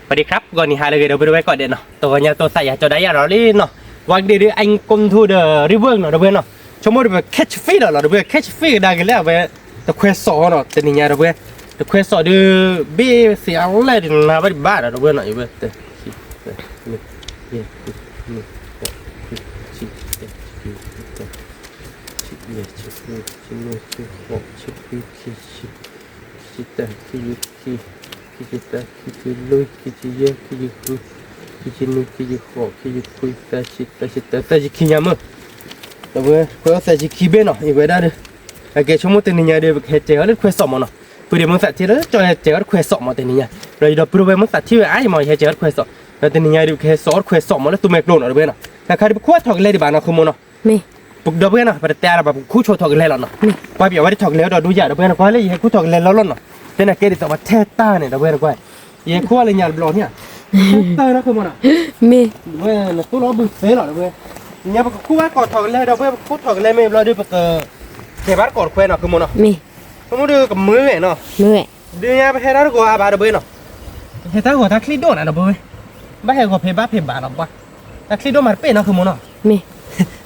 สวัสดีครับ ဂီၤနံၤဟါလၢအဂ့ၤ ဒီပုၢ်ဝဲၢ်ကိးဂၤဒဲးနီၤ, တဂီၤညါတိသးယၤကၠီဒၣ်ယၤလီၤလံနီၤ, ဝဲကဒ့ဒုး အံၤကိၣ်ထူဒီး ရံဝၢၢ်နီၤ ဒီပုၢ်ဝဲၢ်နီၤ, ဆိကမိၣ်ဒီးပ catch fish လီၤနီၤ ဒီပုၢ်ဝဲၢ် catch fish ကဒါက့ၤလၢအဝဲ တခွဲးစီၣ်နီၤ တနံၤညါ ဒီပုၢ်ဝဲၢ်, တခွဲးစီၣ်ဒုး ဘ့ၣ်သ့ၣ်အလဲၣ်ဒုးနၤဘၣ်ဒံးဘၣ်ဒီး ဒီပုၢ်ဝဲၢ်နီၤ, အံၤဝဲ တ ဆံတၢ ဆံလွံၢ် ဆံ ဆံတၢ ခံဆံ ခံဆံယဲၢ် ခံဆံဃု ခံဆံနွံ ခံဆံဃိး ခံဆံခွံ သၢဆံ သၢဆံတၢ သၢဆံခံညါမုၢ်, ဒီးပဝဲခွဲးအီၣ်သၢဆံခံဘ့ၣ်နီၤ အံၤဝဲဒၣ်ဒီး, အကဲဆိကမိၣ်တနံၤညါဒီး ပကဟဲစဲးအီၣ်လၢတခွဲးစီၣ်မးနီၤ, ပုၢ်ဒီးမ့ၢ်သးထံၣ်လၢကၠီဟဲစဲးအီၣ်တခွဲးစီၣ်မးတနံၤညါ, ဒီးယဒီပုၢ်ဒီဝဲၢ်မ့ၢ်သးထံၣ်ဝဲအါအံၤမး ယဟဲစဲးအီၣ်တခွဲးစီၣ်, ဒီးတနံၤညါဒီး ပကဟဲစဲးအီၣ်တခွဲးစီၣ်မးလၢသူမဲာ်ကျိၤနီၤ ဒီပုၢ်ဝဲၢ်နီၤ, တၢ်ခါဒုးပခိၣ်ထီၣ်ကလဲၤဒံးဘၣ်နီၤ ဃုမးနီၤ မ့ၢ် ဒီပုၢ်ဝဲၢ်နီၤ ပတတဲအါလၢၤဘၣ် ပကခူၣ်ဆိထီၣ်ကလဲၤလီၤနီၤ, မ့ၢ် ကွၢ်ပယီၤဝဲဒၣ်ထီၣ်ကလဲၤဒီးဒိယၤ ဒီပုၢ်ဝဲၢ်နီၤ ကွၢ်လၢယဟဲခူၣ်ထီၣ်ကလဲၤလီၤလီၤနီၤ, တဲနၤကဲဒ်သိးပှၤထဲတၢ်န့ၣ် ဒီပုၢ်ဝဲၢ်နီၤ ကွၢ်, ယဟဲခူၣ်လၢညါတဘျီန့ၣ်, ထဲတၢ်နီၤ ဃုမးနီၤ, မ့ၢ် ဒီပုၢ်ဝဲၢ် နသိၣ်လီၤဘုသ့လီၤ ဒီပုၢ်ဝဲၢ်, ညါပကခူၣ်ဘၣ်ကိးထီၣ်ကလဲၤ ဒီပုၢ်ဝဲၢ် ပကခူၣ်ထီၣ်ကလဲၤမ့ၢ်ဘျီဒီး ပက ကဲဘၣ်တကိးတခွဲးနီၤ ဃုမးနီၤ, မ့ၢ် ဆိကမိၣ်ဒီးကမုာ်ဝဲနီၤ, မုာ်ဝဲ, ဒုးညါပဟဲတၢ်တဂီၤအါဘၣ် ဒီပုၢ်ဝဲၢ်နီၤ, ဟဲတၢ်ဂီၤတၢ်ချံဒိၣ်နၤ ဒီပုၢ်ဝဲၢ်, ဘၣ်ဟဲဂီၤဖဲဘၣ်ဖဲဘၣ်လီၤပှၤ, တၢ်ချံဒိၣ်မးတပ့ၢ်နီၤ ဃုမးနီၤ, မ့ၢ်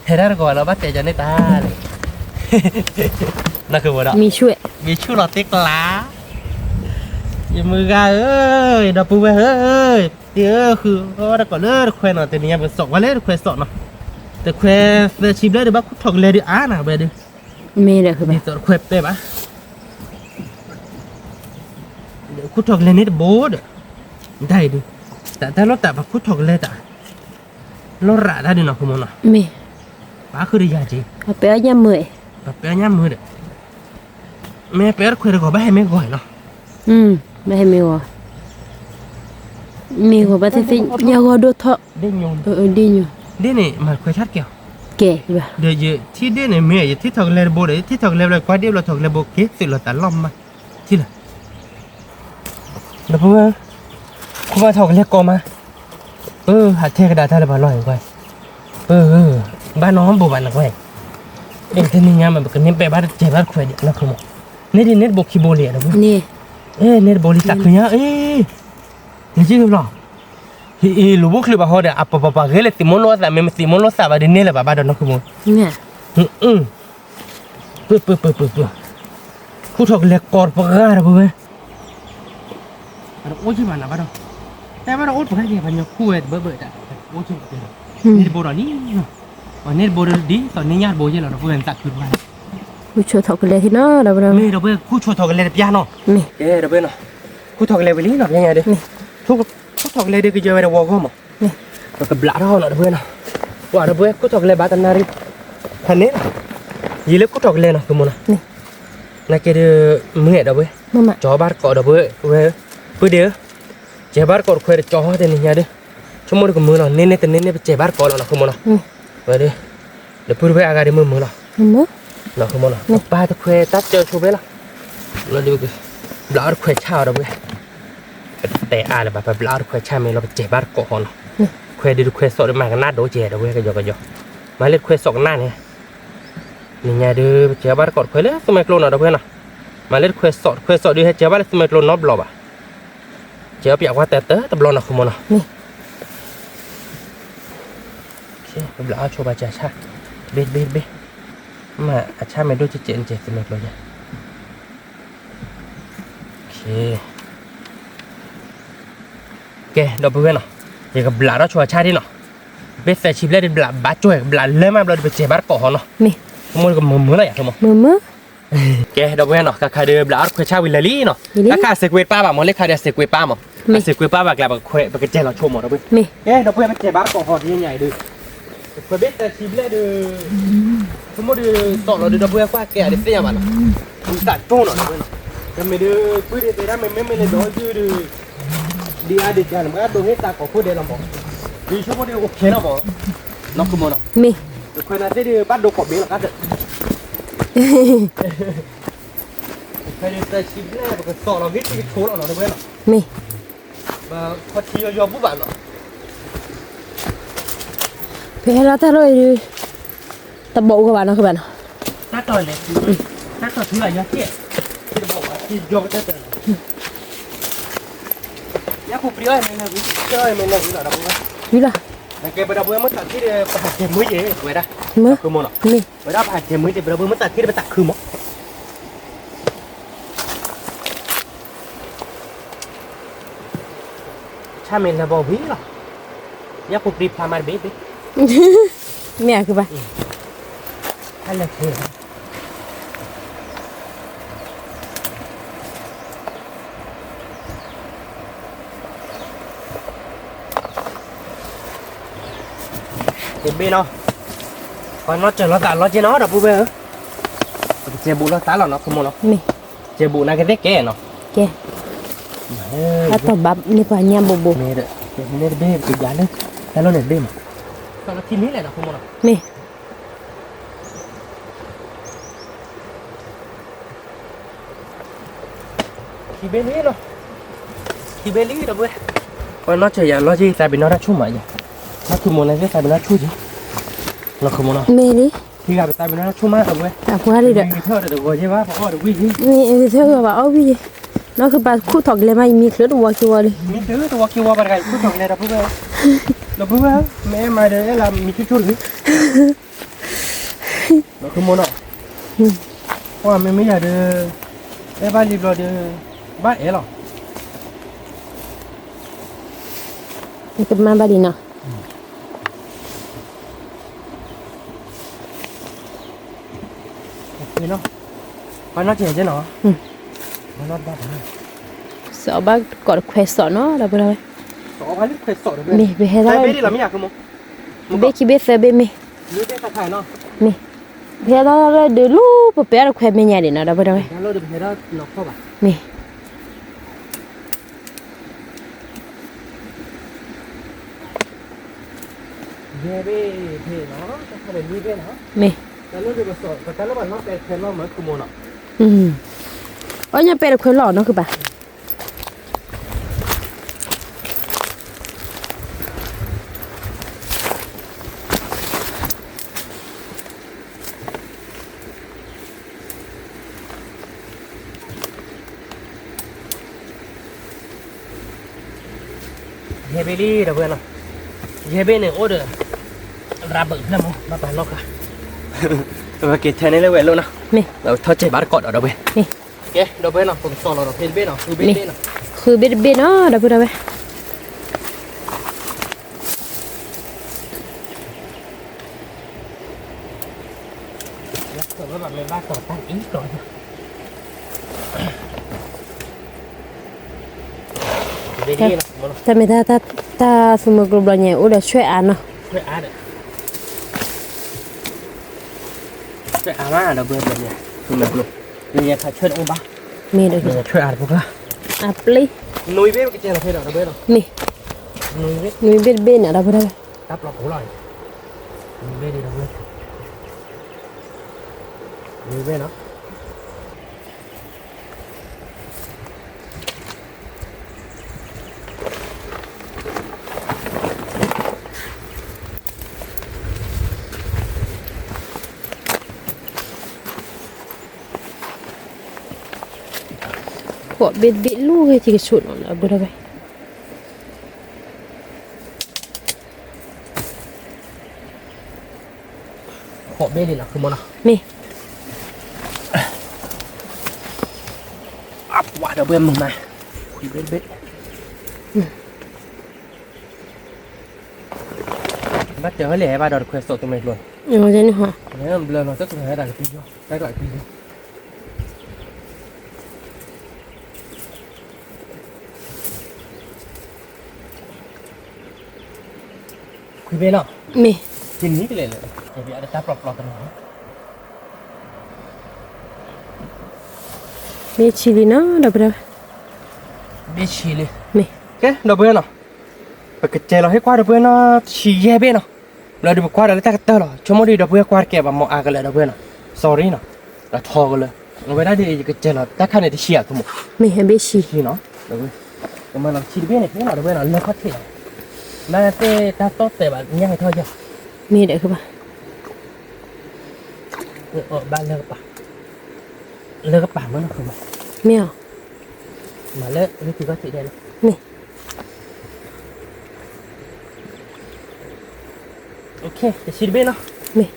ဟဲတၢ်တဂီၤလီၤ ဘၣ်တဲကၠီန့ၢ်တၢ်လဲၣ်, နီၤ ဃုမးနီၤ, မံၤဆူၣ်ဝဲ မံၤဆူၣ်လီၤတ့ကျး ယမုၢ်ဂၤဧၢ, ဒီပုၢ်ဝဲၢ်ဧၢ, တ့ၢ်ဧၢ ဃုအီၣ်တၢ်ကိးလၢတခွဲးနီၤ, တနံၤညါပကစီၣ်ကွၢ်လၢတခွဲးစီၣ်နီၤ, တခွဲးသၢဆံဘျဲၣ်ဒီး ဘၣ်ခူၣ်ထီၣ်ကလဲၤဒုးအါနၤဝဲဒုး, မ့ၢ်ဒီးဃုဘၣ် ဒ်သိးတခွဲးပဲဘၣ်, ခူၣ်ထီၣ်ကလဲၤန့ၢ်တဘိဒီး, ဒ်အံၤဒုး, တၢ်တၢ်လီၢ်တၢ်ပှၤခူၣ်ထီၣ်ကလဲၤတၢ်, လီၢ်ရၤတၢ်ဒုးနီၤ ဃုမးနီၤ, မ့ၢ် ပှၤဃုဒီးယၤက့ၤ, ပှၤပဲာ်အီၣ်ညၣ်မုာ်, ပှၤပဲာ်အီၣ်ညၣ်မုာ်ဒီး, မ့ၢ်ပဲာ်အီၣ်တခွဲးတဂီၤ ဘၣ်ဟဲမ့ၢ်ဂီၤနီၤ, ဘၣ်ဟဲမ့ၢ်ဂီၤ, မ့ၢ်ဂီၤဘၣ်သ့ၣ်သ့ၣ် ညၣ်ဂီၤဒိၣ်ထီၣ်, ဒ့ၣ်ညိ, ဒ့ၣ်ညိ, ဒ့ၣ်န့ၣ် မၤတခွဲးဆၣ်တကဲအီၤ, ကဲဘၣ်, ဒီးယထံၣ်ဒ့ၣ်န့ၣ် မ့ၢ်ယထံၣ်ထီၣ်ကလဲၤတဘိဒီး ယထံၣ်ထီၣ်ကလဲၤဘျီ ကွၢ်ဒ့ၣ်ဘျီ ထီၣ်ကလဲၤဘိက့ၤသုးလီၤတၢ်လီၢ်မး, ထံၣ်လၢ ဒီပုၢ်ဝဲၢ်, ခိၣ်ဘၣ်ထီၣ်ကလဲၤကိးမး, ပဟးထဲကဒါတၢ်လၢပှၤလီၢ်အံၤကွၢ်, ပ ဘၣ်နီတဘိဘၣ်နကွၢ်, တနံၤညါမး ပကန့ၢ်ပဲာ်ဘၣ်တစဲးဘၣ်တခွဲးဒံးနီၤ ဃုမး, န့ၢ်ဒ်န့ၢ်တဘိခံဘိလံ ဒီပုၢ်ဝဲၢ်, န့ၢ်တဘိလံ သးခုညါ အ့ ယက့ၤကဘျီ, ဟ့ၣ်အ့ၣ် လူၤဘူၣ်ချုးဘၣ်ဟီဒီး အပပပဂ့ၤလၢသံးမိၢ်လိာ်သး မ့ၢ်မသံးမိၢ်လိာ်သးဘၣ်ဒီး န့ၢ်လၢၤဘၣ်ဘၣ်ဒီးနီၤ ဃုမး, ပၢပၢပၢပၢ, ခူၣ်ထီၣ်ကလဲၤကိးတပှၢ် ဒီပုၢ်ဝဲၢ်, အိၣ်က့ၤဘၣ်နၤဘၣ်ဒီး, တဲဘၣ်ဒီးအိၣ်တပှၢ်က့ၤ ပှၤညီခူၣ်ဝဲတဘၢဘၢတၢ်, အိၣ်က့ၤဘၣ်, န့ၢ်တဘိဒီးလံနီၤ, န့ၢ်တဘိဒီးဒ်သိးန့ၢ်ညၣ်တဘိယဲၢ်လီၤ ဒီပုၢ်ဝဲၢ် နသးခုတပှၢ်, ခူၣ်ဆိထီၣ်ကလဲၤထံနီၤ ဒီပုၢ်ဝဲၢ်, မ့ၢ်ဒီပုၢ်ဝဲၢ် ခူၣ်ဆိထီၣ်ကလဲၤတပျၢ်နီၤ, ကဲဒီပုၢ်ဝဲၢ်နီၤ, ခူၣ်ထီၣ်ကလဲၤဝံၤလံနီၤ ပျၢ်ညါဒီး, ခူၣ်ထီၣ်ကလဲၤဒီးကယၢၤဝဲဒီးဝီၤဂီၢ်မး, ပကဘျးထီၣ်နီၤ ဒီပုၢ်ဝဲၢ်နီၤ, ပှၤဒီပုၢ်ဝဲၢ် ခူၣ်ထီၣ်ကလဲၤဘၣ်တနၣ်ရံၣ်, ဖဲန့ၣ်နီၤ, ယံာ်လၢခူၣ်ထီၣ်ကလဲၤနီၤ ဃုမးနီၤ, နကဲဒီး မုၢ်အဲၣ်ဒီပုၢ်ဝဲၢ်, ကၠီဘၣ်တကိးဒီပုၢ်ဝဲၢ်, ပုၢ်ဒ့ဧၢ, ကဲဘၣ်တကိးတခွဲးတကၠီတနံၤညါဒီး, ဆိကမိၣ်ဒီးကမုာ်လီၤ န့ၢ်န့ၢ်တန့ၢ်န့ၢ် ပကဲဘၣ်တကိးလီၤနီၤ ဃုမးနီၤ, ဝဲဒီး, ဒီပုၢ်ဒီဝဲၢ်အါဂၤဒီးမုာ်မုာ်လီၤ, နီၤ ဃုမးနီၤ ပၢ်တခွဲးတၢ်ကၢဆိဖဲလီၤ, လီၤဒီး, ဘျးအီၣ်တခွဲးဆၣ်အီၤဒီပုၢ်ဝဲၢ်, ပတဲအါလၢၤဘၣ် ပဘျးအီၣ်တခွဲးဆၣ်မ့ၢ်လီၤ ပကဲဘၣ်တကိးဃီနီၤ, ခွဲးဒုးတခွဲးစီၣ်ဒီးမၤကနၣ်ဒိကဲဒီပုၢ်ဝဲၢ် ကယီကယီ, မၤလၢတခွဲးစီၣ်ကနၣ်န့ၣ် နံၤညါဒီး ပကဲဘၣ်တကိးတခွဲးလၢသူမဲာ်ကျိနီၤ ဒီပုၢ်ဝဲၢ်နီၤ, မၤလၢတခွဲးစီၣ် တခွဲးစီၣ်ဒုးဟဲကဲဘၣ်လၢသူမဲာ်ကျိနီတဘျီဘၣ်, ကဲအီၣ်ပၠးကွၢ်တၢ်တဘျီနီၤ ဃုမးနီၤ, ပဘျးအီၣ်ဆိဘၣ်ကၠးဆၣ်, တဘ့ၣ်တဘ့ၣ်တဘ့ၣ်, မ့ၢ်အဆၣ်မ့ၢ်ဒိၣ်ကဲးကဲးန့ၣ် ကဲသူမဲာ်ကျိယါ ကဲ ဒီပုၢ်ဝဲၢ်နီၤ, ယကဘျးထီၣ်ဆိအဆၣ်ဒ်နီၤ, ဘ့ၣ်သၢဆံဘျဲၣ်ဒုးဘျးဘၣ်ကၠိ ကဘျးလၢမးဘျီဒီး ပကဲဘၣ်တကိးဃီနီၤ, မ့ၢ် ကမိၣ်ကမုာ်မုာ်လီၤယၤ ကမိၣ်, မုာ်မုာ်, ကဲ ဒီပုၢ်ဝဲၢ်နီၤ, ကခါဒုးဘျးအီၣ်တခွဲးဆၣ်ဝံၤလၢာ်လံနီၤ, တၢ်ခါအစ့ကွ့တပၢ်ဘၣ်မး လၢခါဒုးအစ့ကွ့တပၢ်မး, အစ့ကွ့တပၢ်ဘၣ်ကျါ ပကကဲလီၤဆိမး ဒီပုၢ်ဝဲၢ်, ကဲ ဒီပုၢ်ဝဲၢ် ပကဲဘၣ်တကိးဃီဒ်ညါအံၤဒုး တခွဲးဘ့ၣ်သၢဆံဘျဲၣ်ဒုး, ဆိကမိၣ်ဒုး စီၣ်လီၤဒုး ဒီပုၢ်ဝဲၢ်ကွၢ်ကဲအဒုးသ့ၣ်ညါဘၣ်နီၤ, ဝံသးကၠိနီၤ ဒီပုၢ်ဝဲၢ်နီၤ, တမ့ၢ်ဒုး ပုၢ်ဒ့သ့ၣ်ဒၣ်မ့မ့ၢ်မ့ၢ်လၢဒီးယုၢ်ဒုး, ဒ်အါဒုးကၢ်န့ၣ် မ့ၢ်ဒိးဟ့ၣ်သးကိးခိၣ်ဒဲးလီၤမး, ဒုးဆိကမိၣ်ဒုးအိၣ်ခဲနီၤမး, နီၢ်ကမီၤနီၤ, မ့ၢ် တခွဲးနၤသ့ၣ်ဒုး ဘၣ်ဒိကိးဘ့လီၤကါတၢၢ် တခွဲးဒုးသၢဆံဘျဲၣ် ပကစီၣ်လီၤဂ့ၤ တကဆိလီၤနီၤ ဒီပုၢ်ဝဲၢ်နီၤ, မ့ၢ် ခီထံယီယီဘူၣ်ဘၣ်နီၤ, ဖဲဟဲလီၤတၢ်လီၢ်အံၤဒုး, တဘီၣ်အိၣ်ကဘၣ်နီၤ ကဘၣ်နီၤ, တၢ်တီၢ်လဲၣ်, တၢ်တီၢ်ထူလၢယီကဲး, တဘီၣ်ဘၣ် ယီကတၢၢ်တၢၢ်လီၤ, ယဲၢ်ပူၤပြံအီၣ်မ့ၢ်လၢဝံၤ, အီၣ်မ့ၢ်လၢဝံၤလီၤဒီးပဝဲ, ဝံၤလီၤ, နကဲပဒီပုၢ်ဝဲၢ်မ့ၢ်သးထံၣ်ဒီး ပဟးကဲမုာ်ယဲၢ် ပဝဲဒၣ်, မုာ်, မ့ၢ်, ပဝဲဒၣ်ပဟးကဲမုာ်ယဲၢ် ပဒီပုၢ်ဝဲၢ်မ့ၢ်သးထံၣ်ဒီး ပသးခုမး, ဆၣ်မ့ၢ်လၢဘီဝံၤလီၤ, ယဲၢ်ပူၤပြံဖျါမးတဘ့ၣ်ဘ့ၣ်, မ့ၢ်အကဘၣ် ဟဲလၢာ် တဘ့ၣ်နီၤ, ပှၤနီၢ်စၢၤလီၤသးလီၤက့နီၤ ဒီပုၢ်ဝဲၢ်ဧၢ, ပကစဲးဘူးလီၤသးလီၤနီၤ ခိၣ်မီၤနီၤ, မ့ၢ်, စဲးဘူးနာ်က့သ့ၣ်ကဲနီၤ, ကဲ, အတၢ်ဘၣ်န့ၣ်ပှၤညါဘိးဘိး, မ့ၢ်, မ့ၢ်တဘ့ၣ် ပကယၤလၢ, တၢ်လီၢ်န့ၣ်တဘ့ၣ်မး, မ့ၢ် ခံဘ့ၣ်လံနီၤ ခံဘ့ၣ်လံဒီပုၢ်ဝဲၢ်, ပှၤနီၢ်စၢၤယၤလီၤက့ သးပ့ၤနီၣ်တၢ်ဆူၣ်မးယၤ, နီၢ်ခိၣ်မီၤန့ၣ်သ့ၣ်သးပ့ၤနီၣ်ဆူၣ်က့, နီၢ်ခိၣ်မီၤနီၤ, မ့ၢ်လံ, ခံဂၤပသးပ့ၤနီၣ်တၢ်ဆူၣ်မးဒီပုၢ်ဝဲၢ်, အပှၤလံဒီး, မ့ၢ်ဂ့ၤထၢၣ်ဂီၤဘၣ်အီၣ်ဝံၣ်ယဲၢ်, မ့ၢ်ဂ့ၤထၢၣ်ဂီၤဘၣ်အီၣ်ဝံၣ်ယဲၢ်, နီၢ်ခိၣ်ပၤခူၣ်ထီၣ်ကလဲၤမး ယမံချုးတဝီခံဝီလံ, မံချုးတဝီခံဝီပှၤတဂၤ ယခူၣ်ထီၣ်ကလဲၤဒီပုၢ်ဝဲၢ်, ဒီပုၢ်ဝဲၢ်, မ့ၢ်အဲၣ်မးဒီး အဲၣ်လၢမံချုးဆိတဂ့ၤ နီၢ်ခိၣ်မီၤနီၤ, ပှၤမ့မ့ၢ်ယၤဒီး, အဲၣ်ဘၣ်လံဘျီဒီး, ဘၣ်အဲၣ်လီၤ, ကမၤဘၣ်လံနီၤ, ပှၤနီၢ်စၢၤယၤနီၤ, စီၤဘၣ်ကိးတခွဲးစီၤနီၤ ဒီပုၢ်ဝဲၢ်, မ့ၢ်ပဟဲဒၣ်, ဘ့ၣ်ခံဘ့ၣ်သၢဘ့ၣ်မ့ၢ်, မ့ၢ်, ပဟဲဒၣ်လၢဒုးလူပပှဲၤတခွဲးမဲာ်ညါဒံးနီၤ ဒီပုၢ်ဝဲၢ်, မ့ၢ် ယဲၢ်ဘ့ၣ်ဘ့ၣ်နီၤ, မ့ၢ်, အီၣ်ညါပဲတခွဲးလီၤနီၤ ကဘၣ် ယဲၢ်ဘ့ၣ်လံ ဒီပုၢ်ဝဲၢ်နီၤ, ယဲၢ်ဘ့ၣ်န့ၣ်အိၣ်ဒီး ရၤဘၢၣ်ဖျၢၣ်မး ဘၣ်ပာ်နီၣ်ဃာ်, ပက့ၤထဲန့ၣ်လၢဝဲလိၣ်နီၤ, မ့ၢ်လီၤထီၣ်စဲးဘၣ်တကိးဒီး ဒီပုၢ်ဝဲၢ်, ကဲ ဒီပုၢ်ဝဲၢ်နီၤ ပကစီၤလီၤဒီးဖဲတဘ့ၣ်နီၤ, ဃုဘ့ၣ်တဘ့ၣ်နီၤ, ဃုဘ့ၣ်တဘ့ၣ်နီၤ ဒီပုၢ်ဝဲၢ် တၢ်မ့ၢ်တၢ် တၢ်သူမွဲကျိဘျီညါ အိၣ်ဒီးဆွဲၣ်အါနီၤ, ဆွဲၣ်အါနီၤ, ဆွဲၣ်အါမး ဒီပုၢ်ဝဲၢ် ဘျီညါ ဘျီညါခးဆွဲၣ်တအိၣ်ဘၣ်, မ့ၢ်ဒီး ဆွဲၣ်အါတပူၤခါ, အပျ့ၤ, နွံဘ့ၣ်ကကဲလီၤဖဲဒီး ဒီပုၢ်ဝဲၢ်နီၤ, မ့ၢ်, နွံဘ့ၣ်တဘ့ၣ်န့ၣ် ဒီပုၢ်ဝဲၢ်, တၢ်ပျီပူၤလီၤ, နွံဘ့ၣ်ဒီး ဒီပုၢ်ဝဲၢ်, နွံဘ့ၣ်နီၤ ခိးဘ့ၣ်တဘ့ၣ်လူၤဝဲ ထံကဆူၣ်နီၤ ဒီပုၢ်ဝဲၢ်, ခိးဘ့ၣ်လံနီၤ မ့ၢ်, အပှၤဒီပုၢ်ဝဲၢ်မုာ်မး, ခွံဘ့ၣ်တဘ့ၣ်, ဘၣ်တဲဟဲလဲၣ် ဟဲဘၣ်ဒီးတခွဲးစိးသူမွဲကျိ, ဘျၢနီၤ တၢ်တခွဲးဟဲဒၣ်ကပံယီၤ တၢ်ကျးကပံယီၤ ခွံဘ့ၣ်နီၤ, မ့ၢ်, တနံၤကလဲၤလၢ, တၢ်ပျီပျီတနီၤ, ဘ့ၣ်ဆံလံနီၤ ဒီပုၢ်ဝဲၢ်, ဘ့ၣ်ဆံလံ, မ့ၢ်, ကဲ ဒီပုၢ်ဝဲၢ်နီၤ, ပကစဲးလီၤဟ့ၣ်ကွၢ်ဒီပုၢ်ဝဲၢ်နီၤ တဆံယဲၢ်ဘ့ၣ်နီၤ, ဘျီဒုးပကွၢ်ဒီးလၢတၢ်ကတၢၢ်လီၤ ဆိကမိၣ်ဒံးဒီပုၢ်ဝဲၢ်ကွၢ်တကဲဘၣ် မ့ၢ်အါကလၢာ်ဒီပုၢ်ဝဲၢ်နီၤ, sorry နီၤ, ဒီးထီကလၢာ်, အဝဲဒၣ်ဒ်အံၤ ယကစဲးလီၤတၢ်ခါန့ၣ်တဆံဧါ ကမိၣ်, မ့ၢ် ဘ့ၣ်ဆံ, ဆံနီၤ, ကမၤလီၤတဆံတဘ့ၣ်န့ၣ် ဖဲနီၤ ဒီပုၢ်ဝဲၢ်နီၤ လၢခီၣ်ထံးလီၤ, လၢသ့ၣ်တၢ်တီၢ်တဲာ်ဘၣ် ညၣ်ဟဲထီၣ်ယီၤ, မ့ၢ်ဒီးကဘၣ် ဘၣ်လၢကပၤ, လၢကပၤမ့ၢ်နီၤ မ့ၢ်အီၤ, မၤလၢ လၢထံခီၣ်ထံးဒဲးလီၤ, မ့ၢ်, တဆံတဘ့ၣ်နီၤ, မ့ၢ်,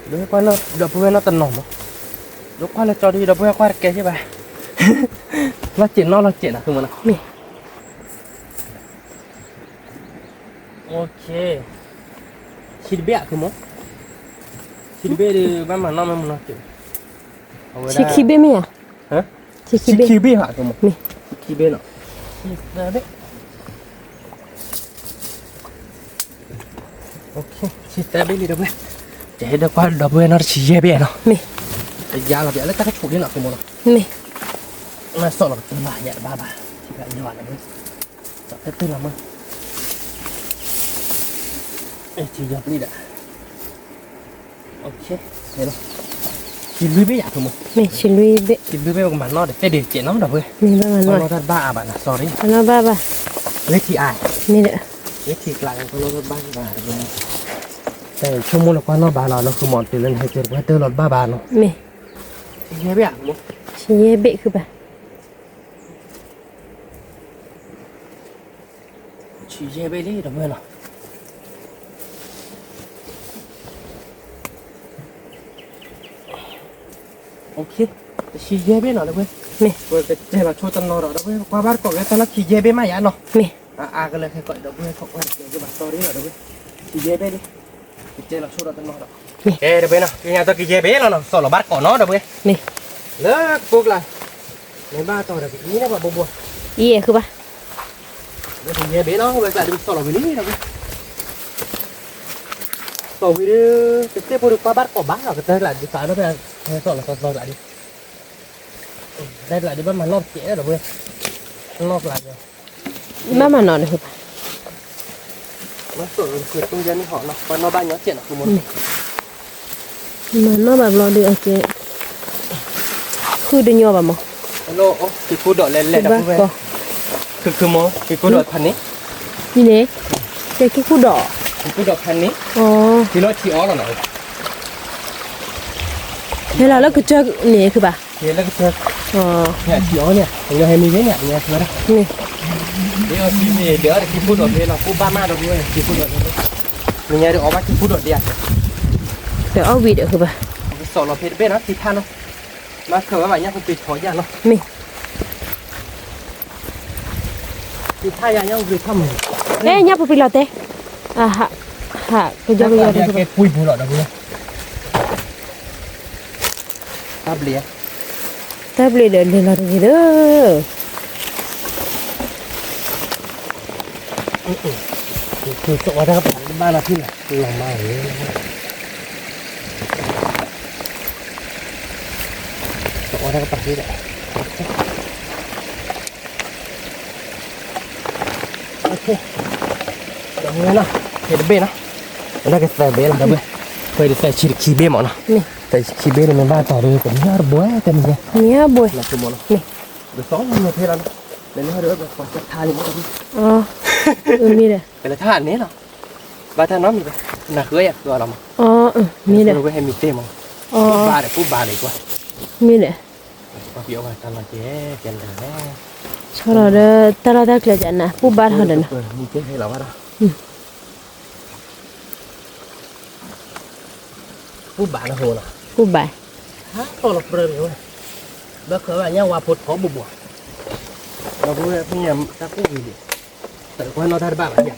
ဒီးကွၢ်လၢဒီပုၢ်ဝဲၢ်နီၢ်တနီၤမး, ဒီးကွၢ်လၢကၠီဒီး ဒီပုၢ်ဝဲၢ်ကွၢ်တကဲက့ဘၣ်, လီၤစဲးနီၤ လီၤစဲးနီၤ သုမနီၤ, မ့ၢ်, တဆံတဘ့ၣ်အဃိမး, တဆံတဘ့ၣ်ဒီး ဘၣ်မၤနီၣ်မ့ၢ်မနီၤ, အဝဲဒၣ်, တဆံခံဘ့ၣ်မ့ၢ်ဧါ, တဆံခံဘ့ၣ်, တဆံခံဘ့ၣ်ဟး မ့ၢ်, တဆံခံဘ့ၣ်နီၤ, တဆံသၢဘ့ၣ် တဆံသၢဘ့ၣ်လံ ဒီပုၢ်ဝဲၢ်, ယဟဲဒီးကွၢ်ဒီပုၢ်ဝဲၢ်နီၢ်တဆံယဲၢ်ဘ့ၣ်နီၤ, မ့ၢ်, ယါလီၤပျးလၢတၢ်ကဆိးလံနီၤ သုမနီၤ, မ့ၢ်, နဆီၣ်လီၤကတၢၢ်မး ယတဘၣ်ဘၣ်, ယါလီၤ, တၢ်ဖဲတၢ်လီၤမး, တဆံယဲၢ်ဘ့ၣ်ဒီး တဆံလွံၢ်ဘ့ၣ်ယါဖိမး, မ့ၢ် တဆံလွံၢ်ဘ့ၣ်, တဆံလွံၢ်ဘ့ၣ် ပကမၤနီၣ်ဒီးသ့ၣ်ဒံးတကဲးနီၤ ဒီပုၢ်ဝဲၢ်, မ့ၢ်ဘၣ်မၤနီၣ်, နီၣ်တၢ်တဘၣ်အါဘၣ်နီၤ sorry, မ့ၢ်ဘၣ်မၤနီၣ်, ဝ့ထံအါ, မ့ၢ်ဒီး, ဝ့ထံကျါန့ၣ် ပနီၣ်တၢ်တဘၣ်ဘၣ် ဒီပုၢ်ဝဲၢ်, တၢ်ဆိကမိၣ်လၢကွၢ်နီၣ်ဘၣ်လီၤ လီၤဃုာ်မးတုၤလၢနဟဲက့ၤ ပှၤတၢ်လီၤတဘၣ်ဘၣ်နီၤ, မ့ၢ်, တဆံယဲၢ်ဘ့ၣ်, တဆံယဲၢ်ဘ့ၣ်ဃုဘၣ် တဆံယဲၢ်ဘ့ၣ်လံ ဒီပုၢ်ဝဲၢ်နီၤ, တဆံယဲၢ်ဘ့ၣ်နီၤ ဒီပုၢ်ဝဲၢ်, မ့ၢ်, ပကတဲလီၤဆိတနီၤဒီး ဒီပုၢ်ဝဲၢ် ကွၢ်ဘၣ်တကိးက့ၤတၢ်လၢတဆံယဲၢ်ဘ့ၣ်မးယါနီၤ, မ့ၢ်, အါကလၢခဲကိး ဒီပုၢ်ဝဲၢ် ခိးကွၢ်တကဲးက့ဘၣ် sorry လီၤ ဒီပုၢ်ဝဲၢ်, တဆံယဲၢ်ဘ့ၣ်လံ, ပကတဲလီၤဆိဒီးတနီၤဒီး, ကဲ ဒီပုၢ်ဝဲၢ်နီၤ ကညးတကယဲၢ်ဘ့ၣ်လီၤနီၤ ဆီၣ်လီၤဘၣ်တကိးနီၤ ဒီပုၢ်ဝဲၢ်, မ့ၢ်, လၢကပိကျါ, မ့ၢ်ဘၣ်တီၤဒီး ကအံၤန့ၣ်ပှၤဘိဘိ, အံၤဃုဘၣ် လၢတယဲၢ်ဘ့ၣ်လီၤ ဝဲကျါဒုးဆီၣ်လီၤဝံၤလံဒီး, ဆီၣ်ဝံၤဒီး, ကသ့ၣ်ဖိဒုးကွၢ်ဘၣ်တကိးဘၣ်လီၤ ကတၢၢ်ကျါဒုးသးလီၤ ဖဲဆီၣ်လီၤသီသီကျါဒုး, တၢ်ကျါဒုးဘၣ်မၤနီၣ်တကဲးဒီးဝဲ, နီၣ်ကျါဒီး, ဘၣ်မၤနီၣ်ဒီးဃုဘၣ် မ့ၢ်နီၣ်ဘၣ်ညီကဲး, မၤနီၣ်ဘၣ်ဘျီဒီးအကဲ, ဃုတညီဘၣ်မး, က့ၤကူဒီးလဲၤလဲၤဒီးပုၢ်ဝဲၢ်, က့ၤကူမး က့ၤကူဒီးဖးန့ၣ်, အံၤန့ၣ်, က့ၤကူဒီး, က့ၤကူဒီးဖးန့ၣ်, က့ၤလီၤထံအီလီၤနီၤ, ဟဲလီၤလၢကစၢၢ်န့ၣ်ဃုဘၣ်, ဟဲလၢကစၢၢ်, ထံအီန့ၣ် ဟဲမံၤန့ၣ် ဟဲဝဲဒၣ်, ဒ်အီၤစံးန့ၣ် ဒ်အီၤတက့ၤကူဒီးဖဲလီၤ ကူဘၣ်မးဒီးပုၢ်ဝဲၢ် က့ၤကူဒီး, မ့ၢ်ညါဒ်အီၤဘၣ်က့ၤကူဒီးဒ်အံၤ, တအီၣ်ဝံၤဒီးဃုဘၣ်, ကဆီၣ်လီၤဖဲတဘ့ၣ်နီၤ သံဖးနီၤ, မၤခၢၣ်ဝဲဘၣ်ညါပပ့ၤထီၣ်ယါနီၤ, မ့ၢ် သံဖးယါညါပပ့ၤထီၣ်မး, အဲ ညါပပ့ၤလီၤတဲ, ဟး, ဟး, ကယီကယီ, ကဲပှံပူၤလီၤဒီး, တၢ်ဘျုး, တၢ်ဘျုးဒီးလဲၤလီၤတဂ့ၤဒီး, ကဝဲတၢ်ကပၤတဘၣ်လီၤထံၣ်လီၤ, လီၤမး, ကဝဲတၢ်ကပၤထံၣ်လီၤ ဒီးမ့ၢ်နီၤ, ဖဲတဘ့ၣ်နီၤ, လၢကသၢဘ့ၣ်လီၤ ဒီးဘ့ၣ်, ဖဲတသၢဆံတခံဘ့ၣ်မးနီၤ, သၢဆံခံဘ့ၣ်န့ၣ် မ့ၢ်ဘၣ်တီၤဒီး ကမ့ၢ်အီၤတဘှဲတမံၤ, မ့ၢ်အီၤဘှဲ, ကစီၣ်မ့ၢ်ဖဲလီၤနီၤ, လဲၤလၢဟီဒီး ပှၤကထါလံမး, မ့ၢ်ဒီး, ကလဲၤထါန့ၣ်လီၤ, ဘၣ်တၢ်နီတမံၤဘၣ်, နဃုအယၤဃုအီၤလီၤမး, မ့ၢ်ဒီး, ဝဲဟဲမံၤတ့ၢ်မး, ပူၣ်ဘါဒီး ပူၣ်ဘါဒီးကွၢ်, မ့ၢ်ဒီး ပှၤပယီၤဝဲတၢ်လီၤကဲ, ကဲလၢာ်လဲၣ်, ဆီလီၤဒီးတၢ်လီၢ်တၢ်ကျဲၤကနၤ ပူၣ်ဘါထီၣ်ဒီးနီၤ, မံၤကဲဟဲလီၤဘၣ်ဒီး, ပူၣ်ဘါလၢဟိလီၤ, ပူၣ်ဘါ, ဟးထီၣ်လီၤပြၢန့ၣ်ဝဲ, ဘၣ်ဃၢၤဘၣ်ညါဝါဖိထီဘိဘိ, ဒီပုၢ်ဝဲၢ်ဖဲညါတၢ်ကူၣ်ဝံၤဒံး, တၢ်ကွၢ်နီၣ်တၢ်တဘၣ်ဘၣ်ညါ ဒီးဝ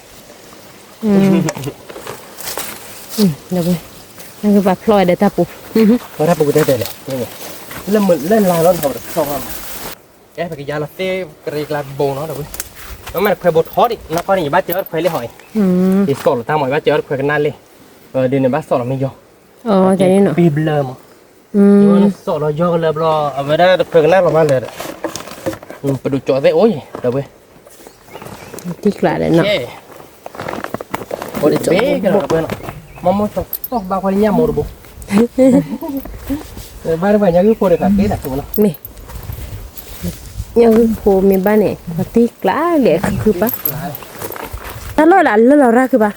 ဲ, နကဘၣ်ဖျီၣ်ဝဲဒီးတၢ်ပူၤ, ဖျီၣ်တၢ်ပူၤကတဲတဲလဲၣ်, လၢလါလီၤနီၤ တဖျီၣ်ဘၣ်မး, ကဲ ပကယါလီၤသ့ၣ်ကရ့ကျါတဘိနီၤ ဒီးဝဲ, မ့ၢ်တခွဲးဘိထီဒံး နီၢ်ကီၢ်န့ၣ် ယဘၣ်တဲအီၤတခွဲးလံဟီအံၤ, ယဆီၣ်လီၤတၢ်မး ယဘၣ်တဲအီၤတခွဲးကနၣ်လံ, ဒ်န့ၣ်ဘၣ်ဆီၣ်လီၤမ့ၢ်ယီၤ, ပ့ဘျၢမး, ယဆီၣ်လီၤယီၤကလၢဘျီ အဝဲဒၣ်တခွဲးကနၣ်လီၤမးလၢာ်, ပဒိၣ်ကၠီသ့ၣ်အိၣ်ယံၤ ဒီးဝဲ တံကျးဒီးနီၤ, အိၣ်တဘ့ၣ်ကလီၤဘၣ်နီၤ, မ့ၢ်မ့ၢ်ဆီၣ်ဘၣ်ခွါလၢညၣ်မိၢ်တဘိ, ဘၣ်တဘၣ်ညါဂုၢ်ဖိဒီးကးက့ၤတၢ်ဆိနီၤ, မ့ၢ်, ညၣ်ဂုၢ်ဖိမ့ၢ်ဘၣ်န့ၣ် ပှၤတံကျးလဲၣ်ခုခုပၢ်, တၢ်လီၢ်လၢလီၤရၢ်ခုပၢ်,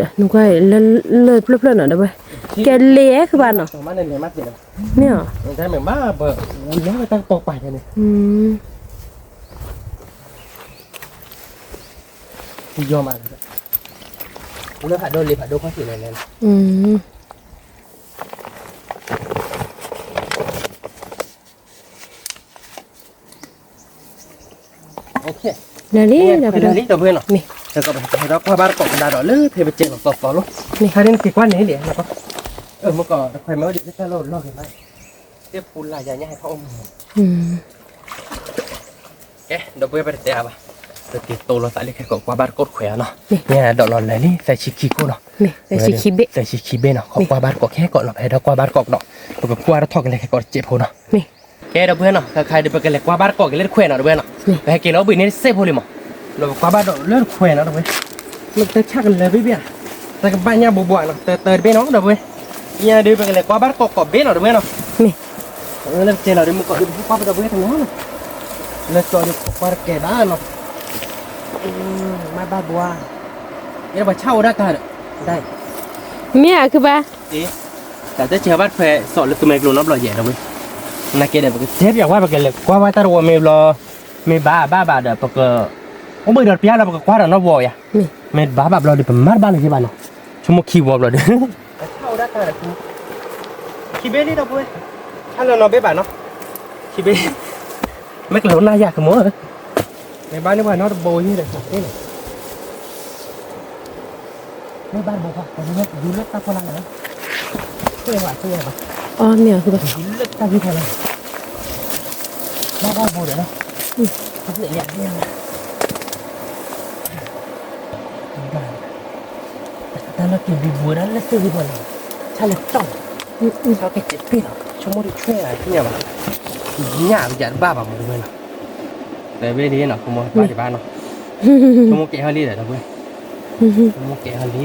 နကွၢ်လၢလၢပျၢၢ်ပျၢၢ်နီၤ ဒီးဝဲ, ကဲလဲၣ်ခုပၢ်နီၤ, မ့ၢ်အီၤ တၢ်မ့ၢ်ဘၣ်ဘၣ်, ဝံၤလၢတၢ်ကပီၤပာ်ယၤန့ၣ်, မ့ၢ် ယီၤမးလီၤ, လၢဖးဒိၣ်လံ ဖးဒိၣ်ခီၣ်ထံးန့ၣ်လဲၣ်လီၤ. လၢလံ လၢလံ ဒီပုၢ်ဝဲၢ်နီၤ, ဟဲဒီးကွၢ်ဘါတကိးကဒါဒီးလၢဖဲပစဲးလီၤသီသီလီၤ. ခါဒ်နက့ၤကွၢ်န့ၣ်လံ, မ့ၢ်ကီးတခွဲးမ့ၢ်အိၣ်ဒံးလၢတၢ်လီၢ်လီၢ်ဂ့ၤဘၣ်, တပူၤလၢ်ယၤညါဟဲထီၣ်အိၣ်မူ ကဲ ဒီပုၢ်ဝဲၢ် ပတတဲအါဘၣ်, ပက့ၤတိၢ်လီၤသးလၢခဲကိးကွၢ်ဘါတကိးတခွဲးဧါနီၤ, မ့ၢ်ဒိးလီၤလဲၤလံ သၢဆံခံခိၣ်နီၤ, သၢဆံခံဘ့ၣ်နီၤ, ခီကွၢ်ဘါတကိးခဲကိးနီၤ, ပဟဲဒီးကွၢ်ဘါတကိးကဒီး, ပကကွၢ်ထီၣ်ထီၣ်ကလဲၤခဲကိးတစဲးဖိနီၤ. ကဲဒီပုၢ်ဝဲၢ်နီၤ, ခဲခါဒီးပကလဲၤကွၢ်ဘါတကိးက့ၤလၢတခွဲးနီၤ ဒီပုၢ်ဝဲၢ်နီၤ, ပဟဲက့ၤလီၤဘှံးန့ၢ်တစဲးဖိလံမး, ဒီးပကွၢ်ဘါဒီးလၢတခွဲးနီၤ ဒီပုၢ်ဝဲၢ်, မ့ၢ်တဆၣ်ကလၢၤဘ့ၣ်ဘ့ၣ်ဧါ, တကဘၣ်ညၣ်ဘိဘိဧါနီၤ, တၢ်တဘ့ၣ်နီၤ ဒီပုၢ်ဝဲၢ်, ညါဒီးပကလဲၤကွၢ်ဘါတကိးကိးဘ့ၣ်နီၤ ဒီပုၢ်ဝဲၢ်နီၤ, လၢပစဲးလီၤဒီးမ့ၢ်ကီးဒီးပကွၢ်ပဒီပုၢ်ဝဲၢ်တနီၤနီၤ, လၢကၠီဒီးကွၢ်တကဲဘၣ်နီၤ, မ့ၢ်ဘၣ်ဘိဧါ, ယဲပှၤဆၣ်အိၣ်ဒၣ်တၢ်ဒီး, မ့ၢ်အခုဘၣ် တၢ်တဲဆၢဘၣ်တခွဲး စီၤလၢသူမဲာ်ကျိၤနီတဘျီယဲၢ်ဒီပုၢ်ဝဲၢ်, နာ်က့ဒီး ပကတဲပၠးဝဲ ပကလဲၤကွၢ်ဝဲတၢ်တဝီမ့ၢ်ဘျီ, မ့ၢ်ဘၣ်ဘၣ်ဘၣ်ဒီး ပက, အိၣ်ဘှံးဒီးတပျၢ်လီၤ ပကကွၢ်ဒီးနီတဝီဧါ, မ့ၢ်တဘၣ်ဘၣ်ဘျီဒီး ပမၤတဘၣ်လၢၤယဲၢ်ဘၣ်နီၤ, ဆိကမိၣ်ခံဝီဘျီဒီး ခံဘ့ၣ်လံဒီပုၢ်ဝဲၢ်, ဆၣ်လၢနီၢ်ဘ့ၣ်ဘၣ်နီၤ, ခံဘ့ၣ်, မ့ၢ်ကလိၤနၢ်ယၤကမိၢ်ဧၢ, မ့ၢ်ဘၣ်န့ၢ်ပှၤနီတဘိယဲၢ်ဒီး မ့ၢ်ဘၣ်တဘိဘၣ် ယူၤလၢတၢ်ဖီလာ်လီၤ, အီမ့ၢ်အီၤ, ယူၤလၢတၢ်ဂ့ၢ်ဖီလာ်, ဘၣ်ဘၣ်ဘိဒီးလီၤ, တၢ်လီၢ်က့ၤဘံဘူဝဲဒၣ်လၢသ့ၣ်ဂ့ၢ်ဖီလာ်, ဆၣ်လၢတီၢ်, ဆၣ်က့ၤစဲးပ့ၢ်လီၤ, ဆိကမိၣ်တဆွဲၣ်ညါဘၣ်, ညၣ်ယၤတဘၣ်ဘၣ်မးတဝဲနီၤ, တဘ့ၣ်ဒ်နီၤ ကမိၢ်ဘၣ်ဒံးဘၣ်နီၤ, ဆိကမိၣ်ကဲဟီၣ်လံဒီးတဝဲ, ဆိကမိၣ်ကဲဟီၣ်လံဒီး, ဘၣ်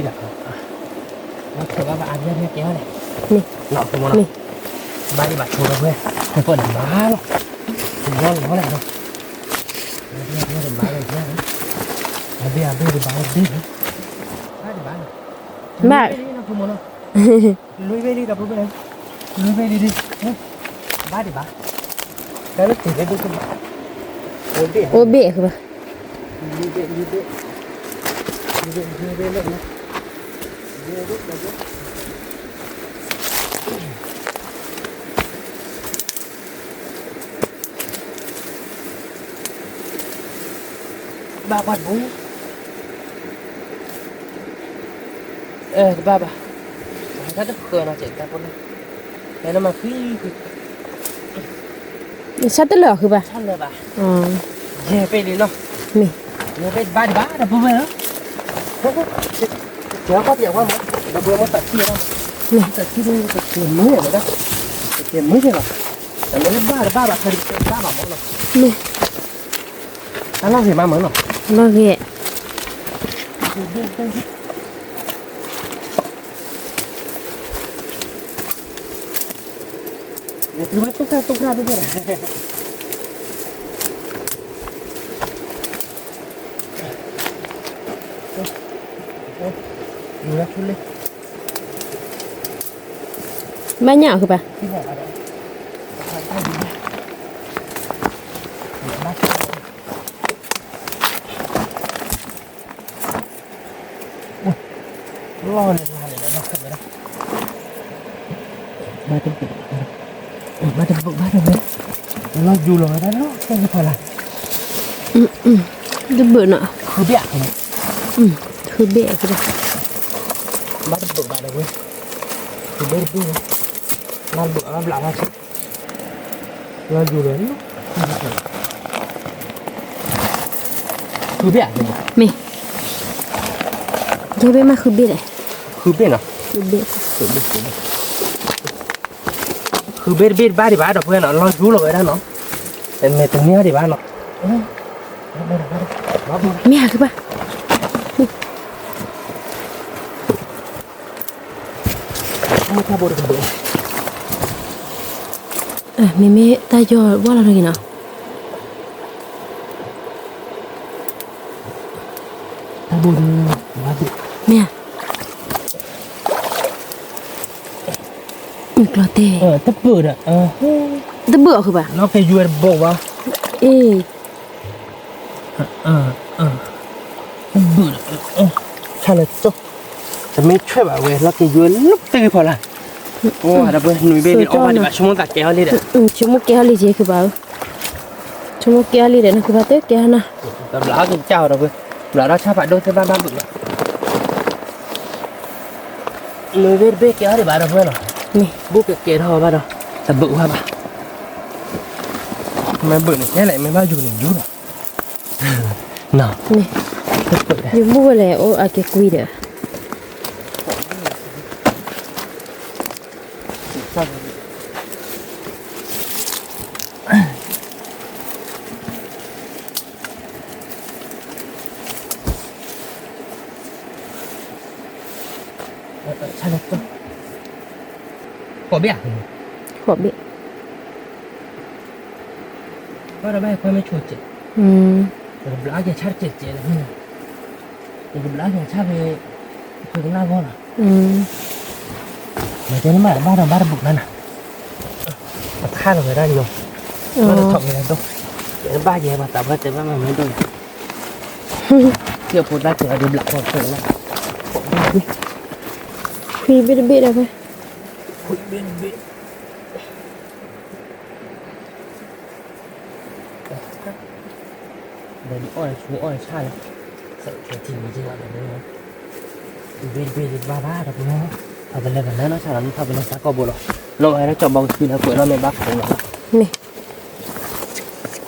ဘၣ်အါဘျဲၣ်ကဲဟီၣ်လဲၣ်, နီၤ ဆိကမိၣ်နီၤ, ဘၣ်ဒံးဘၣ်ဆိဒီးတဝဲ, တပၢၢ်န့ၣ်မၤလီၤ, လီၤလီၤလဲၣ်နီၤ, အဘ့ၣ်အဘ့ၣ်တဘၣ်လီၤဘ့ၣ်, ဘၣ်ဒံးဘၣ်နီၤ, ဘၣ် လွံၢ်ဘ့ၣ်လံဒီးပဘ့ၣ်, လွံၢ်ဘ့ၣ်လံဒ်, ဘၣ်ဒံးဘၣ်, တၢ်လၢတ့ၢ်ဘ့ၣ်ဒ်, အိၣ်ဘ့ၣ်, အိၣ်ဘ့ၣ်ဃုဘၣ်, လွံၢ်ဘ့ၣ်, လွံၢ်ဘ့ၣ်, လွံၢ်ဘ့ၣ်, လွံၢ်ဘ့ၣ်လၢ, ဘၣ်ကွၢ်တဘိ, ကဘၣ်ဘၣ်, တၢ်တဃၢနီၤ ကဲတၢ်ဖိလၢ, ဖဲလၢမၤဖှံ, ဆၣ်တလၢာ်အီၤဃုဘၣ်, ယဲၢ်ဘ့ၣ်လံနီၤ, မ့ၢ်, ယဲၢ်ဘ့ၣ်ဘၣ်ဒံးဘၣ် ဒီပုၢ်ဝဲၢ်ဧၢ, ကဲကွၢ်ပၠးဝဲမး, ဒီပုၢ်ဝဲၢ်မ့ၢ်သးထံၣ်ဝဲဒၣ်, မ့ၢ်သးထံၣ်ဒ် ကကဲမုာ်ဝဲဒၣ်, ကကဲမုာ်ကဲလီၤ, တၢ်လၢဘၣ်တဘၣ်ဘၣ် ခါဒံးကဲဘၣ်ဘၣ်မးနီၤ, မ့ၢ် တၢ်လီၢ်ဂ့ၤမးမးနီၤ, လီၢ်ဂ့ၤ ဘၣ်ညၣ်အီၤဃုဘၣ်, လီၢ်န့ၣ်လၢန့ၣ်လီၤ, ဘၣ်တဘၣ်, ဘၣ်တဘၣ်, လီၤယူၤလီၤဝဲဒၣ်လီၤ, တၢ်ဂ့ၢ်ဖီလာ်, တဘၣ်နီၤ, ဃုဘ့ၣ်, ဃုဘ့ၣ်, ဘၣ်တဘၣ်ဘၣ်ဒီးဝဲ, ဃုဘ့ၣ်တဘ့ၣ်, ဘၣ်တဘၣ်ဘၣ်ဘၣ် လီၤယူၤလီၤ, ဃုဘ့ၣ်ဧါ, မ့ၢ်, ယဲၢ်ဘ့ၣ်မးဃုဘ့ၣ်လဲၣ်, ဃုဘ့ၣ်နီၤ, ဃုဘ့ၣ်, ဃုဘ့ၣ်တဘ့ၣ်တဘၣ်ဒံးဘၣ် ဒီပုၢ်ဝဲၢ်နီၤ, လီၤယူၤလီၤဝဲဒၣ်နီၤ, မ့ၢ်တန့ၢ်ဒံးဘၣ်နီၤ, မ့ၢ်ဧါ ကဘၣ် မ့မ့ၢ်တၢ်ယီၤဝဲလီၤတဂ့ၤနီၤ, တၢ်ဘိၣ်ဒုး, မ့ၢ်ဧါ, ကျီတဲ, တဘၣ်ဒီး, တဘၣ်အီၤဃုဘၣ်, လီၤက့ၤယူၤဝဲတဘိၣ်ဘၣ်, အ့ၣ်, ဘုၣ်, ဆၣ်လၢကၠီ, တမ့ၢ်ဆွဲၣ်ဘၣ်ဝဲ လီၤက့ၤယိလၢတဂ့ၤဖီလာ်, အိၣ်ဒီပုၢ်ဝဲၢ် နွံဘ့ၣ်ဒ်အီၣ်ဘၣ်ဒံးဘၣ် ဆိကမိၣ်သးကဲထီၣ်လံဒီး, ဆိကမိၣ်ကဲထီၣ်လံက့ၤခုဘၣ်ဧၢ, ဆိကမိၣ်ကဲထီၣ်လံဒီး နခုဘၣ်တကဲထီၣ်နီၤ, တဘျီကစၢ်အီၤဒီပုၢ်ဝဲၢ်, ဘျီဒီးဆၣ်ဖးဒိၣ်သ့ၣ်ဘၣ်ဘၣ်ဘုၣ်လီၤ နွံဘ့ၣ်တဘ့ၣ်ကဲထီၣ်ဒံးဘၣ်ဒီပုၢ်ဝဲၢ်လီၤ, ဘူၣ်ကကဲထီၣ်ဘၣ်ဒီး, တဘုၣ်ဝဲဘၣ်, မ့ၢ်ဘုၣ်န့ၣ် ဟဲလဲၣ် မ့ၢ်ဘၣ်ယူၤန့ၣ်ယူၤလီၤ, နီၤ, ယူၤမုၢ်ဝဲလဲၣ် အိၣ်အက့ၤကွံဒီး ဃိးဘ့ၣ်, ဃိးဘ့ၣ်, ဘၣ်ဒီးဘၣ်ခွဲမ့ၢ်ဆိကဲး, တဘျီကဲဆၣ်တကဲးကဲးလၢ, တဘျီကဲဆၣ်ဖဲ, ဖဲကနၣ်ဂီၢ်လီၤ, မ့ၢ်တဲနမးဘၣ်ဒီးဘၣ်တဘူးဘၣ်နၤ, အခါလီၤဝဲဒၣ်ညီ, ဘၣ်ဒီးထီၣ်က့ၤလၢဒိၣ်, ယဘၣ်ယဲပှၤသးဘၣ်တဲဘၣ်မၤမ့ၢ်ဒိၣ်ယၤ, ယဖိသၣ်ကဲအီၤဒ်ဘျးဖီခိၣ်လီၤ, ခွံဘ့ၣ်တဘ့ၣ်ဒီးဖဲ, ခွံဘ့ၣ်တဘ့ၣ် ဒီးဒ်အီၣ်ဆူအီၣ်ဆၣ်လီၤ, စဲးခဲထံမံၤက့ၤလီၤဒီး, ဘ့ၣ်တဘ့ၣ်ဒ်ဘၣ်ဘၣ်ဒီးပှၤ, ထီၣ်ပလဲၤပလဲၤနီၢ်ဆၣ်လီၤ နထီၣ်ပလဲၤစးကီၢ်ဘိလီ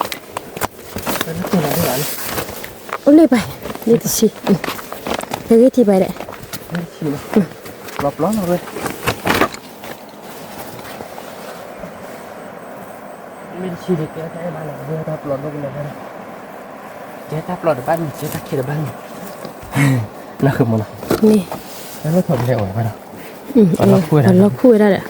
ၤ, နီၢ်ဝဲဒၣ်ကၠီဘီကသံလၢကွဲးနီၢ်မ့ၢ်ဘၣ်ခိးလီၤ, မ့ၢ်, အိၣ်လၢပၢ်, လၢတဆံ, တဂ့ၤထံပၢ်ဒီး, ပျီပျီနီၢ်ဝဲ မ့ၢ်တဆံးဒီးကဲတၢ်အဲၣ်ဘၣ်လီၤ, ကဲတၢ်ပျီဒိၣ်ကလဲာ်ဘၣ်ဒီး, ကဲတၢ်ပျီတဘၣ်န့ၣ် ကဲတၢ်ခံးတဘၣ်န့ၣ်, နဃုမနီၤ, မ့ၢ်, တၢ်လၢထီၣ်ကလဲၤအိၣ်ဘၣ်ဒီး, အလီၢ်ခူၣ်ဝဲဒၣ်ဒီး,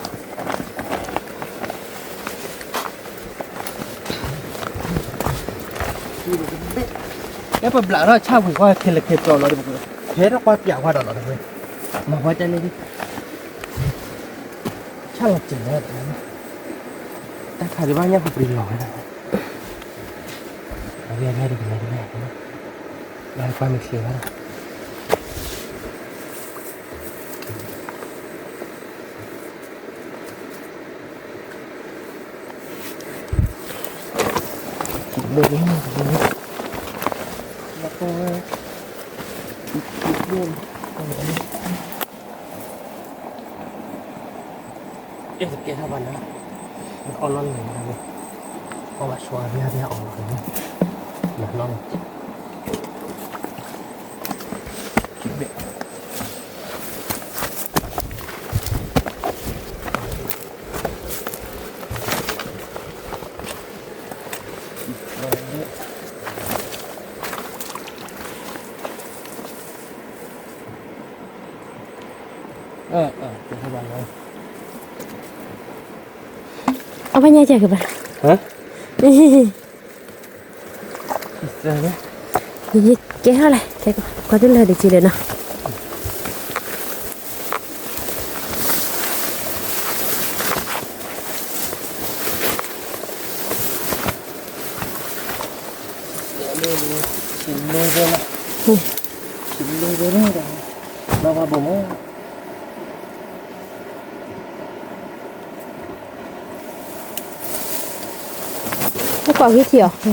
လၢပဘျးထီၣ်ဆၣ်ဝံၤကွၢ်ခဲလၢာ်ခဲဆ့လီၤ, ခဲထီၣ်ကွၢ်ပျးကွၢ်ဒီးလီၤ, မၤကွၢ်တၢ်န့ၣ်, ဆၣ်လီၤစၢၤလီၤ, တၢ်ခါဒံးဘၣ်ညၣ်ဖိပြံလီၤဝဲဒၣ်, အဂ့ၢ်အဂ့ၢ်ဒ်ကလဲၤဒ်လဲၣ်, ဘၣ်ကွၢ်မ့ၢ်ချ့ဘၣ်ဒီး အဲၣ်တကဲထီၣ်ဘၣ်လၢ, အီၣ်လီၢ်လၢ်လၢ်, အီၣ်ဘၣ်ဆှီဘၣ်ဘၣ်အီၣ်လီၤ, လီၢ်လီၢ်လီၤ, အဘၣ်ညါကကဘၣ်, ကဲထီၣ်လဲၣ်, ကွၢ်တလၢာ်တက့ၢ်ဒီးနီၤ. ကွၢ်ဂ့ၤ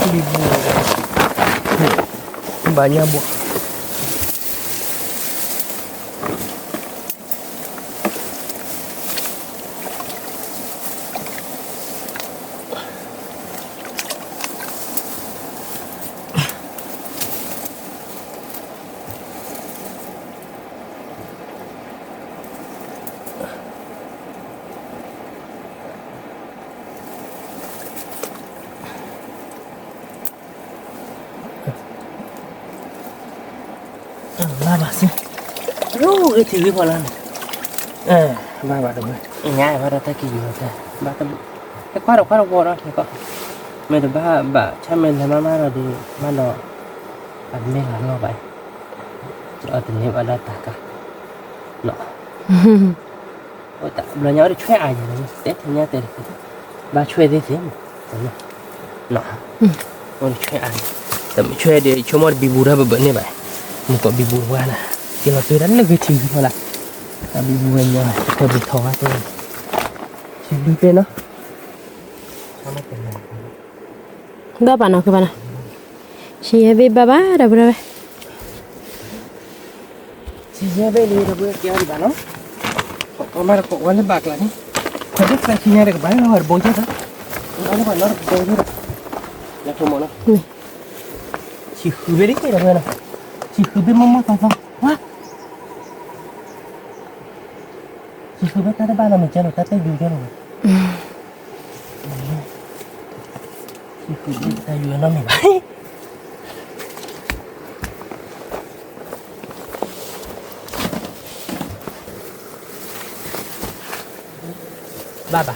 ထံၣ်အီၤ, ဘၣ်ညါဘိး ဘၣ်ဘၣ်စ့ၢ်, ဂ့ၤထံၣ်ဂ့ၤဖီလာ်န့ၣ်, ဘၣ်ဘၣ်တဝဲ, ညါဘၣ်ဒီးတၢ်က့ၤယူၤတၢ်, ဘၣ်တမုာ်, ဟဲကွၢ်ဒီးကွၢ်ဒီးဝီဒီးဟဲကီး, မ့ၢ်တဘၣ်ဘၣ်ဆၣ်မ့ၢ်လဲၤမးမးဒီးဒုး မးဒီး, အမ့ၢ်လီၤလီၢ်ဘၣ်, အတန့ၢ်ဘၣ်ဒၣ်တၢ်ကါ, နီၤ, အိၣ်တၢ်ဘျီညါအိၣ်တဆွဲၣ်အါယၤန့ၣ် တဲထံၣ်ညါတဲတသ့, ဘၣ်ဆွဲၣ်သ့ၣ်သ့ၣ်, နီၤ, အိၣ်တဆွဲၣ်အါယၤ, တမ့ၢ်ဆွဲၣ်ဒီး ဆိကမိၣ်တဘံဘူတၢ်ဘၢဘၢန့ၣ်ဘၣ် မုၢ်ကီၢ်ဘံဘူတဝါနၤ, က့ၤလီၤတုၤဒၣ်လၢဂ့ၤထံဂံၤမးလၢ်, အဘံဘူဝဲညီ, တၢ်ဘံထီၣ်ဝဲ, ထံဘံပဲနီၤ, ဘၣ်ဘၣ်နီၤ ကဘၣ်နီၤ, ဆံးယဲၢ်ဘ့ၣ်ဘၣ်ဘၣ်ဒီပုၢ်ဒီဝဲၢ် ဆံးယဲၢ်ဘ့ၣ်လံ ဒီပုၢ်ဝဲၢ်ကဲအီၤဒံးဘၣ်နီၤ, ကိးမးတကိးဝဲလၢဘၣ်ကျါန့ၣ်, ခီဒ်သၢဆံညါတကဘၣ် ဟီတဘိယဲၢ်သၢ, အီၤလၢဘၣ်နီတဘိယဲၢ်ဒီး, လၢထိၣ်မီၤနီၤ, ဆံးဃုဘ့ၣ်လံ ဒီပုၢ်ဝဲၢ်နီၤ, ဆံးဃုဘ့ၣ်မီၢ်မီၢ်သီသီ, ဝါ ဆံးဃုဘ့ၣ်တၢ်တဘၣ်နီတမံၤကဲလီၤ တၢ်တဲယူၤကဲလီၤ, ဆံးဃုဘ့ၣ်တၢ်ယူၤနီတမံၤဘၣ် ဘၣ်ဘၣ်, တ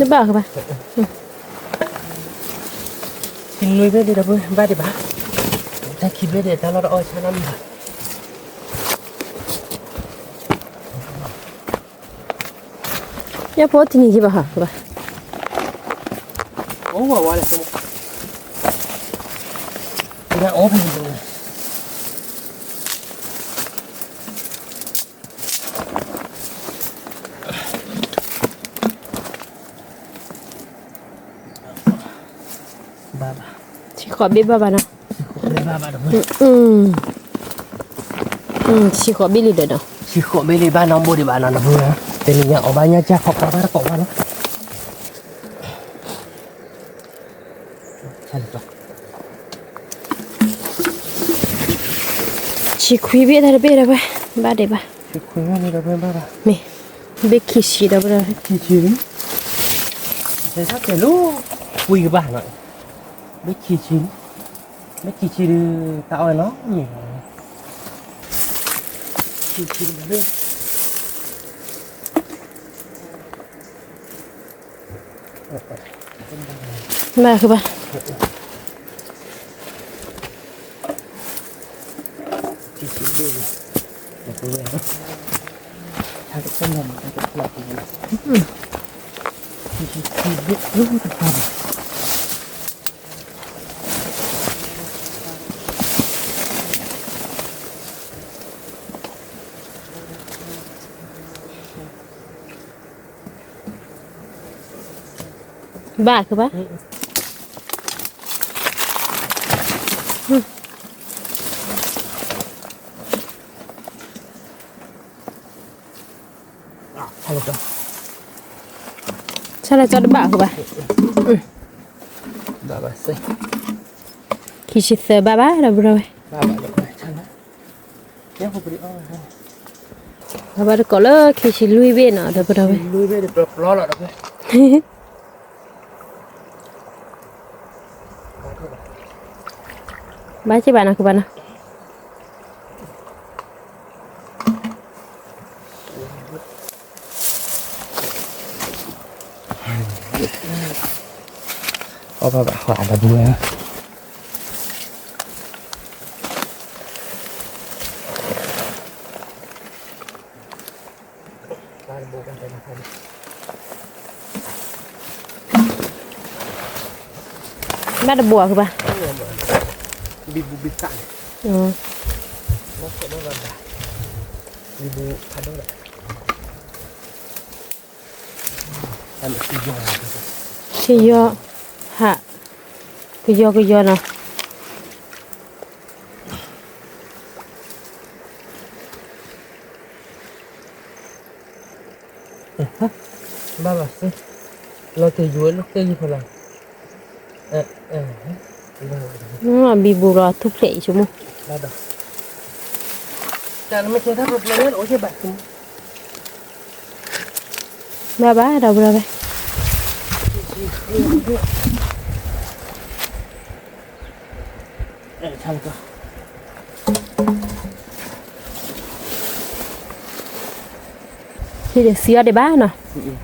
ဘၣ်ကဘၣ်, ဆံးနွံဘ့ၣ်ဒံးဒီပုၢ်ဝဲၢ် ဘၣ်ဒံးဘၣ်, တၢ်ခံဘ့ၣ်ဒံးတၢ်လီၢ်တအီၣ်ဆၣ်နီတမံၤဘၣ်, ယဖိတနံၤကဘၣ်ဟးကဘၣ်, အိၣ်ဝဲဝဲလၢ ဘၣ်ဘၣ်, ဆံးဃိးဘ့ၣ်ဘၣ်ဘၣ်နီၤ, ဆံးဃိးဘ့ၣ်ဘၣ်ဘၣ်ဒီး, ဆံးဃိးဘ့ၣ်လံဒီးနီၤ, ဆံးဃိးဘ့ၣ်လံဘၣ်နီၤ ဘိဒံးဘၣ်နီၤ တဘိ, တနံၤညါအီၣ်ဘၣ်ညါကၢ်ခီပှၤဘၣ်တကိးဘၣ်နီၤ ဆံးခွံဘ့ၣ်တၢ်တဘ့ၣ်ဒီးဝဲ, ဘၣ်ဒံးဘၣ်, ဘ့ၣ်ခံဆံဒီးဝဲ, ခံဆံ, တၢ်တဲလီၤ, ဝံၤကဘၣ်နီၤ, ဘ့ၣ်ခံဆံ, ဘ့ၣ်ခံဆံဒုး တၢ်အီၣ်နီတမံၤဘၣ်, ခံဆံဒုး ဘၣ်ဃုဘၣ်, ဘၣ်ဃုဘၣ်, ဆၣ်လၢကၠီတဘၣ်ဃုဘၣ်, ခံဆံသၢဘၣ်ဘၣ်ဒီးဘျီဝဲ, အဘၣ်တကိးလၢခံဆံလွံၢ်ဘ့ၣ်နီၤ ဒီးဘျီဝဲ ဘၣ်က့ၤဘၣ်နီၤ ကဘၣ်နီၤ, အီၣ်ဘၣ်ဘၣ်ဃးဒီပုၢ်ဝဲၢ်, ဘၣ်တဘိအကဘၣ်, ဘံဘူဘံကၣ်န့ၣ်, ဘံဘူဖးဒိၣ်ဒီး, ကယီ, ဟး, ကယီကယီနီၤ. ဘၣ်ဘၣ်စ့, လီၤက့ၤယိၤလၢက့ၤယိၤဖီလာ်, ဘံဘူလီၤထူၣ်ဖျဲးအံၤဆိကမိၣ်, တၢ်နမ့ၢ်ကဲထီၣ်ပျဲၤန့ၣ် အိၣ်က့ၤဘၣ်ဆိကမိၣ်, ဘၣ်ဘၣ်ဒီပုၢ်ဒီဝဲၢ် ဟံးဒီးစံးအီၤဒံးဘၣ်နီၤ, အဘၣ်လဲၣ်, ဒီပုၢ်ဝဲၢ် ခံဆံနွံဘ့ၣ်န့ၣ်နီၤ, ခံ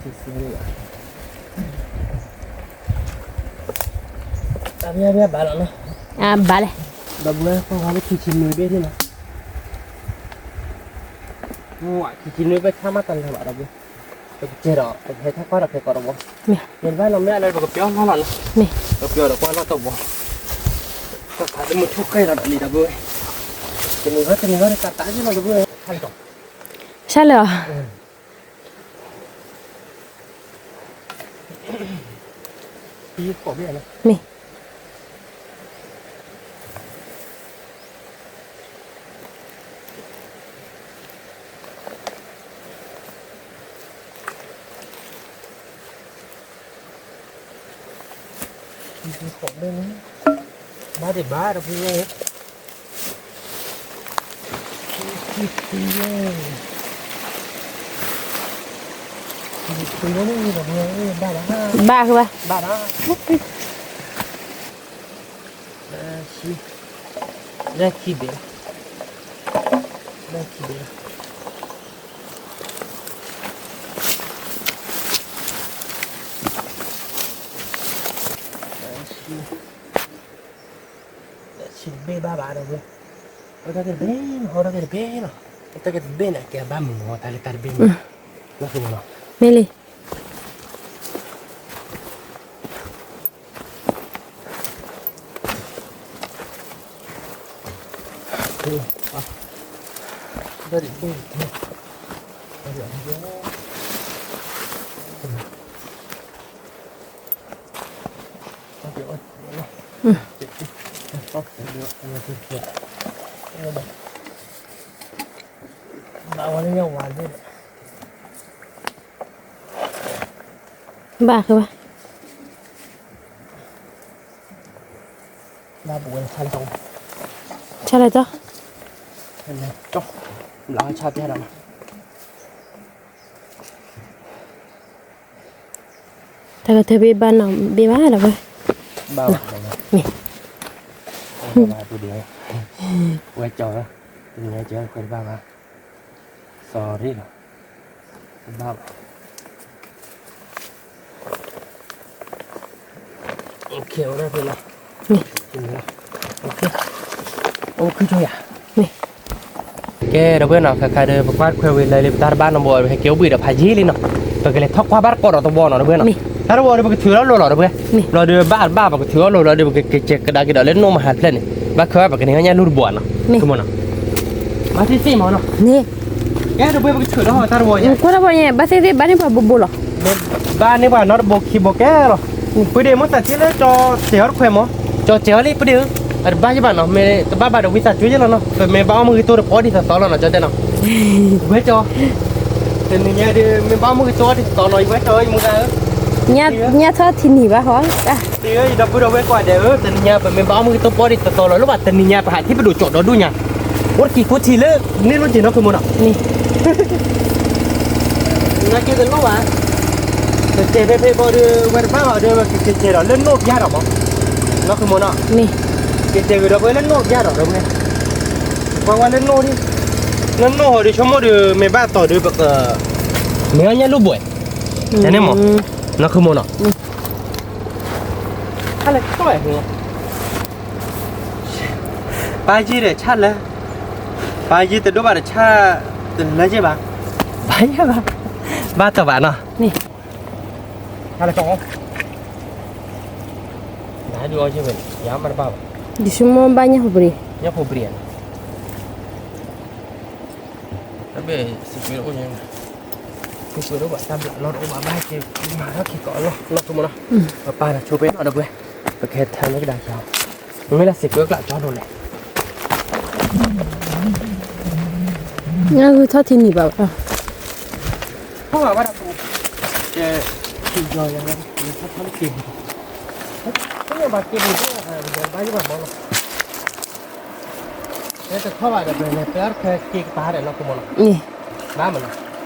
ဆံနွံဘ့ၣ်ဆၣ်မးတလၢာ်ဘၣ်ဒီပုၢ်ဝဲၢ်, ပကစဲးဒီး ပကဟဲထီၣ်ကွၢ်ဒီးဖဲကီးတဘီ, မ့ၢ်ဘၣ်နီၤ မ့ၢ်အလၢပကပျီလီၤလီၤနီၤ, မ့ၢ်ပကပျီဒီးကွၢ်လီၤတဘီ, တၢ်ဖးလၢမုၢ်ထူၣ်ဃဲလီၤဒီးလံဒီပုၢ်ဝဲၢ်, တနံၤဂီၢ်တနံၤဂီၢ်တၢ်တၢ်က့ၢ်လီၤတဘိ, ဆါလၢာ်အီၤ, မ့ၢ် ဘၣ်ဒံးဘၣ်တဖုဝဲ, ဘၣ်ဃုဘၣ်, လၢခံဘ့ၣ်, လၢခံဘ့ၣ်လီၤ. ဆံတဘ့ၣ်ဘၣ်ဘၣ်ဒီးဝဲ, အတၢ်က့တဘ့ၣ်လီၤ, အတၢ်က့တဘ့ၣ်လီၤ, အတၢ်က့တဘ့ၣ်န့ၣ် ကဲဘၣ်မုာ်မုာ်တၢ်လၢတၢ်တဘ့ၣ်မး, လီၤမးလီၤ, မ့ၢ်လံ. ဘၣ်ဃုဘၣ်, ဆါလၢတီ, ဆါလၢတီ, ဘျါဆါပျဲဒီး တၢ်ကထၢဘ့ၣ်ဘၣ်နီၤဘ့ၣ်ဘၣ်ဒီးဝဲ, ဘၣ်ဘၣ်, မ့ၢ်, ဝဲကၠီ, တနံၤညါကၠီခွဲးတဘၣ်ဘၣ်, sorry လီၤ, တဘၣ်ဘၣ်. အိၣ်ခိးယၤ, ကဲဒီပုၢ်ဝဲၢ်နီၤ ခါခါဒီး ပကွၢ်ခွဲးဝံၤလၢလံ ပတၢ်တဘၣ်နီတဘိ ပဟဲက့ၤအိၣ်ဘှံးဒီးဖးယံာ်လံနီၤ, ပကလဲၤထီၣ်ကွၢ်ဘၣ်တကိးဒီးတဝီနီၤ ဒီပုၢ်ဝဲၢ်နီၤ, တၢ်တဝီဒီး ပကထုးထီၣ်လိၤလီၤ ဒီပုၢ်ဝဲၢ်, ဘျီဒီးဘၣ်ဘၣ် ပကထုးထီၣ်လိၤလီၤဒီး ပကကဲးကဒါက့ၤဒီးလၢနိၣ်မဟါတဖျၢၣ်န့ၣ် ဘၣ်ခဲဘၣ် ပကန့ၢ်ဟီၣ်ညၣ်လူၢ်တဘိနီၤ, မ့ၢ်, ဘၣ်သ့ၣ်သ့ၣ်မးနီၤ, ကဲဒီပုၢ်ဝဲၢ် ပကထုးထီၣ်တၢ်တဝီညါ, ကွၢ်တၢ်တဝီညါ ဘၣ်သ့ၣ်သ့ၣ် ဘၣ်န့ၢ်ပှၤဘိဘိလီၤ, ဘၣ်န့ၢ်ပှၤနီတဘိခံဘိကဲလီၤ, ပှၤဒ့မ့ၢ်သးထံလၢကၠီစဲးအီၤတခွဲးမး, ကၠီစဲးအီၤလံ ပှၤဒ့ဧၢ, အတဘၣ်ယဘၣ်နီၤ မ့ၢ်တဘၣ်ဘၣ်ဒီးဝံသးစူၤယဲလီၤနီၤ, ပမ့ၢ်ဘၣ်အီၣ်မ့ၢ်ဂ့ၤတိၢ်တပီၢ်ဒံးသီသီလီၤနီၤ ကၠီတဲနီၤ, ဝဲကၠီ, တနံၤညါဒီး မ့ၢ်ဘၣ်အီၣ်မ့ၢ်ဂ့ၤတိၢ်အီၣ်ဒံးသီသီလီၤ ယဝဲကၠီ ယမူဂၤဧၢ, ညါထီၣ်ထံနံၤဘၣ်ဟီ, တံၤဧၢ ယဒီပုၢ်ဒီဝဲၢ်ကိးဂၤဒဲးဧၢ, တနံၤညါ ပမ့ၢ်ဘၣ်အီၣ်မ့ၢ်ဂ့ၤတိၢ်ပီၢ်ဒံးသီသီလီၤ လၢဘၣ်တနံၤညါ ပဟးထံၣ်ပဒိၣ်ကၠီဒီဒူၣ်ညါ, အိၣ်တက့ၤကိးထံလၢ န့ၢ်လိၣ်က့ၤနီၢ်ခိမိၢ်နီၤ နက့ၤတလိၣ်ဘၣ်, ပတဲဖဲဖဲဘီဒီး ဝဲတဘၣ်ဘၣ်ဒီး ဝဲကကဲကဲဒီးလၢနိၣ်ပျၢ်ဒီးမး, နီၢ်ခိမိၢ်နီၤ, ကတဲဂ့ၤဒီးပဝဲလၢနိၣ်ပျၢ်ဒီး ဒီးဝဲ, ပှၤဝဲလၢနိၣ်ဒံး, လၢနိၣ်ဟီဒီး ဆိကမိၣ်ဒီး မ့ၢ်ဘၣ်တီၤဒီး ပက, မ့ၢ်အီၣ်ညၣ်လိၣ်ဘှဲး, န့ၣ်မး, နီၢ်ခိမိၢ်နီၤ, ခါလၢကီၢ်, ပၢ်ယံၤဒီးဆၣ်လၢ, ပၢ်ယံၤတဒိၣ်ဘၣ်ဒီးဆၣ်, တလၢယဲၢ်ဘၣ်, ဘၣ်ယဲၢ်ဘၣ်, ဘၣ်တဘၣ်နီၤ, ခါလၢကီၢ်, နဒုးအီၣ်ယဲၢ်ဝဲန့ၣ် ယမ့ၢ်တဘၣ်ဘၣ်, ယဆိကမိၣ်ဘၣ်ညၣ်ဖိပရံၤ, ညၣ်ဖိပရံၤ, တဘ့ၣ်စံးကွံာ်အိၣ်ညါ, စံးကွံာ်အိၣ်ဘၣ်တၢ်ဘျးလီၤတအိၣ်ဘၣ်ဘၣ်က့ၤ, မၤထီၣ်ခံကိးလီၤ နီၢ်ခိမိၢ်နီၤ, ပပၢ်န့ၣ်ဆိပ့ၤနီၣ်ဒီပုၢ်ဝဲၢ်, ပကဟဲထၢလၢကဒါက့ၤ, မ့မ့ၢ်လၢစံးကွံာ်ကျးကၠီဒိၣ်လဲၣ် နဂုၤထီၣ်ထံနံၤဘၣ်ဘၣ်, ထီၣ်ဘၣ်ဘၣ်ဒီး, ကဲ, ထံယီၤယၤ, ထီၣ်ထီၣ်လၢက့ၤ, ဘၣ်က့ၤဒံး, ဘၣ်ယဘၣ်မီၤလီၤ, တထီၣ်ဘၣ်ဒီး ပလဲၤပျၢ်တခွဲက့ၤကပၤဒီး နီၢ်ခိမိၢ်နီၤ, ဘၣ်မနီ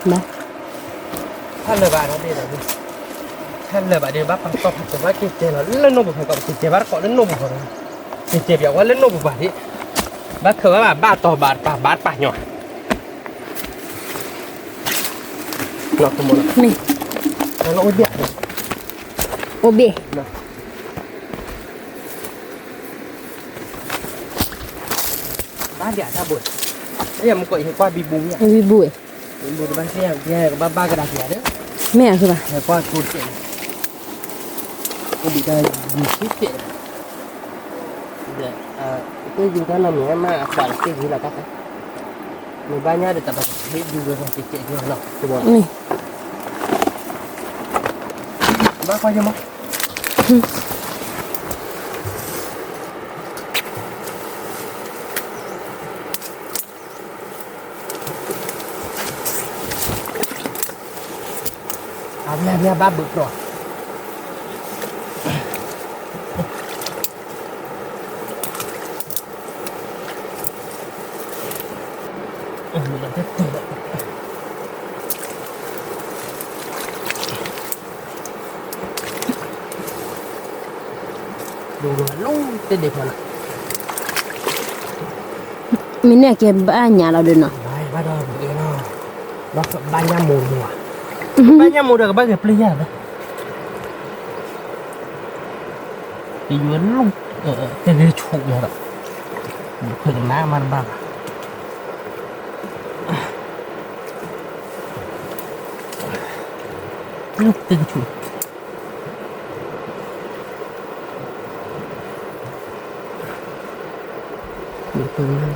ၤ, ဆၣ်လၢာ်ဘၣ်ဒီး, ဆၣ်လၢာ်ဘၣ်ဒီး ဘၣ်ပာ်တီၢ်ဖးကီး ဘၣ်က့ၤကဲလီၤ လၢနိၣ်ပူၤဖးကီး က့ၤကဲဘၣ်တကိးလၢနိၣ်ပူၤဖးကီး, က့ၤကဲပျးဝဲလၢနိၣ်ပူၤပှၤဒံး, ဘၣ်ခၢၣ်ဝဲဘၣ် ဘၣ်တီၤဘၣ်တပၤ ဘၣ်တပၤညီ, နီၢ်ခိမိၢ်နီၤ, အိၣ်ဘ့ၣ်, ဘၣ်ဒၣ်တၢ်ဘိ, မ့ၢ်ကွၢ်ယကွၢ်ဘံဘူ, ဘံဘူ, ဘံဘူတဘၣ်သ့ၣ်ညါ ကဘၣ်ဘၣ်ကဒါက့ၤဒီး, မ့ၢ်အဃိဘၣ်, ကွၢ်ထိတကဲး, အိၣ်ဘံတၢ်ဘံဆံတကဲး, ဒီး အက့ၢ်ယူၤတၢ်နီတမံၤ မ့ၢ်အကွၢ်လီၤက့ၢ်ယူၤလီၤတၢ်သး, မ့ၢ်ဘၣ်ညါဒီးတၢ်ပဟ့ၣ်ယူၤဝဲကကဲးကဲးလီၤ, ဘၣ်ကွၢ်ယမီၢ် အမ့ၢ်မ့ၢ်ဘၣ်ဘုးကြီ မ့ၢ်န့ၢ်ကဲဘၣ်ညါလီၤဒုးနီၤ, ဘၣ်ညါမိၢ်လီၤ, ဘၣ်ညါမိၢ်ဒီးကဘၣ်ဂဲၤပျုၢ်ယၤလီၤ, ကယွဲလီၤ, တဲဂ့ၤဆူၣ်လီၤဒီး, ခွဲးကနါမးတဘၣ်ဘၣ်, တဲဂ့ၤဆူၣ် ဘၣ်ဘၣ်စ့ၢ်, ပကယွဲလီၤစ့ၢ်ဂ့ၤဆူၣ်တဖၣ်အံၤ, ဘ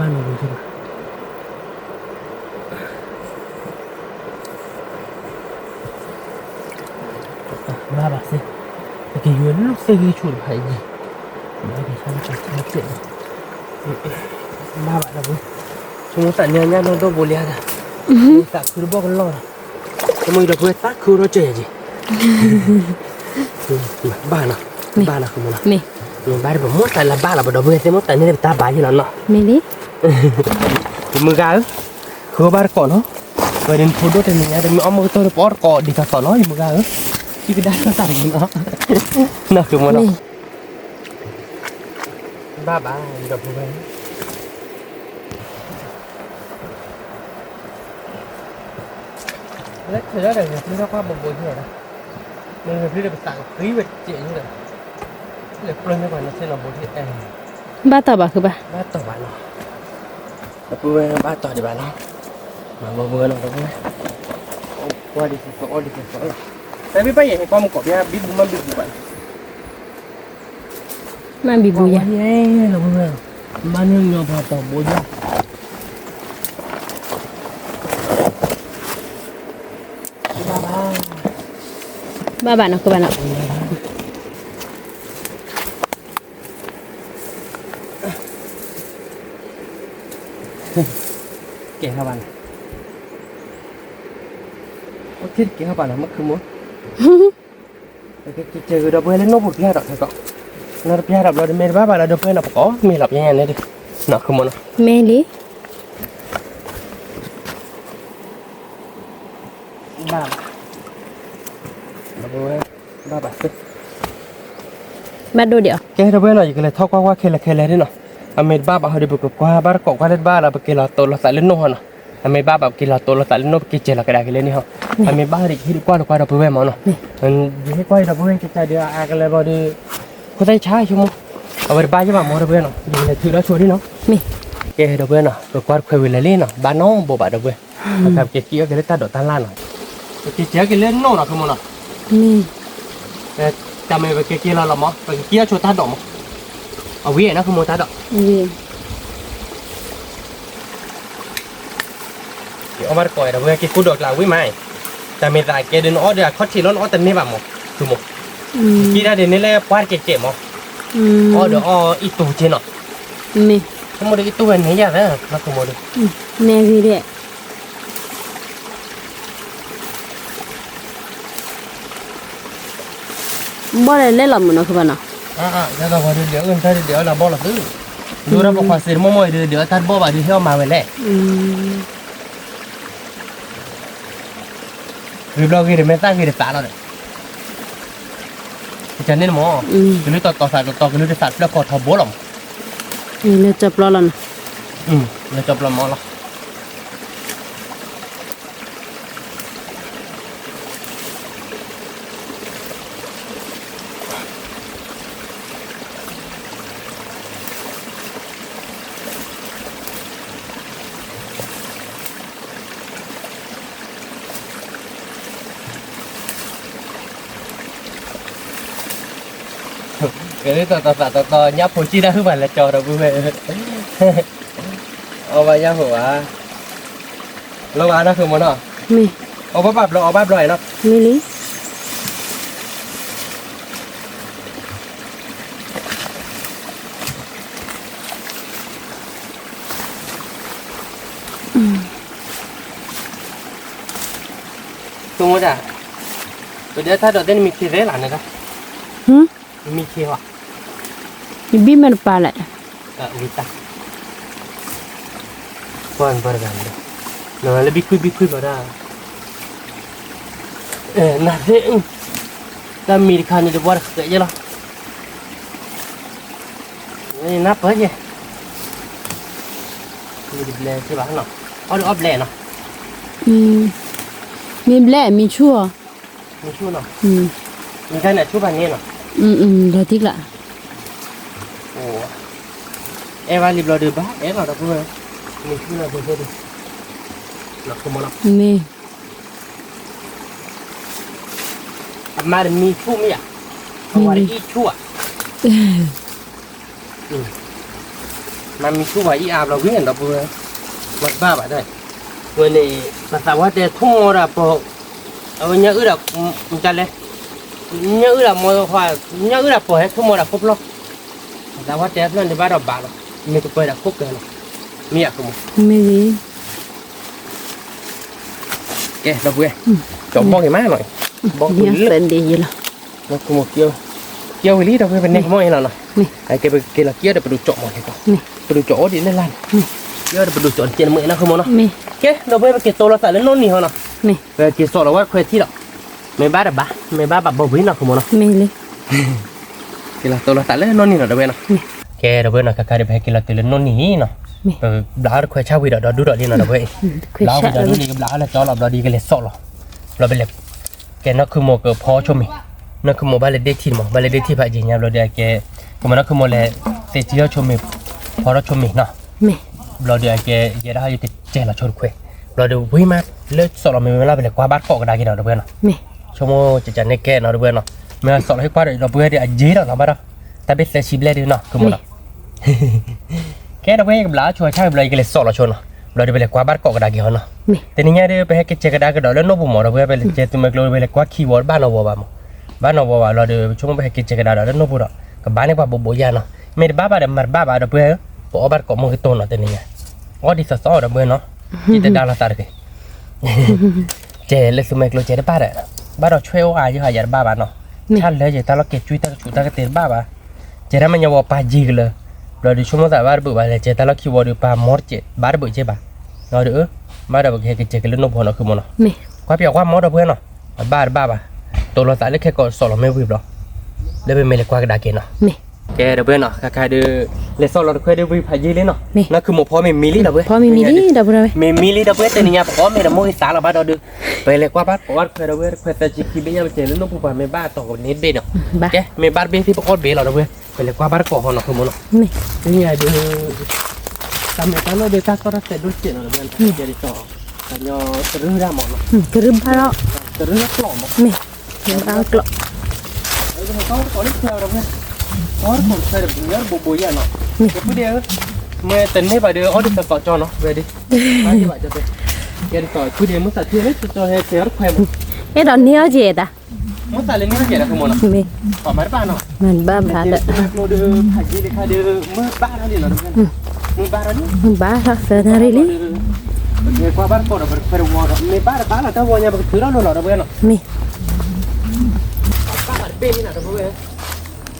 ၣ်ကဆါလၢကဆါစ့ၢ်, ဘၣ်ဘၣ်ဒီပုၢ်ဝဲၢ်, ဆိကမိၣ်သးန့ၢ်ညၣ်နီၢ်ဒိၣ်ဘိလံဧါ, သးခုတဘီၣ်ကလီၢ်လီၤ, ဆိကမိၣ်အံၤဒီပုၢ်ဝဲၢ်သးခုအိၣ်ထီၣ်ကဲယဲၢ်က့ၤ, ဘၣ်နီၤ, ဘၣ်နီၤ, ဘၣ်ဒီးပမိၢ်သးလၢဘၣ်လီၤ ပဒီပုၢ်ဝဲၢ်သ့ၣ်မိၢ်သးန့ၢ်လၢပတၢ်ဘၣ်ယဲၢ်လီၤနီၤ, မ့ၢ်လံ, ယမုၢ်ဂၤဧၢ, ဃုဘၣ်တကိးနီၤ, ပှၤဒ်နဖိဒိၣ်တနံၤညါဒီး မ့ၢ်အီၣ်မုၢ်ကတီၢ်ဒီးပအီၣ်တကိးဒံးကသီးလီၤ ယမုၢ်ဂၤဧၢ, စံးကဒါထီၣ်သးတဂ့ၤနီၤ, နီၤ မ့ၢ် ဘၣ်ဘၣ် ယဒီပုၢ်ဝဲၢ်, လၢထုးထီၣ်ဒီးဂဲၤဖျိထီၣ်ကွၢ်ဘိးဘိးယဲၢ်ဒီး, မ့ၢ်ဂဲၤဖျိဒီးပသးကသံဝဲတစဲးယဲၢ်ဒီး, လဲၤပျၢၤန့ၢ်ပှၤန့ၣ်ဆ့ၣ်နီၤဘိးဒ်အဲၣ်, ဘၣ်တီၢ်ဘၣ်ဃုဘၣ်, ဘၣ်တီၢ်ဘၣ်နီၤ, ဒီပုၢ်ဝဲၢ်ဘၣ်တီၢ်ဒံးဘၣ်နီၤ, မၤဘိးဘိးနီၤ ဒီပုၢ်ဝဲၢ်, ကွၢ်ဒံးကသီးအီၣ်ဒံးကသီးလီၤ, တၢ်ဘၣ်ပၢ်ယဲၢ်ဟဲကွၢ်မုၢ်ကီးဘၣ် ဘံဘူမ့ၢ်ဘံဘူဘၣ် မ့ၢ်ဘံဘူယဲၢ်, လီၤဘၣ်, မ့ၢ်နုာ်ညီပှၤတီၢ်ဘိယဲၢ်, ဘၣ်ဘၣ်နီၤ ကဘၣ်နီၤ, ကဲထီၣ်ဘၣ်နီၤ, ကဲထီၣ်ဘၣ်နီၤ မ့ၢ်ခုမိၢ် ကဲကဲကဲ ဒီပုၢ်ဝဲၢ်လၢနိၣ်ပူၤပျၢ်ဒီးခဲကီး, နီၢ်တပျၢ်ဒီးဘျီဒီးမ့ၢ်တဘၣ်ဘၣ်လၢဒီပုၢ်ဝဲၢ်နီၤ ပကိးမ့ၢ်လီၤပျဲညါန့ၣ်ဒုး, နီၢ်ခုမိၢ်နီၤ, မ့ၢ်လံ, ဘၣ်ဘၣ်, ဒီပုၢ်ဝဲၢ်, ဘၣ်ဘၣ်သ့, ဘၣ်ဒိၣ်ဒံးအီၤ, ကဲဒီပုၢ်ဝဲၢ်နီၤ ယကလဲၤထီၣ်ကွၢ်ကွၢ်ခဲလၢာ်ခဲလၢာ်ဒ်နီၤ, အမ့ၢ်တဘၣ်ဘၣ်ဟီဒီး ပကကွၢ်ဘၣ်တကိးကွၢ်လၢတဘၣ်လၢပက့ၤလီၤတိာ်လိာ်သးလၢနိၣ်ဟီနီၤ, အမ့ၢ်ဘၣ်ဘၣ်ပက့ၤလီၤတိာ်လိာ်သးလၢနိၣ် ပက့ၤစဲၤလီၤကဒါက့ၤလၢန့ၣ်ဟီ, အမ့ၢ်ဘၣ်ဟီဒီး ယဟ့ၣ်ဒုးကွၢ်လီၤကွၢ်ဒီပုၢ်ဝဲၢ်မးနီၤ, ယဟ့ၣ်ကွၢ်ဒီပုၢ်ဝဲၢ်ကစၢ်ဒုးအကလဲၤဘျီဒီး, ခိၣ်သၣ်ဆါဆိကမိၣ်, အဝဲတဘၣ်ယဲၢ်ဘၣ်မးဒီပုၢ်ဝဲၢ်နီၤ ယကလဲၤထုးထီၣ်ဆိဒ်နီၤ, ကဲဒီပုၢ်ဝဲၢ်နီၤ ပကွၢ်တခွဲးဝံၤလၢာ်လံနီၤ ဘၣ်နီတဘိဘၣ်ဒီပုၢ်ဝဲၢ်, အခါပက့ၤက့ၤအီၣ်က့ၤလၢတၢ်ဒိးတၢ်လၢ်နီၤ, ပက့ၤက့ၤအီၣ်က့ၤလၢနိၣ်နီၤ ခုမိၢ်နီၤ, တၢ်မ့ၢ်ပက့ၤက့ၤလီၤလီၤမး ပက့ၤက့ၤအီၣ်ဆိတၢ်ဒိးမး, အဝံၤအဲၣ်နီၤ ခုမိၢ်တၢ်ဒိး က့ၤအီၣ်ဘၣ်တကိးဒီပုၢ်ဝဲၢ် က့ၤကိၢ်ဒီးကျါဝံၤမး, တၢ်မ့ၢ်သးကဲဒီးနအီၣ်ဒီးအခီၣ်ထံးလီၤ နအီၣ်တန့ၢ်ဘၣ်မး, ခုမိၢ်, က့ၤဒၣ်ဒ်န့ၣ်လၢပှၢ်တကဲးကဲးမး, အီၣ်ဒီးအီၣ်အံၣ်တူၤက့နီၤ, မ့ၢ်, ခုမိၢ်ဒီးအံၣ်တူၤဝဲန့ၣ်ယၤသၢ, ခုမိၢ်ဒီး, နဲဂ့ၤဒဲး ဘီၣ်လဲၣ်လဲၣ်လီၤမုၢ်နီၤ ခုဘၣ်နီၤ, ဒ်သိးပှၤဒုးဒုးအီၣ်တၢ်ဒုးဒုးအီၣ်လၢဘီၣ်လီၤသု, ဒိၣ်ထီၣ်ပခွါစ့တမိၢ်မိၢ်အံၤဒုးဒုးအီၣ်တၢ်တဘီၣ်ဘၣ်ဒုးဟဲအီၣ်မၤဝဲလဲၣ်, ဂ့ၤဘျီဂ့ၤဒီးမ့ၢ်သၣ်ဂ့ၤတသးလီၤဒီး, ကန့ၣ်မး, ကလုၢ်တီတီသးတီတီ ကလုၢ်တသးဖျၢၣ်ကီၢ်ထီဘိလီၤမး, လၢကၠီပျီလီၤနီၤ, လၢကၠီပျီမးလီၤ. ကဲလၢတၢ်သးသးတီတီ ညၣ်ဖိစံၣ်တၢ်ဟုၣ်ဘၣ်လဲၤကၠီဒီပုၢ်ဝဲၢ်, အီၣ်ဘၣ်ညၣ်ဖိဘၣ်, လီၤဘၣ်နီၢ်ဃုာ်မ့ၢ်နီၤ, မ့ၢ်, အီၣ်ဘၣ်ဘၣ်ဘျီ အီၣ်ဘၣ်ဘျီနီၤ, မ့ၢ်လံ. ဆိကမိၣ်တၢ်, ပဒဲထါဒီးတဲနမံၤဆ့သဲလၢန့ၣ်, မံၤဆ့ဘၣ်, ယဘံၣ်မ့ၢ်တပာ်လဲၣ်, ဝံၤတၢ်, ပှၢ်ပှၢ်တဂၤန့ၣ်, လၢဘံခွံဘံခွံဘျီဒၣ်, နသ့ၣ်, တၢ်မံၤတခါန့ၣ်တဘှီတဃဲးယဲလီၤ. နပၢၢ်ယဲ, မံၤတဘျဲၣ်က့ဘၣ်နီၤ, အီၣ်ဒုးအီၣ်ဘျဲၣ်နီၤ, မံၤဘျဲၣ် မံၤဆူၣ်အီၤ, မံၤဆူၣ်နီၤ, မံၤတၢ်န့ၣ်ဆူၣ်ဘၣ်န့ၣ်နီၤ, လီၤတံၢ်ကျါ, အဲၣ်ဘၣ်လံဘျီဒုးဘၣ် အဲၣ်လီၤဒီပုၢ်ဝဲၢ်, မံၤဆူၣ်နီၤ ဖိဆိဒုး, မ့ၢ် အမါတမံၤဆူၣ်မ့ၢ်ဧါ, အဝၤတအံၣ်ဆူၣ်ဧါ, မ့ၢ်မံၤဆူၣ်ဝဲအံၣ်အါဘျီဝံၤ ဒီပုၢ်ဝဲၢ်, မၤတဘၣ်ဘၣ်ဒၣ်, ဝဲန့ၣ် ပသးဝါတဲဆိကမိၣ်ဒၣ်ပီၤ, အဝဲညၣ်အုၣ်ဒၣ်, တလဲ, ညၣ်အုၣ်ဒၣ်မီၤ, ညၣ်အုၣ်ဒၣ်ပီၤဟဲဆိကမိၣ်ဒၣ်ခိၣ်ဖျီၣ်, ပသးဝါတဲဖျီၣ်န့ၣ်ဘၣ်ဒီးဘၣ်လီၤ, မ့ၢ်ကပၢၤဒၣ်ခိၣ်ကၢလီၤ, မ့ၢ်ယၤကမိၣ်, မ့ၢ်လံ. ကဲ ဒီပုၢ်ဝဲၢ်, ကၠီဘီက့ၤမးနီၤ, ဘီက့ၤလၢ, နီၢ်ခိမိၣ်က့ၤ, က့ၤဝံၤလံ ဒီပုၢ်ဝဲၢ် ပန့ၢ်ကမီၢ်အံၤလီၤနီၤ, အကဲပက့ၤလီၤက့ၤဒီးပဒိၣ်ကၠီမီၢ်က့ၤကီး, ပဒိၣ်ကၠီအိၣ်ဒံးလၢလါန့ၣ်, က့ၤဒီးပဒိၣ်ကၠီတကဲးန့ၣ်မ့ၢ်နီၢ်ခိမိၣ်နီၤ, ကဲ ဒီပုၢ်ဝဲၢ် ပက့ၤတိၢ်လီၤသးလၢနီၢ်နံၤဟီနီၤ, ပက့ၤစိာ်လီၤဝဲခွဲးထံၣ်လီၤ, မ့ၢ်ဘၣ်တဘၣ်, မ့ၢ်ဘၣ်ဘၣ်ဘီဝံၤနီၢ်ခိမိၣ်နီၤ, က့ၤလီၤတိၢ်လီၤသးလၢနီၢ်နံၤနီၤ ဒီပုၢ်ဝဲၢ်နီၤ, ကဲ ဒီပုၢ်ဝဲၢ်နီၤ ခါခါဒီး ပဟဲက့ၤလီၤတုၤလၢနီၢ်နံၤလံနီၤ, ပဘျးအီၣ်တခွဲးဆၣ်ဝံၤဒီး ဒီဒူၣ်ဒီးလံနီၤ ဒီပုၢ်ဝဲၢ်, ဘျးအီၣ်ဝံၤဒီးဒူၣ်လံ ကဘျးအီၣ်လၢကၠီလီၤ ဘျီဒီး ကလဲၤစိာ်လီၤ, ဘျီပလဲၤ ကဲနီၢ်ခိမိၣ်ကဖီဆိမ့ၤ, နီၢ်ခိမိၣ်ဘၣ်လဲၤဒ့ထံမး ဘၣ်လဲၤဒ့ထံဖးယံၤညါ ဘျီဒီးအကဲ, ကမၤနီၢ်ခိမိၣ်လဲၤ သ့ထံအီၣ်ဆိမ့ၤ, ဖီထီၣ်ဆိမ့ၤနီၤ, ဘျီဒီးအကဲ ယဲဒၣ်ဟီယကစဲးလီၤဆိတခွဲး, ဘျီဒီးဝံၤမး လၢစိာ်လီၤမ့ၤဝဲလီၤ ပလဲၤကွၢ်ဘၣ်တကိးကဒါက့ၤနီၤ ဒီပုၢ်ဝဲၢ်နီၤ, ဆိကမိၣ်ကကန့ၣ်ကဲနီၤ ဒီပုၢ်ဝဲၢ်နီၤ, မ့ၢ်စိာ်လီၤဟ့ၣ်ကွၢ်ဒီး ဒီပုၢ်ဝဲၢ်ဒီး အယံၤဒီးလီၤဘၣ်ဒီး, တၢ်ဘ့ၣ်သၢဆံဘျဲၣ်ဒုနီၤ ခိမိၣ်နီၤ ကဲ ဒီပုၢ်ဝဲၢ် ယကဘျးအီၣ်ဆိအဆၣ်ဝံၤ ဘျီယကလဲၤစိာ်လီၤဆိနီၤ, ဘျီဒီးပလဲၤကွၢ်ဘၣ်တကိးကဒါက့ၤဟီနီၤ, တနံၤညါဒီး ပဟဲက့ၤစဲးကဒါကဒီးလၢနိၣ်ပူၤမး ဒီပုၢ်ဝဲၢ် ပလဲၤကဲသုးမုၢ်ကျိၤ ပလဲၤကွၢ်ခံဝီ ဘၣ်နီၢ်ဝီဘၣ်မး, ဘၣ်နီၢ်ဝီဘၣ် ဘျီဒီး ဆိကမိၣ်ပဟဲက့ၤစဲးကဒါဒီးလၢနိၣ်ပူၤဒီး ကဘၣ်န့ၢ်ပှၤဘိးဘိးယၢ်နီၤ, မ့ၢ်တဘၣ်ဘၣ်ဒီး မၤတဘၣ်ဘၣ် ဒီပုၢ်ဝဲၢ်, ပအီၣ်ဘၣ်တကိးမုၢ်ကတိၤနီၤ တနံၤညါ, အီၣ်ဒ်သိးသိး ဒီပုၢ်ဝဲၢ်နီၤ, ယတဒါလီၤသးတဂ့ၤ ကဲလၢသုးမုၢ်ကျိၤ ကဲတဘၣ်ဒီး, ဘၣ်ဒီးဆွဲအိၣ်အါယဟးယၤတဘၣ်ဘၣ်နီၤ, ဆၣ်လၢယတၢ်လီၢ်ကဲကွံတၢ်ကဆူးတၢ်ကတဲာ်တဘၣ်ဘၣ်, ကဲတၢ်မ့ၢ်ညါဝီပာ်ယံၤကလၢာ်, ဘျီဒီးဆိကမိၣ်သးဘၣ်တဘၣ်ဘၣ်လဲၣ် ကဲတၢ်လီၢ်ခံဝီဒီး ပာ်မီတကဲး ဘၣ်တဘၣ်ကဲဘၣ်, ဒီး ဘၣ်ဒီးပကဟဲက့ၤစဲးကလၢနိၣ်ပူၤနီၤ ခိမိၣ်နီၤ, ကွၢ်ပၠးကွၢ်မီဒီပုၢ်ဝဲၢ်နီၤ, အဘၣ်တဘၣ်ဘၣ်, တိၢ်လီၤသးလၢခဲကိးစိာ်လီၤမ့ၢ်ဝံၤဘျီ, လၢပမ့ၢ်လဲၤကွၢ်ကဒါက့ၤနီၤ ကဲ ဒီပုၢ်ဝဲၢ်နီၤ ခါခါဒီး လဲၤစိာ်လီၤတခွဲးဒီးဝံၤဖးယံၤလံနီၤ, နီၢ်ခိမိၣ်ဖီမ့ၤမံလံ ဒီပုၢ်ဝဲၢ်, ဖီမ့ၤမံလံ ဒီပုၢ်ဝဲၢ်, တနံၤညါပအီၣ်မ့ၤဒီးမိၢ်ဂ့ၤသးလီၤဘၣ်ဒီးဒုး, ပလဲၤကွၢ်ဘၣ်ပအီၣ်တခွဲး ဒီပုၢ်ဝဲၢ်, တခွဲးသၢဆံခံဘ့ၣ်ညါ ပကဲလၢနိၣ်ပူၤပှၤမ့ၢ်ဘၣ်တီၤကန့ၣ်တဘ့ၣ်နီၤ, ကဲ မ့ၢ်ဘၣ်တဘ့ၣ်သ့ၣ်ပအီၣ်တဘ့ၣ်လီၤ ဒီပုၢ်ဝဲၢ်, ပလဲၤကွၢ်ဘၣ်တကိးဟီနီၤ ခိမိၣ်နီၤ, တနံၤညါဒီး တၢ်မဲာ်တၢ်လီၢ်ဒီး တၢ်ကီတၢ်စဲးဒိၣ်စဲးနီၤ ဒီပုၢ်ဝဲၢ်, ကဲဒ်သိး ကညီတရၢဒၣ်မးနီၤ, ကရၢဘၣ်လီၤ, ကရၢကျိာ်မး, မ့ၢ် ကရၢကျိာ်, ကီတကိးလၢခွဲးဒီးဝဲ, ကီတကိးခွဲးဒီး ပကညီတဘိးဘိးယၢ်နီၤ, ကဖုဒဲးဧၢ, မ့ၢ်တန့ၢ်ဘၣ်ဒီးအီၣ်ဒ်သိးသိးကၠီနီၤ ဝဲဒၣ်, ကဲဒ်သိးဖုဒဲး မုၢ်သးထံၣ်လၢကၠီဟဲကဲအီၣ်တခွဲးမး, အဲၣ်ဒိးန့ၢ်အီၣ်ကဲတၢ် မုၢ်သးလၢန့ၢ်အီၣ်ကဲဒီး ခိမိၣ်နီၤ, မ့ၢ် ပှၤမၤတဘၣ်နီၤ, မ့ၢ်ဘၣ်ဘၣ်ဒီး ကျိဒီး ဖးယံၤလံခါဒီး မုၢ်ဘၣ်ထီၣ်လံနီၤ ဒီပုၢ်ဝဲၢ်, မုၢ်ဘၣ်ထီၣ်လံ, မုၢ်ဘၣ်ထီၣ်သၢနၣ်ရံၣ်လံ, ပကကွၢ်ဘၣ်တကိးဒီး ပတခွဲးတဝီဒီး မ့ၢ်ဘၣ်တဘၣ်လီၤ တၢ်ဝီညါ ပကထုးထီၣ်လိာ်လီၤ ဒီပုၢ်ဝဲၢ်နီၤ, မ့ၢ် ဘၣ်ဘၣ်တဘ့ၣ်လံနီၤ ဒီပုၢ်ဝဲၢ်,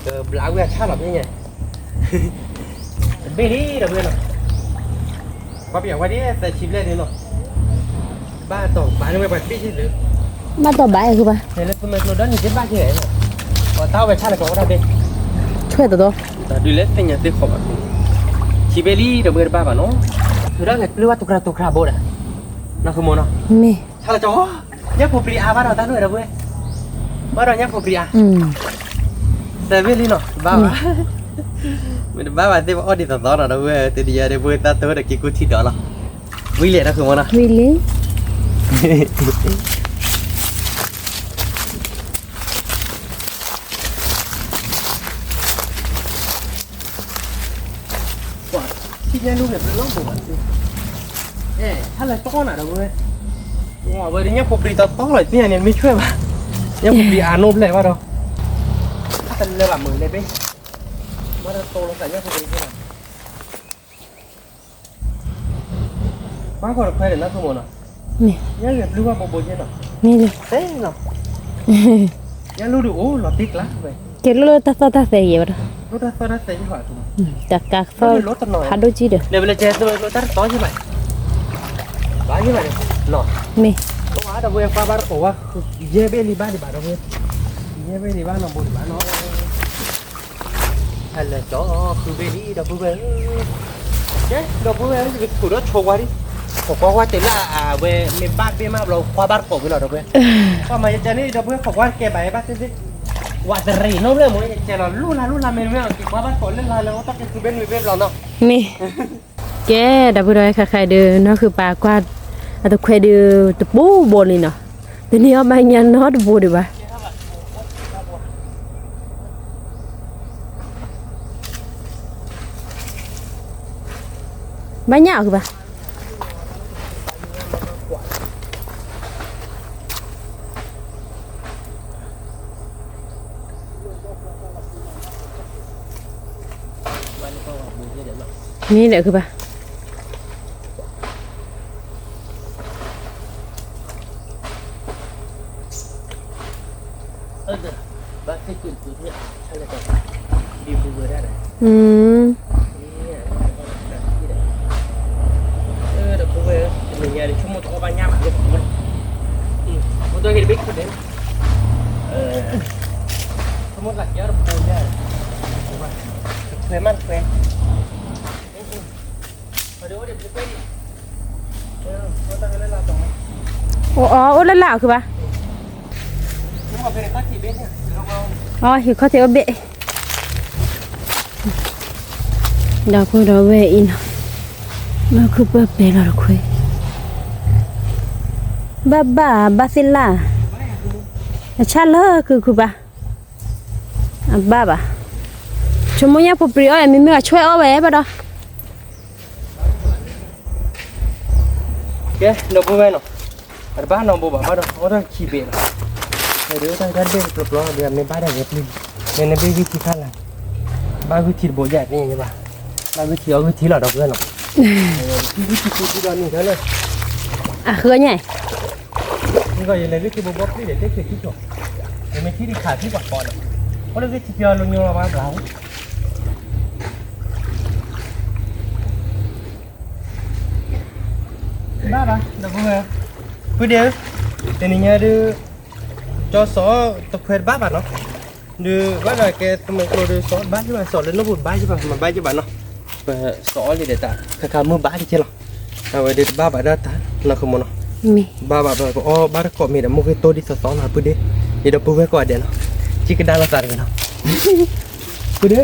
ကဘျးဝဲအဆၣ်လီၤဖဲညါ တဘ့ၣ်လံ ဒီပုၢ်ဝဲၢ်နီၤ, ကွၢ်ပၠးဝဲဒ်သၢဆံဘျဲၣ်ဒုနီၤ, ဘၣ်တီၢ်ဘၣ်န့ၢ်ဝဲပှၤတဘ့ၣ်က့ၤသု, ဘၣ်တီၢ်ဘၣ်က့ၤဘၣ်, လၢသုးမုၢ်ကျိၤဒီနံၤသ့ၣ်ဘၣ်က့ၤ, ပှၤတၢ်အိၣ်ဝဲဆၣ်လၢကီးဝဲဒၣ်ဘ့ၣ်, ဆွဲၣ်တတီၤ, တၢ်ဒုးလၢသ့ၣ်ညါသ့ၣ်ခီဘၣ်, ဆံဘ့ၣ်လံ ဒီပုၢ်ဝဲၢ်တဘၣ်ဘၣ်နီၤ, ထုးထီၣ်က့ၤပျုၢ်ဘၣ်တူၢ်ကြၢတူၢ်ကြၢဘိဒီး, နီၢ်ခိမိၣ်နီၤ, မ့ၢ် ဆၣ်လီၤကီး, ညၣ်ဖိပြံအါဘၣ်ဒီးတၢ်လိၣ်ဝဲဒီပုၢ်ဝဲၢ်, ဘၣ်ဒီးညၣ်ဖိပြံအါ, သၢဘ့ၣ်လံနီၤ တဘၣ်ဘၣ်, မ့ၢ်တဘၣ်ဘၣ်သ့ၣ်ပအီၣ်ဒ်သိးသိးနီၤ ဒီပုၢ်ဝဲၢ်, တနံၤညါဒီး ပုၢ်ဝဲၢ်သးတိၢ်ဒီးက့ၤကူၣ်ထံဒီးလီၤ, ဝံၤလဲၣ် နီၢ်ခိမိၣ်နီၤ, ဝံၤလံ. ညၣ်လူန့ၣ် ပလီၢ်ဘိးဘၣ်သု, အဲ ဟဲလၢတီနၤဒီးဝဲ, ဝဲဒၣ်ညၣ်ဖိပျံၤတတီလီၤ သ့ၣ်ညါန့ၣ် မ့ၢ်ဆွဲၣ်ဘၣ်, ညၣ်ဖိပျံၤအနိဘျဲၣ်ဘၣ်ဒီး, အတလၢဘၣ်မုာ်လဲၣ်ဘ့ၣ်, ဘၣ်တတီလိာ်သးညၣ်ဖိပျံၤသ့ၣ်လီၤ. ကွၢ်ဃီတခွဲဒီးနီၢ်ခိမ့ၢ်နီၤ, ညၣ်ဂ့ၤပျုၢ်ဘၣ်ဘိဘိက့နီၤ, သ့နီၤ, ညၣ်လူဒုးအိၣ်လီၤတံၢ်ကျါဝဲ, ကဲလိၣ်လၢတၢ်သီၣ်တၢ်သဲယဲၢ်ဘၣ်ဒီး, လိၣ်တၢ်သီၣ်တၢ်သဲယဲၢ်ဟီ, တၢ်ကးသီၣ်, ဖးဒိၣ်ကံဒီး, လဲၤဝဲလဲၤကဲလိၣ်တၢ်တတီယဲၢ်ဘၣ်, ဘၣ်ယဲၢ်ဘၣ်န့ၣ်, မ့ၢ်, ဒီးဝဲကွၢ်ဘၣ်တကိးဝဲ, ယဲၢ်ဘ့ၣ်လံဘၣ်ဒံးဘၣ်ဒီးဝဲ, ယဲၢ်ဘ့ၣ်လံဘၣ်နီၤဘိဒံးဘၣ်နီၤ ဟဲလၢကၠီဃုဘ့ၣ်လံ ဒီပုၢ်ဝဲၢ်ဧၢ, ကဲ ဒီပုၢ်ဝဲၢ်ဧၢ ယကဆူၣ်ဒီးဆိဝါဒံး, ခိးကွၢ်ကွၢ်တ့ၢ်လၢအဝဲမ့ၢ်ဘၣ်ဘ့ၣ်မးဘျီ ကွၢ်ဘၣ်တကိးဝံၤလီၤ ဒီပုၢ်ဝဲၢ်, ကွၢ်မၤယတဲန့ၣ် ဒီပုၢ်ဝဲၢ် ခိးကွၢ်တကဲဘၣ်ဘၣ်သ့ၣ်သ့ၣ်, ဝးတရံးနီၣ်ဖျၢၣ်မ့ၢ် ယတဲလီၤလူၢ်လၢ်လူၢ်လၢ်မ့ၢ်မ့ၢ် က့ၤကွၢ်ဘၣ်တကိးလၢလၢ်လၢ အိၣ်တ့ၢ်က့ၤဃုဘ့ၣ်နွံဘ့ၣ်ဘျီနီၤ, မ့ၢ် ကဲ ဒီပုၢ်ဝဲၢ် ခါခါအံၤဒီး နီၢ်ဃုပၤကွၢ် အတခွဲးဒီး တပိဘိလံနီၤ, တနံၤအီၣ်ဘၣ်ညါနီတဘိဒံးဘၣ်, ဘၣ်ညၣ်အီၤကဘၣ် မ့ၢ်ဒီးခုဘၣ်, အိၣ်လၢ်လၢ်အီၤခုဘၣ်, အိၣ်ဟံၣ်ခီၣ်ထံးအိၣ်ဘ့ၣ်, ဒီပုၢ်ဒီဝဲၢ်အံၤနီၤ, နီၢ်ခုပၢၢ်ပဲာ်လီၤတခွဲး, ဘၣ်ဘၣ်ဘၣ်သ့ၣ်လၢ်, အဆၣ်လၢခုခုဘၣ်, အဘၣ်ဘၣ်, ဆိကမိၣ်ညၣ်ဖိပျံၤအီၣ် မ့မ့ၢ်အဆွဲၣ်အီၣ်ဝဲဘၣ်ဒီး ကဲ ဒီပုၢ်ဝဲၢ်နီၤ, အတဘၣ်နီတဘိဘၣ်ဘၣ်ဒီး အိၣ်တၢ်ခံဘ့ၣ်လီၤ, ဒီးတၢ်ကဘ့ၣ်တပျီပျီဒီး မ့ၢ်ဘၣ်ဒီးဂဲၤပျုၢ်, မ့ၢ်နဘ့ၣ်ဂံၢ်ထံဖးလၢ်, ဘၣ်ဂံၢ်ထံအီၣ်ဂံၢ်ထံလီၤ ဒီပုၢ်ဝဲၢ်နီၤ, ဂံၢ်ထံဂံၢ်ထံဒီးန့ၣ်ဒီးလၢ အဃၢညါ မ့ၢ်ကီး ယလဲၤဂ့ၢ်ထံဘိဘိပျံၤဒီး တ့ၢ်ဖံးထံကီၢ်, ယမ့ၢ်ထံၣ်တခါထံၣ်ပှၤကိးလီၤ, အိၣ်လၢဂ့ၢ်ထံပျီလိညိဘၣ်ဘျါ, ဘၣ်ဘၣ် ဒီပုၢ်ဝဲၢ်, ပုၢ်ဒ့ဧၢ, တနံၤညါဒုး ကၠီစီၤတခွဲးတဘၣ်ဘၣ်နီၤ, ဒုးဘၣ်ဒီးကဲသမူကျိဒုး စီၤဘၣ်ယဘၣ် စီၤလၢနအိၣ်ဘူးတဘၣ်ယဘၣ် မၤဘၣ်ယဘၣ်နီၤ, ပစီၤအီၤလံဒီးတၢ် ခါခါမုၢ်ဘၣ်လံကဲလီၤ, အဝဲဒုးတဘၣ်ဘၣ်ဒၣ်တၢ် နီၢ်ခီမနီၤ, ဘၣ်ဘၣ်ဘၣ် ပအီၣ်ဘၣ်တကိးမ့ၢ်ဒီး မိၢ်ဂ့ၤတိၢ်ဒ်သိးသိးနီၤ ပုၢ်ဒ့, ယဒီပုၢ်ဝဲၢ်ကိးဂၤဒဲးနီၤ, ကံကဒါလိာ်သးတဂ့ၤနီၤ, ပုၢ်ဒ့,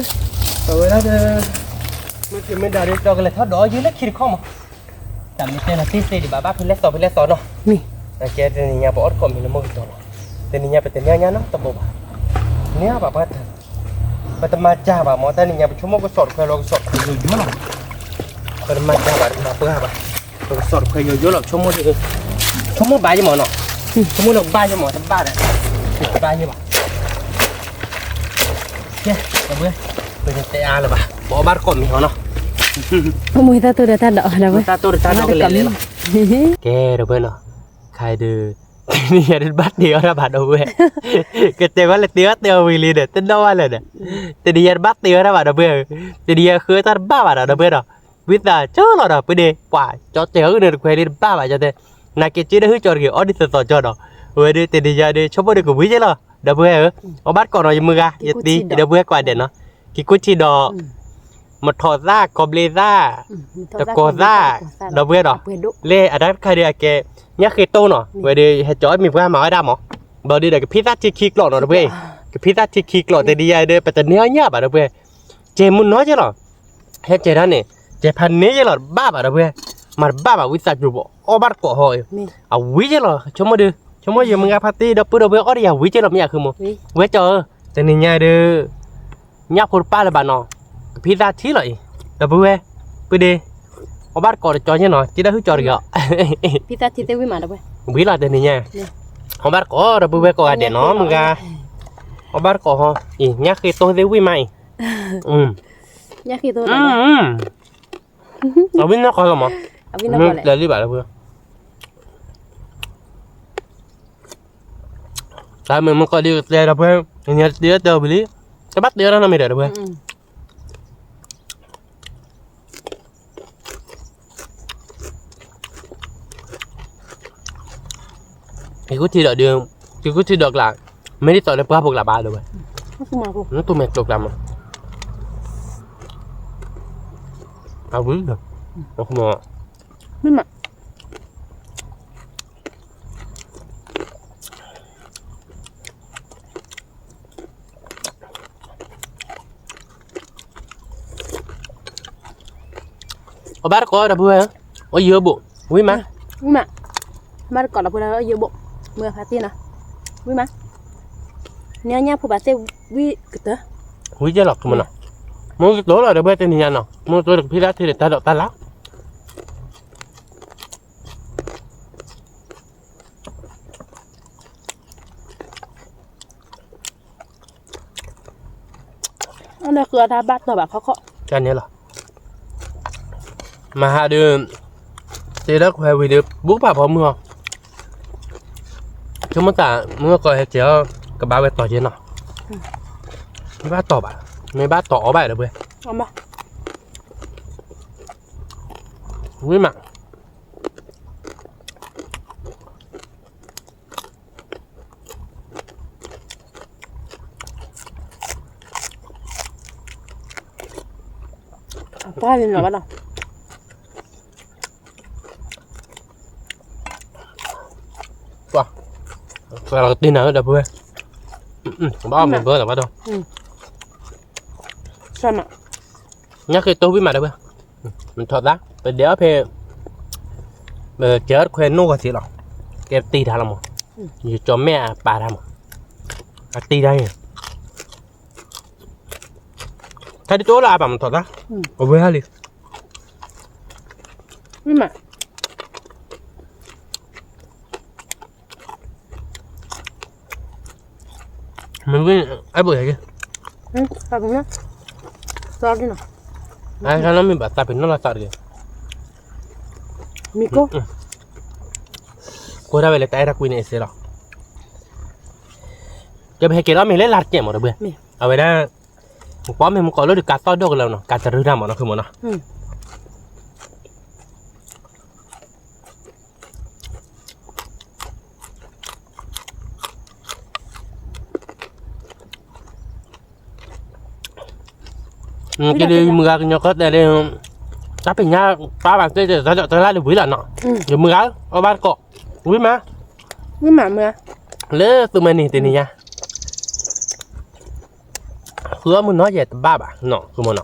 အဝဲဒၣ်ဒီး မ့ၢ်မ့ၢ်ဒၣ်ဒုး ဒီးကလဲၤထီၣ်ဒီးအီၣ်ယုၢ်လၢခံတခီမး တၢ်မ့ၢ်တဲလီၤသ့သ့ဒံးဘၣ် ဘၣ်ဖဲလဲၣ်သီဖဲလဲၣ်သီနီၤ, ကဲတနံၤညါပအီၣ်တကိးမ့ၢ်လၢမိၢ်ကတီၤလီၤ, တနံၤညါပတနံၤညါနီတဘိဘၣ်, နံၤဘၣ်ပှၤတၢ်, ပတမၤစၢ်ဘၣ်မ့ၢ် တနံၤညါပဆိကမိၣ်ကစီၤတခွဲးလီၤ ကစီၤတခွဲးယိယိလီၤ, ပတမၤစၢ်ဘၣ် ပမၤပှၢ်ဘၣ်, ပကစီၤတခွဲးယိယိလီၤ ဆိကမိၣ်ဒ်, ဆိကမိၣ်ဘၣ်ယမ့ၢ်နီၤ, ဆိကမိၣ်လၢဘၣ်ယမ့ၢ် တဘၣ်ဒီး, ဘၣ်ယဘၣ် ကဲ, ပဝဲ, ပတတဲအါလၢၤဘၣ်, ပအီၣ်ဘၣ်တကိးမ့ၢ်ဟီနီၤ, မ့ၢ်တၢ်တိၢ်ဒီးတၢ်ဒီး, မ့ၢ်တၢ်တိၢ်ဒီးတၢ်ဒီးကလဲၤလဲၤလီၤ, ကဲ ဒီပုၢ်ဝဲၢ်နီၤ, ခဲအံၤဒုး, တနံၤညါဒုးတဘၣ်တ့အီၣ်တၢ်ဘၣ် ဒီပုၢ်ဝဲၢ်, ကတဲဘၣ်လၢတ့အီၣ်တ့အီၣ်ဝံၤလံဒီး တဒီဝဲလၢ, တနံၤညါတဘၣ်တ့အီၣ်တၢ်ဘၣ် ဒီပုၢ်ဝဲၢ်, တနံၤညါဃုတၢ်တဘၣ်ဘၣ်ဒီး ဒီပုၢ်ဝဲၢ်ဒီး, ဝံသးစူၤလီၤဒီး ပုၢ်ဒ့, ပှၤကၠီတဲအီၤန့ၣ်တခွဲးလံတဘၣ်ဘၣ် ကၠီတဲ, နာ်က့က့ဒၣ်ဟုၣ်ကၠီတဂ့ၤ အီၣ်ဒ်သိးသိးကၠီဒီး, အဝဲဒုးတနံၤညါဒုး ဆိကမိၣ်ဒုးကဝံၤက့လီၤ ဒီပုၢ်ဝဲၢ်ဧၢ, အီၣ်ဘၣ်တကိးနီၤ ယမုၢ်ဂၤ ယသံ ယဒီပုၢ်ဝဲၢ်ကိးဂၤဒဲးနီၤ, က့ၤကူထံဒီး မထီးသၣ် ကီဘျ့သၣ်, တကီၤသၣ်, ဒီပုၢ်ဝဲၢ်ဒီး, လၢအတၢ်တခါဒုးအကဲ, ညၣ်ဃ့တိၢ်နီၤ ဝဲဒုး ဟဲကၠီအီၣ်မ့ၤပှၢ်မၤဝဲဒၣ်မး, ဘျီဒုးဒီးကဖံးသၣ်ထံခံကျိးနီၤ ဒီပုၢ်ဝဲၢ်, ကဖံးသၣ်ထံခံကျိး တနံၤညါဒုး ပတန့ၢ်အီၣ်ညၣ်ဘၣ် ဒီပုၢ်ဝဲၢ်, ကဲမုၢ်နီၤကဲလီၤ, ဟဲကဲဒၣ်န့ၣ်, ကဲဖးန့ၢ်ကဲလီၤ တဘၣ်ဘၣ် ဒီပုၢ်ဝဲၢ်, မၤတဘၣ်ဘၣ် ဝံသးစူၤ ပအီၣ်ဘၣ်တကိးဟီ, အဝံၤကဲလီၤ ဆိကမိၣ်ဒုး, ဆိကမိၣ်ယမုၢ်ဂၤဖါတံၢ် ဒီပုၢ်ဝဲၢ်အီၣ်ဒီးယၤဝံၤကဲလီၤ မ့ၢ်ယၤဃုမး, ဝဲကၠီဧၢ, တနံၤညါဒုး ညၣ်ဖိတပၢ်လၢၤဘၣ်နီၤ, ကဖံးသၣ်ထံလီၤအံၤ, ဒီပုၢ်ဝဲၢ်, ပုၢ်ဒ့, အီၣ်ဘၣ်တကိးတကၠီညါနီၤ, က့ဒၣ်ဟုၣ်ကၠီတဂ့ၤအီၤ, ဝံၤလီၤတနံၤညါ, အီၣ်ဘၣ်တကိးဒီပုၢ်ဝဲၢ်ကိးဂၤဒဲးနီၤ မုၢ်ဂၤ, အီၣ်ဘၣ်တကိး အံၤ ညၣ်ဃ့တိၢ်သ့ၣ်ဝံၣ်မးအံၤ, အဝံၣ်နီၢ်ကီၢ်လီၤမး, မ့ၢ်တဲလံဘၣ်ဒီပုၢ်ဝဲၢ်, တၢ်မ့ၢ်မုၢ်ကီၢ်ဒ်ကတဲဒီပုၢ်ဝဲၢ်, နတတဲတဲအီၤဘၣ်လံ, တဘၣ်တဲအီၤနီတမံၤဒီးဒီပုၢ်ဝဲၢ် ယကူထံဒီးဒုး, ယကူထံဒီးကျါ, မ့ၢ်ဒ်သိးလၢပှၢ်ဖိကျါဘၣ်ဒီးဝဲ, နတူၢ်မဲာ်ကျိၤကျါမး, အဝံၤ, မ့ၢ်မး အီၣ်ဘၣ်တကိးဒီပုၢ်ဝဲၢ်, အီၣ်ယၢဘိၣ်, ဝံၣ်မး, ဝံၣ်မး, ဘၣ်တကိးဒီပုၢ်ဝဲၢ် အီၣ်ယၢဘိၣ်, မုၢ်ဖးတ့ၢ်နီၤ, ဝံၣ်မး, နညၣ်ဖိဘၣ်သ့ၣ်ဝံၣ်ကတၢၢ်, ဝံၣ်ကဲလီၤမးနီၤ, မ့ၢ်ကတိၤလီၤဒီပုၢ်ဝဲၢ်တနံၤညါနီၤ, မ့ၢ်ကတိၤတကဖံလၢထံးဒီးတၢ်ဒိးတၢ်လၢ် အန့ၣ်ဃုအတၢ်ဘၣ်တီၢ်ဘၣ်ခီခီ, တၢ်န့ၣ်လီၤ, မဟါဒုး, တ့လၢခွဲးဝံၤဒီး ဘူးကပာ်ဖီမုၢ်အီၤ, ဆိကမိၣ်သး မုၢ်ကီၢ်ဟဲက့ၤအီၤ ကဘၣ်ဝဲတီၢ်က့ၤနီၤ, မ့ၢ်ဘၣ်တီၢ်ဘၣ်, မ့ၢ်ဘၣ်တီၢ်အီၣ်ဘၣ်ဒီပုၢ်ဝဲၢ်, ဝံၣ်မး ပှၤ, ပှၤလီၤကတ့ၢ်နၤဒီပုၢ်ဝဲၢ်, ဘၣ်အီၣ်မ့ၤဘၢလီၤဘၣ်ဒီး, ညၣ်ဃ့တိၢ်ဝံၣ်မးဒီပုၢ်ဝဲၢ်, မထီၣ်သး ပဒဲးအီၣ်ဖဲ ပကဲအီၣ်တခွဲးနိၣ်ဂီၤသ့လီၤ, ကဲတ့ၢ်တၢ်လီၤမး, ယကၠီၤမဲာ်အပာ်တၢ်မး, အတ့ၢ်တၢ်အံၤ, တၢ်ဒ်တအိၣ်လၢအပာ်မထီၣ်သး, အဝဲဟါလံ, မ့ၢ်မး မ့ၢ်ဝံၣ်အဲၣ်ဘိးယၤက့ၤ, သးပ့ၤနီၣ်, သးပ့ၤနီၣ်, အဲၣ်နီၢ်မ့ၢ်ဘၣ်သးပ့ၤနီၣ်လီၤသးတဂ့ၤ, မံၤကိၢ်, ကိၢ်ဒၣ်ဝဲလၢတၢ်အဲၣ်တၢ်ကွံန့ၣ်အစ့လီၤ, ကဲပဟဲက့ၤလီၤမ့ၢ်လၢလၢ်တကဲမးတဘျီ, အဝဲဒၣ်, ပှၤမ့ၢ်မူကီၢ်လၢဒုးကါသီၣ်ဒိၣ်ကလၢနီၤ ကါတရူၢ်တၢ်မးနီၤ ဃုမးနီၤ က့ၤလၢယမုၢ်ဂၤကညီကီၢ်တဲလၢ, တၢ်ဖံးညၣ်ပၢ်ဘၣ်သ့ၣ်တဖၣ်လၢဝံၤလီၤနီၤ, ယမုၢ်ဂၤ, အီၣ်ဘၣ်တကိး, ဝံၤမး, ဝံၤမးမုၢ်ဂၤ, လၢသုမ့ၢ်န့ၢ်တနံၤညါ, ဃုအီၣ်မုၢ်နီၤယဲတဘၣ်ဘၣ်နီၤ ဃုမးနီၤ,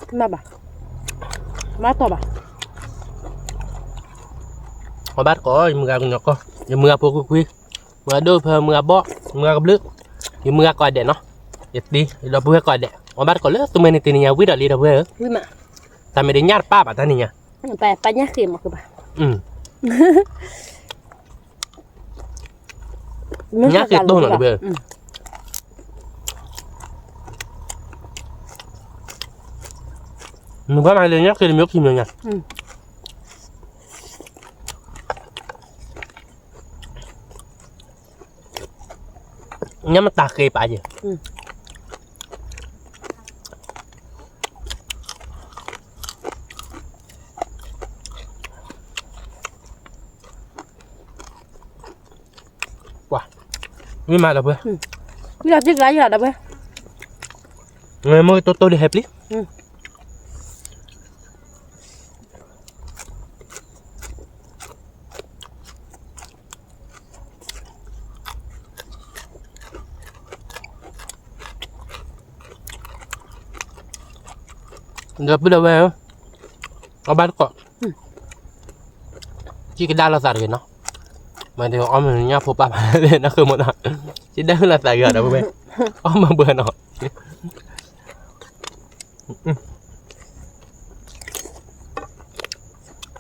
ဘၣ်ဘၣ်, ဘၣ်တီၢ်ဘၣ် အီၣ်ဘၣ်တကိး ယမုၢ်ဂၤကညီကီၢ်, ယမုၢ်ဂၤဖိကွံာ်ကွံာ်, မုၢ်ဂၤဒိၣ်ဖဲမုၢ်ဂၤဘီၣ်, မုၢ်ဂၤကဘျုး, ယမုၢ်ဂၤကိးဂၤဒဲးနီၤ, ယတံၤ ယဒီပုၢ်ဝဲၢ်ကိးဂၤဒဲး, အီၣ်ဘၣ်တကိးလၢသုမ့ၢ်န့ၢ်တနံၤညါဝံၤဒီးလံဒီပုၢ်ဝဲၢ်ဧၢ, တၢ်မ့ၢ်တညၣ်တပၢ်ဘၣ်တနံၤညါ, ပညၣ်ဃ့မးဃုဘၣ် ညၣ်ဃ့တိၢ်နီၤတဘ့ၣ်, နဘၣ်မၤလၢညၣ်ဃ့တမံၤခံမံၤညါ, ညၣ်မတၤဃ့ပာ်ယဲၢ်, ပှၤ, ဝံၤမးဒီပုၢ်ဝဲၢ်, ဝံၤလီၤပျံၤကျါယၤဒီပုၢ်ဝဲၢ်, မ့ၢ်တိတိဒ်ဟဲပျံၤ ဒီပုၢ်ဒီဝဲၢ်ဧၢ, အီၣ်ဘၣ်တကိး, စံးကဒါလိာ်သးတဂ့ၤနီၤ, မ့ၢ်တအီၣ်မ့ၢ်ညၣ်ဖိပၢ်ဘၣ်နီၤ ဃုမးနီၤ, စံးဒါလိာ်သးဂ့ၤဒီပုၢ်ဝဲၢ်, အီၣ်မ့ၢ်ဘၢနီၤ.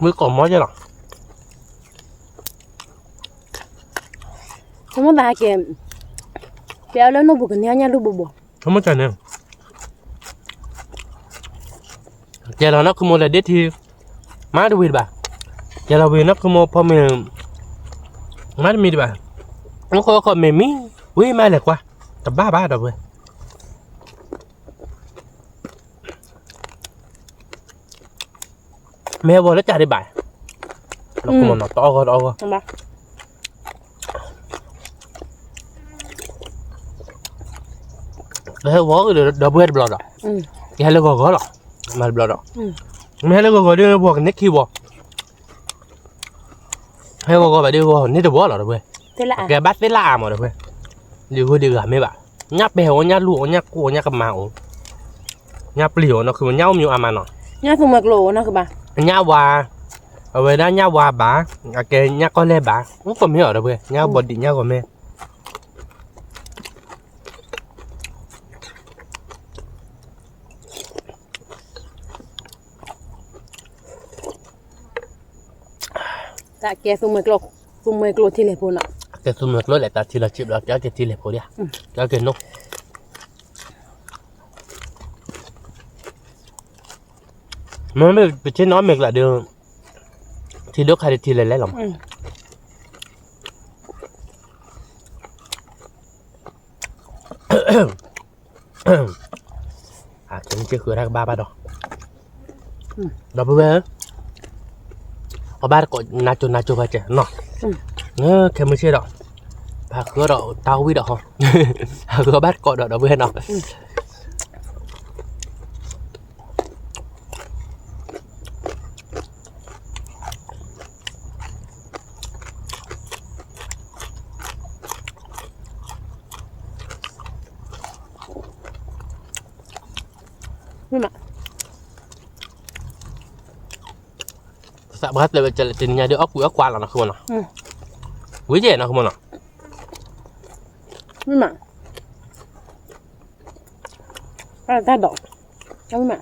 ဝံကိးမီကဲလီၤ. ဆိကမိၣ်သးဟဲက့ၤ, ပျဲအီၤလၢနီၢ်ပူၤကန့ၢ်အီၣ်ညၣ်လူၢ်ဘိဘိ. ဆိကမိၣ်တၢ်န့ၣ်, ကဲလီၤနီၢ်ခူမိၢ်လဲၤဒ့ထံ, မါတဝံၤတဘၣ်, ကဲလီၤဝံၤနီၢ်ခူမိၢ်ဖီမ့ၤ, မါတမံၤတဘၣ်, အိၣ်ခိးအိၣ်ခိးမ့ၤမံ, ဝံၤမါလဲၤကွၢ်, တဘၣ်ဘၣ်ဒီပုၢ်ဝဲၢ် မ့ၢ်ဟဲဝီၤလၢတၢ်ဒံးဘၣ်, တအီၣ်ဂီၢ်တအီၣ်ဂီၢ်, ကဟဲဝီၤဒီးဒီပုၢ်ဝဲၢ်တဘျီဒီး, ကဟဲလၢဂီၤဂီၤလီၤ, မၤတဘျီဒီး, မ့ၢ်ဟဲလၢဂီၤဂီၤဒီးဝီၤကန့ၢ်ခံဝီၤ ဟဲဂီၤဂီၤဘၣ်ဒ်ဂီၤန့ၢ်တဝီလီၤတဝဲၢ်, အကဲဘၣ်သ့ၣ်လၢအါမးတဝဲၢ်, ဒ်ဂုၤဒ်ဂၤမ့ၢ်ဘၣ်, ညၣ်ပဲာ်အိၣ် ညၣ်လူၢ်အိၣ် ညၣ်ကိၢ်အိၣ် ညၣ်ကမါအိၣ်, ညၣ်ပျံၤအိၣ်နီၢ်ခူမိၢ် ညၣ်အိၣ်မံၤအိၣ်အါမးနီၤ, ညၣ်ဝါ, အဝဲဒၣ်ညၣ်ဝါဘၣ်, အကဲညၣ်ကီၢ်လဲၢ်ဘၣ်, အိၣ်ကီၢ်မ့ၢ်အီၤတဝဲၢ် ညၣ်ဘီဒံးညၣ်ဂီၤမ့ၢ် တၢ်ကဲသူမှဲကျိ, သူမှဲကျိထံလဲၣ်ဖိနီၤ, ကဲသူမှဲကျိလဲၣ် တၢ်ထံလီၤဆံးဘျီ ကဲက့ၤထံလဲၣ်ဖိဒံး, ကဲက့ၤနိ, မ့မ့ၢ်ပထံၣ်နီၢ်မဲာ်ကျးဒီး, ထံဒိၣ်ခါဒီးထံလဲၣ်လဲၣ်လီၤမး အကဲမုၢ်ဆ့ၣ်ဃုတၢ်ကဘၣ်ဘၣ်ဒီး, ဒီပုၢ်ဝဲၢ်ဧၢ, အဘၣ်တကိးနၤကၠိနၤကၠိဘၣ်ကဲနီၤ, ခဲမုၢ်ဆ့ၣ်ဒီး, ပဃုအီၣ်ဒီးတၢ်ဝံၣ်ဒီးဟီ, ပဃုအီၣ်ဘၣ်တကိးဒီးဒီပုၢ်ဝဲၢ်နီၤ သးပှၢ်တဲဝဲကလဲၣ် တနံၤညါဒီးအီၣ်ကွံာ်အီၣ်ကွၢ်လီၤနီၢ်ခူမိၢ်နီၤ, ဝံၤယဲၢ်နီၢ်ခူမိၢ်နီၤ, မ့ၢ်မး, တၢ်ဒိး, မ့ၢ်မး,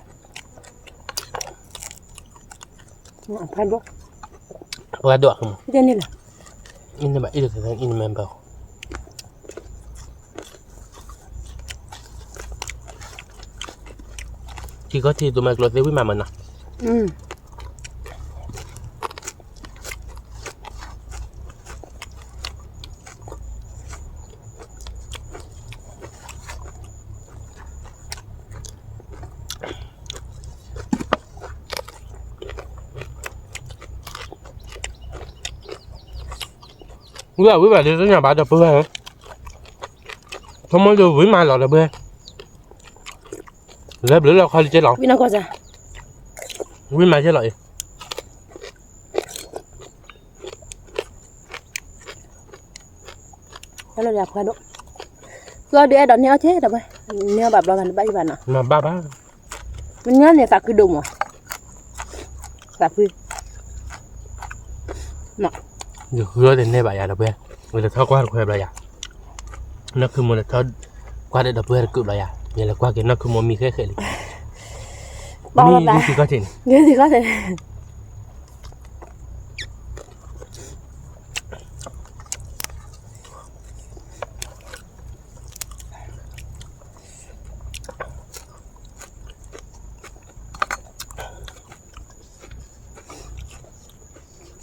ဖးဒိၣ်, ဖးဒိၣ်, န့ၣ်လီၤ, အံၤန့ၣ်ဘၣ်အံၤတသ့အံၤန့ၣ်မ့ၢ်ဘၣ် ထံကီၢ်ထံသူမှဲကျိသ့ဝံၣ်မးမးနီၤ, ဝံၤဘၣ်ဝံၤဘၣ်ဒီး တညၣ်ဘၣ်ဒီပုၢ်ဝဲၢ်ဧၢ, ဆိကမိၣ်ဒီးဝံၤမးလီၤဒီပုၢ်ဝဲၢ်, လဲၤဘျုးလီၤခီလံကဲလီၤ, ဝံၤမးကဲလီၤအံၤ ဟဲလၢယၤခွါဒိၣ်, ဃုအီၣ်ဒုးအဲၣ်ဒိးန့ၢ်အီၣ်ကဲဒီးဝဲ, န့ၢ်အီၣ်ဘၣ်ဘျီဂၤနဘၣ်ယဘၣ်နီၤ, မ့ၢ်ဘၣ်ဘၣ်, မ့ၢ်ညါန့ၣ်သးခုဒိၣ်မး, သးခု, ယဃုအီၣ်တန့ၢ်ဘၣ်ယၤဒီးဝဲ, ဝဲလဲၤထီၣ်ကွၢ်တခွဲဘျီယၤ, နီၢ်ခုမိၢ်လဲၤထီၣ်ကွၢ်ဒီးဒီးပှဲၤတကုာ်ဘျီယၤ, ယလဲၤကွၢ်က့ၤနီၢ်ခုမိၢ်မံဃဲဃဲလံ, မံဒ်စံးကီၢ်ထံးန့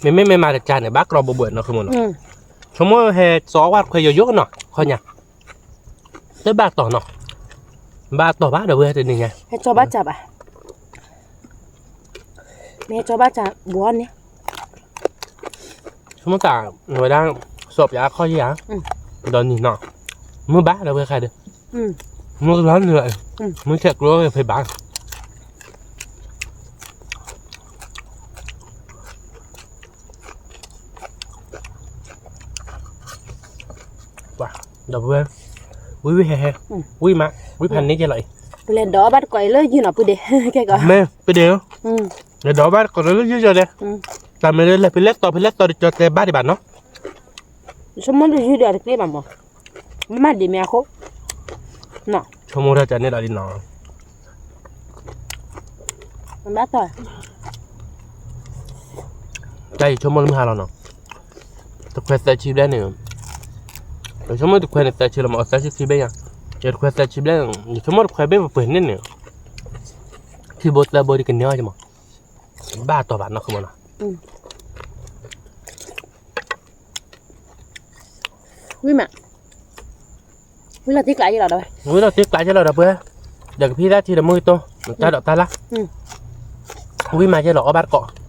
ၣ် မ့မ့ၢ်မ့ၢ်မၤတကးန့ၣ် ဘၣ်ကြီဘိးဘိးနီၢ်ခီမ့ၢ်နီၤ, ဆိကမိၣ်ဟဲစီဝဲတခွဲယိယိနီၤ ခီညါ, တဘၣ်တီၢ်နီၤ, ဘၣ်တီၢ်ဘၣ်ဒီးဝဲတနံၤညါ, ဟဲစီဘၣ်စၢ်ဘၣ်, မ့ၢ်ဟဲစီဘၣ်စၢ်ဘိးန့ၣ် ဆိကမိၣ်တၢ်ဝဲဒၣ် စီၤပျးခီၣ်ယဲၢ်ဧါ, ဒီးနံၤနီၤ, မုၢ်ဘၣ်ဒီးဝဲခါဒီး, မုၢ်ကလီၤနုာ်, မုၢ်ဆဲးကျိဖဲဘၣ်, ဒီးပဝဲ, ဝံၤဝံၤဟဲဟဲ, ဝံၤမး, ဝံၤဖးန့ၢ်ကဲလီၤအံၤ, ပလဲၤဒီးဘၣ်တကိးအံၤလၢယုၢ်နီၤပူၤဒ့, ကဲကီး, မ့ၢ်ပဒ့ဧၢ, လဲၤဒီးဘၣ်တကိးလၢယုၢ်ယီၤဒဲး, တၢ်မ့ၢ်လၢလဲၤဖဲလဲၣ်တီၤဖဲလဲၣ်တီၤဒီးကၠီတဲဘၣ်ဒံးဘၣ်နီၤ, ဆိကမိၣ်လၢယုၢ်ဒီးတကျ့ဘၣ်မး, မ့ၢ်မးဒံးမ့ၢ်အဃိ, ဆိကမိၣ်တၢ်ကန့ၣ်ဒီးဒ်နီၤ, ဘၣ်တီၢ် တၢ်ယဆိကမိၣ်လၢမုၢ်ဟါလီၤနီၤ, တခွဲသၢဆံဘျဲၣ်န့ၣ်, ယဆိကမိၣ်တခွဲန့ၣ်သၢဆံလီၤမး, အသၢဆံခံဘျဲၣ်ညါ, ယတခွဲသၢဆံဘျဲၣ်, ယဆိကမိၣ်တခွဲဘ့ၣ်ပှဲၤန့ၣ်န့ၣ်, ခံဘိသၢဘိဒ်ကန့ၢ်အီၤမး, ဘၣ်တီၤဘၣ်နီၢ်ခိမးနီၤ. ဝံၤမး, ဝံၤလီၤတံၢ်ကျးယဲလီၤဒီး, ဝံၤလီၤတံၢ်ကျးယဲလီၤဒီးပှဲၤ, ဒီးကဖံသၣ်ထံဒီးမုၢ်ကတိၢ်, တၢ်ဒိးတၢ်လၢ်, ဝံၤမးယဲလီၤအီၣ်ဘၣ်တကိး ပှၤ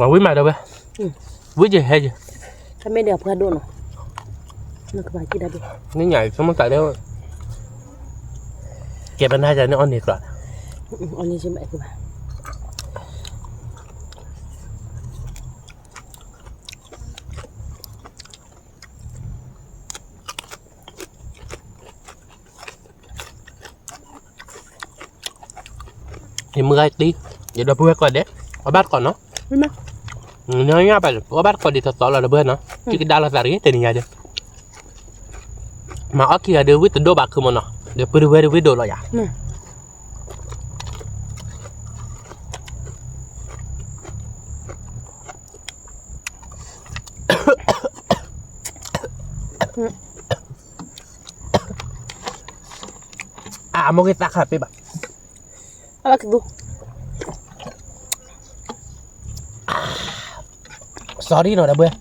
ဝံၣ်မးဒီးဝဲ, ဝံၣ်ယဟဲယ, တမ့ၢ်ဒီးအဖှဲဒိၣ်နီၤ, နကဘၣ်ကံဒၣ်ဒိၣ်, နညါဆိကမိၣ်သးလၢ, ကဲပနၢ်ယၤန့ၣ်အီၣ်န့ၢ်ကျီ, အီၣ်န့ၢ်ဘၣ်ဘၣ် ယမုၢ်ဂၤတံၢ်, ယဒီပုၢ်ဝဲၢ်ကိးဂၤဒဲး, အီၣ်ဘၣ်တကိးနီၤ, နညါဘၣ် အီၣ်ဘၣ်တကိးဒ်သိးသိးလီၤဒီပုၢ်ဝဲၢ်နီၤ, ကံကဒါလီၤသးတဂ့ၤ တနံၤညါဒီး, မၤအီၣ်ခံဂၤဒီးဝံၣ်တဒိၣ်ဘၣ်ခုမးနီၤ, ဒီးပုၢ်တဝဲၢ်ဒီးဝံၣ်ဒိၣ်လီၤယၤ အမိၢ်က့ၤသးခါပ့ဘၣ်, အကသူ, sorry နီၤဒီပုၢ်ဝဲၢ်,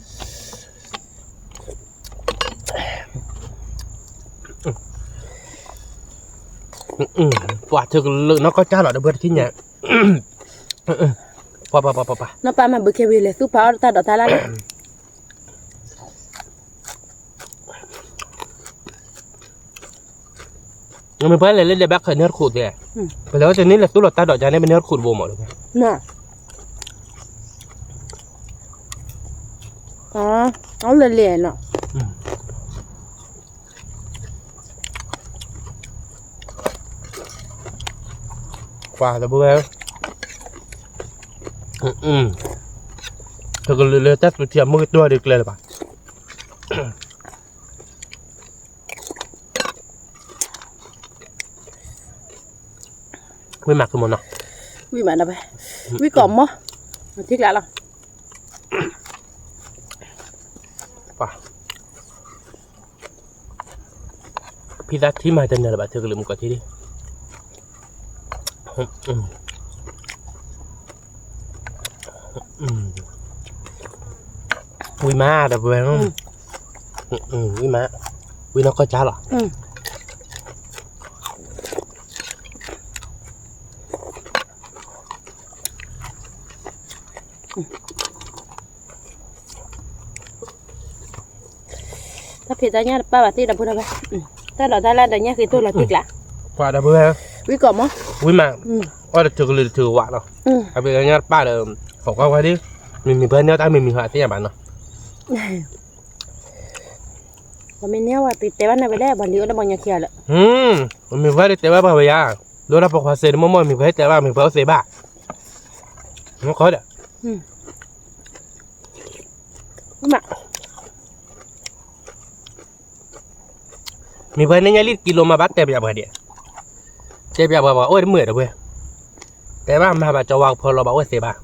ပှၤထုကလုာ်နီၢ်ကီၢ်ကၢ်လီၤဒီပုၢ်ဝဲၢ်တထံၣ်ညါ, ပှၤပှၤပှၤပှၤပှၤ, နီၢ်ပၢ်မၤဘုးခဲဝံၤလဲၤသူၣ်ဖးအီၣ်တၢ်ဒိးတၢ်လၢ်, မ့ၢ်ပှၤလဲၤလၢဒဲးဘၣ်ခၢးန့ၢ်တခိၣ်သ့, ပလဲၤဝဲတန့ၢ်လဲၤသူၣ်လီၤတၢ်ဒိးကါန့ၣ် ပန့ၢ်တခိၣ်တဘိမးဒီး, အလဲၤလဲၤနီၤ ပှၤတဘိဝဲ, တကလုာ်လၢတၢ်သူထံအမုၢ်ကတိၢ်ဒုးကျဲလၢၤဘၣ်, ဝံၣ်မးကမနီၤ, ဝံၣ်မးဒီးဝဲ, ဝံၣ်ကိးမီၤ, ထံကျါလီၤ ဖံသးထံမၤတနၢၤလၢၤဘၣ် ထုကလုာ်မုၣ်ကီၢ်ထံဒ်, ဝံၣ်မးဒီးပဝဲ, ဝံၣ်မး, ဝံၣ်နီၢ်ကီၢ်ကၢ်လီၤ. တၢ်ဖံးတၢ်ညၣ်တပာ်ဘၣ်သ့ၣ်ဒီပုၢ်ဝဲၢ်, တၢ်ဒိးတၢ်လၢ်ဒီးညၣ်ဃ့တိၢ်လီၤတံၢ်ကျါ, ပှၤဒီပုၢ်ဝဲၢ်, ဝံၣ်ကိးမီၤ, ဝံၣ်မး, အီၣ်တထုကလုာ်တထုကဝးလီၤ, တၢ်ဖံးတၢ်ညၣ်တပာ်ဒီး, ဟီၣ်ကွၢ်ဝဲဒၣ်, မ့မ့ၢ်ပှၤန့ၢ်တၢ်မ့မ့ၢ်ဟီၣ်သ့ၣ်ညါဘၣ်နီၤ ပမ့ၢ်န့ၢ်ဝဲပတဲဘၣ်န့ၣ်ဝဲလဲၣ် ပှၤလံၤအိၣ်လၢပှၤညီခံဂၤလၢ, မ့မ့ၢ်ပှၤဒ်တဲဘၣ်ပှၤဝဲယါ, ဒိၣ်ဒၣ်ပိာ်ခွါစဲးတမီၢ်မီၢ် မ့မ့ၢ်ပှၤတဲဘၣ် မ့မ့ၢ်ပှၤအိၣ်သ့ဘၣ်, မ့ၢ်ခီဒီး, မ့ၢ်ပှၤန့ၢ်ညါလံတကံလိမးဘၣ်တဲပၠးပှၤဒံး, တဲပၠးပှၤပှၤအိၣ်တမုာ်ဒီပုၢ်ဝဲၢ်, တဲဘၣ်မၤဘၣ်ကၠီဝါကဖီလီၤဘၣ်အိၣ်သ့ဘၣ်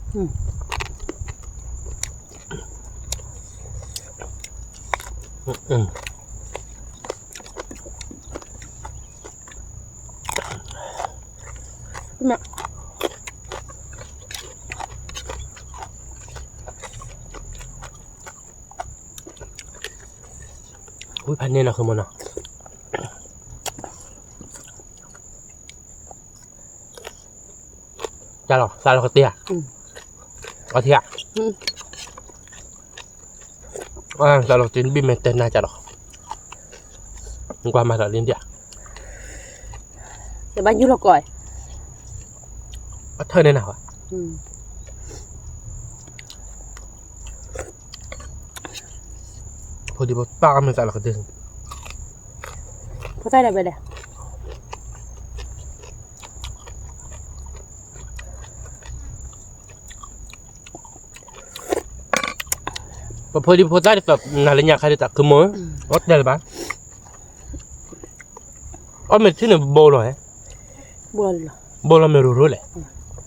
ဝံၣ်ဖးန့ၢ်နီၤ ဃုမနီၤ, တၢ်လီၤ သးလီၤကတ့ဧါ, အီထံဧါ, သးလီၤကတ့ဘံၣ်မဲာ်တဲနၤကၢ်လီၤ, ကွၢ်မၤသးလံဒၣ်, တဘၣ်ညူၢ်လီၤကီး အထၢၣ်န့ၣ်နၤဘၣ်, ဖိဒံဖိသၣ်အမ့ၢ်သးလီၤကတၢၢ်, ဖိသၣ်ဒီးဝဲဒၣ် ပဖိဒံဖိသၣ်ဒ်သိးနၤလၢညါခါဒ်တၢ်ကမီၤ, အီၣ်တဲလၢၤဘၣ်, အီၣ်မ့ၢ်တထံၣ်န့ၣ်ဘိလီၤ, ဘိလီၤမ့ၢ်ရိၤရိၤလဲၣ်,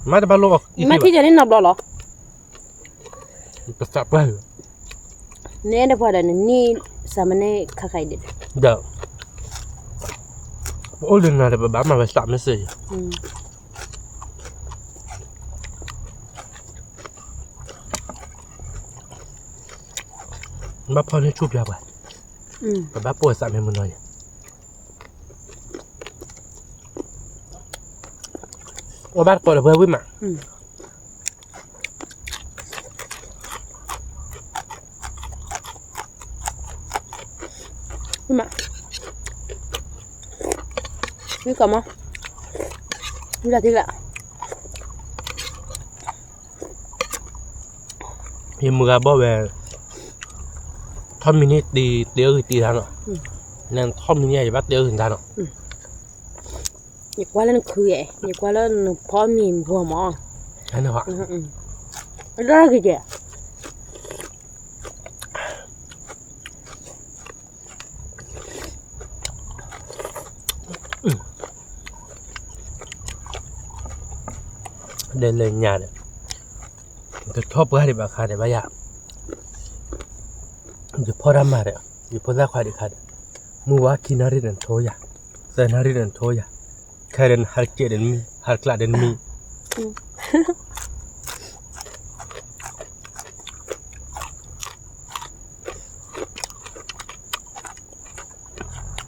မ့ၢ်တဘၣ်လိၣ်အီၣ်, မ့ၢ်ထံၣ်ယၤန့ၣ်နီတဘျီလီၤ, ပသးပှၢ်, နဲဒၣ်ပှၤဒီးနနံၣ်စးမ့ၢ်န့ၣ်ခါခါအံၤဒၣ်, ဒီး ပအိၣ်လၢနၤဒီးပဘၣ်မၤဝဲသးမ့ၢ်စ့ၢ်ကီး ဘၣ်ဖီၣ်န့ၢ်ဆူၣ်ပျါပှၤ, ပဘၣ်ပိာ်သးမ့ၢ်မနီၤယၤ, အိၣ်ဘၣ်တကိးဒီးပှၤဝံၣ်မး, ဝံၣ်မး, ဝံၣ်ကီးမး, ဝံၣ်လၢထံလၢ ယမုၢ်ဂၤဘီၣ်ဝဲ, ထီၣ်မံၤန့ၣ်တ့အဂ့ၤတ့တၢ်နီၤ, နထီၣ်မံၤန့ၣ်ယဘၣ်တ့အဂ့ၤတၢ်နီၤ, ယကွၢ်လၢနခု, ယကွၢ်လၢနဖီမံၤဂီၢ်မး, လၢဂ့ၤကဲ ဒ်လဲၣ်ညါဒီး, တထီၣ်ပှၢ်ဒံးဘၣ်ခါဒီးဘၣ်ယၤ, ယဖီၣ်တၢ်မၤဒီး, ယဖိသၣ်ခွါဒံးခါဒီး, မုၢ်ဝါခံနၣ်ရံၣ်ဒီးနထိယၤ, သၢနၣ်ရံၣ်ဒီးနထိယၤ, ခဲဒီးနဟးတကဲးဒီးနမံ, ဟးတကျးဒီးနမံ,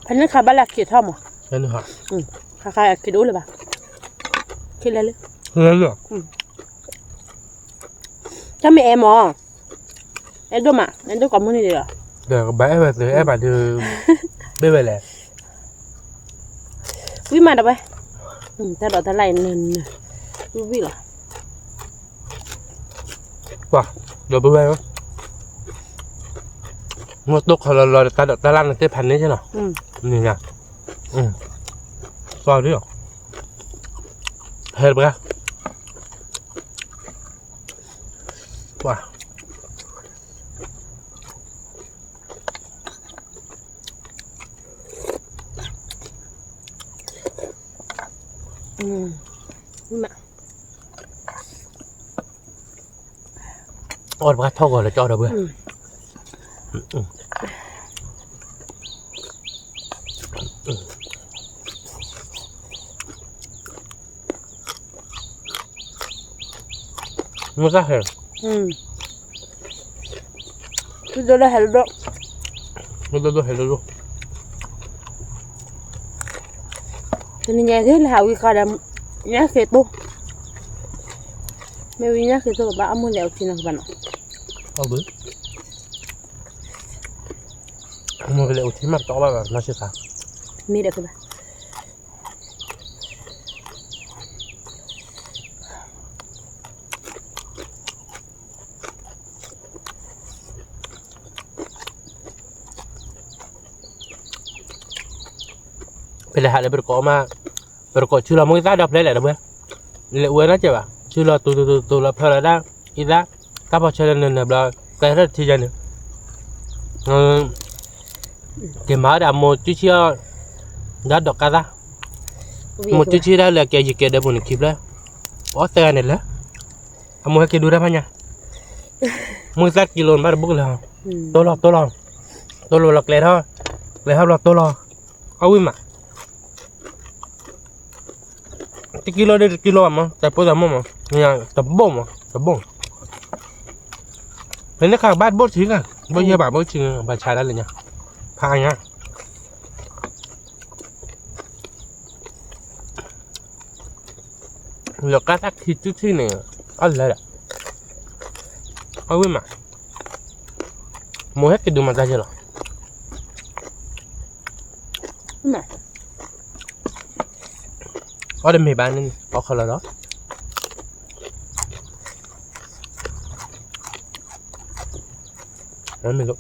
ဖဲန့ၣ်ခါဘၣ်လၢခံးထီၣ်မး, ခါခါခံးတအိၣ်လၢၤဘၣ်, ခံးလဲၤလၢ, တၢ်မ့ၢ်အဲၣ်မး, အဲၣ်ဒိၣ်မး အဲၣ်ဒိၣ်ကိးမုၢ်နံၤဒံးလီၤ, ဒီးကဘၣ်အဲၣ်ဝဲသုအဲၣ်ဘၣ်ဒုး, ဘ့ၣ်ဝဲလဲၣ်, ဝံၣ်မးဒီးဝဲ, တၢ်ဒိးတၢ်လၢ်အံၤ, ဝံၣ်ဝံၣ်လီၤ ပှၤ, ဒီးဘိဝဲ, မ့ၢ်တိၢ်ခီလီၤလီၤဒီးတၢ်ဒိးတၢ်လၢ်နသ့ၣ်ဖးန့ၣ်က့နီၤ, နံၤညါ, သီဒ်လီၤ, ဟဲတပှၤ, ပှၤ, အီၣ်တပှၤထီၣ်ဂီၤလၢကၠီဒီးဘၣ်, မ့ၢ်တၢ်ဟဲ, ဒိၣ်ဒိၣ်ဟဲဒိၣ်ဒိၣ်, ဒိၣ်ဒိၣ်ဟဲဒိၣ်ဒိၣ်, တနံၤညါက့ၤလၢဟးဝံဃီဒီး, ညါက့ၤတိၢ်, မ့ၢ်ဝံၤညါက့ၤတိၢ်ဘၣ်အမိၢ်လဲၤအိၣ်ထံနီၤကဘၣ်နီၤ, အမိၢ်ကလဲၤအိၣ်ထံမးတဘၣ်ဘၣ်နီၤစ့ၢ်ကီး, မ့ၢ်ဒီးကဘၣ် ဖဲလဲၣ်ဟးလၢပတကိးမး, ပတကိးဆူလီၤမ့ၢ်သၣ်ဒီဖျၢၣ်လဲၣ်တဘျီ, လဲၤအိၣ်ဝဲနီတစဲးဘၣ်, ဆူလီၤတူတူတူတူလီၤဖျၢၣ်လီၤဒၣ်, အံသၣ်, တၢ်ဖီၣ်ဆၢလၢနနၢၤဘျီ, ကဲထီၣ်တထံယဲန့ၣ်, က့ၤမၤဒီးအမိၢ်ကၠူဆံၣ်အီၤ, ဒီးဒိးကါသၣ်, မိၢ်ကၠူဆံၣ်ဒၣ်လဲာ်ကဲယကဲဒီးပူၤန့ၣ်ခံဖျၢၣ်, ပအီၣ်သၢဂၤန့ၣ်လၢ, အမိၢ်ဟဲက့ၤဒိတၢ်ဖးညါ, မိၢ်သၣ်တကံလိဘၣ်တဘိၣ်လၢၤ, တိၢ်လီၤတိၢ်လီၤ, တိၢ်လီၤဘျီကျဲထီၣ်, ကျဲထီၣ်ဘျီတိၢ်လီၤ, အဝံၣ်မး တကံလိဒီးတကံလိဘၣ်မး တၢ်ပိၢ်သးမိၢ်မး, တဘိၣ်မး တဘိၣ်, ဖဲန့ၣ်ခါကဘၣ်တဘိၣ်ထံဂၤ, ဘိၣ်ယဲၢ်ဘၣ်ဘိၣ်ထံဂၤ ဘၣ်ဆါဒၣ်လၢညါ, ဖးညါ, လီၤကါသၣ်ခံစုထံၣ်န့ၣ်, အီၣ်လဲၤဒီး, အဝံၣ်မး, မိၢ်ဟဲက့ၤဒုးမၤတၢ်ယဲၢ်လီၤ, အီၣ်တမ့ၢ်ဘၣ်န့ၣ် အီၣ်ခီလီၤဒီး, မ့ၢ်လိၣ်,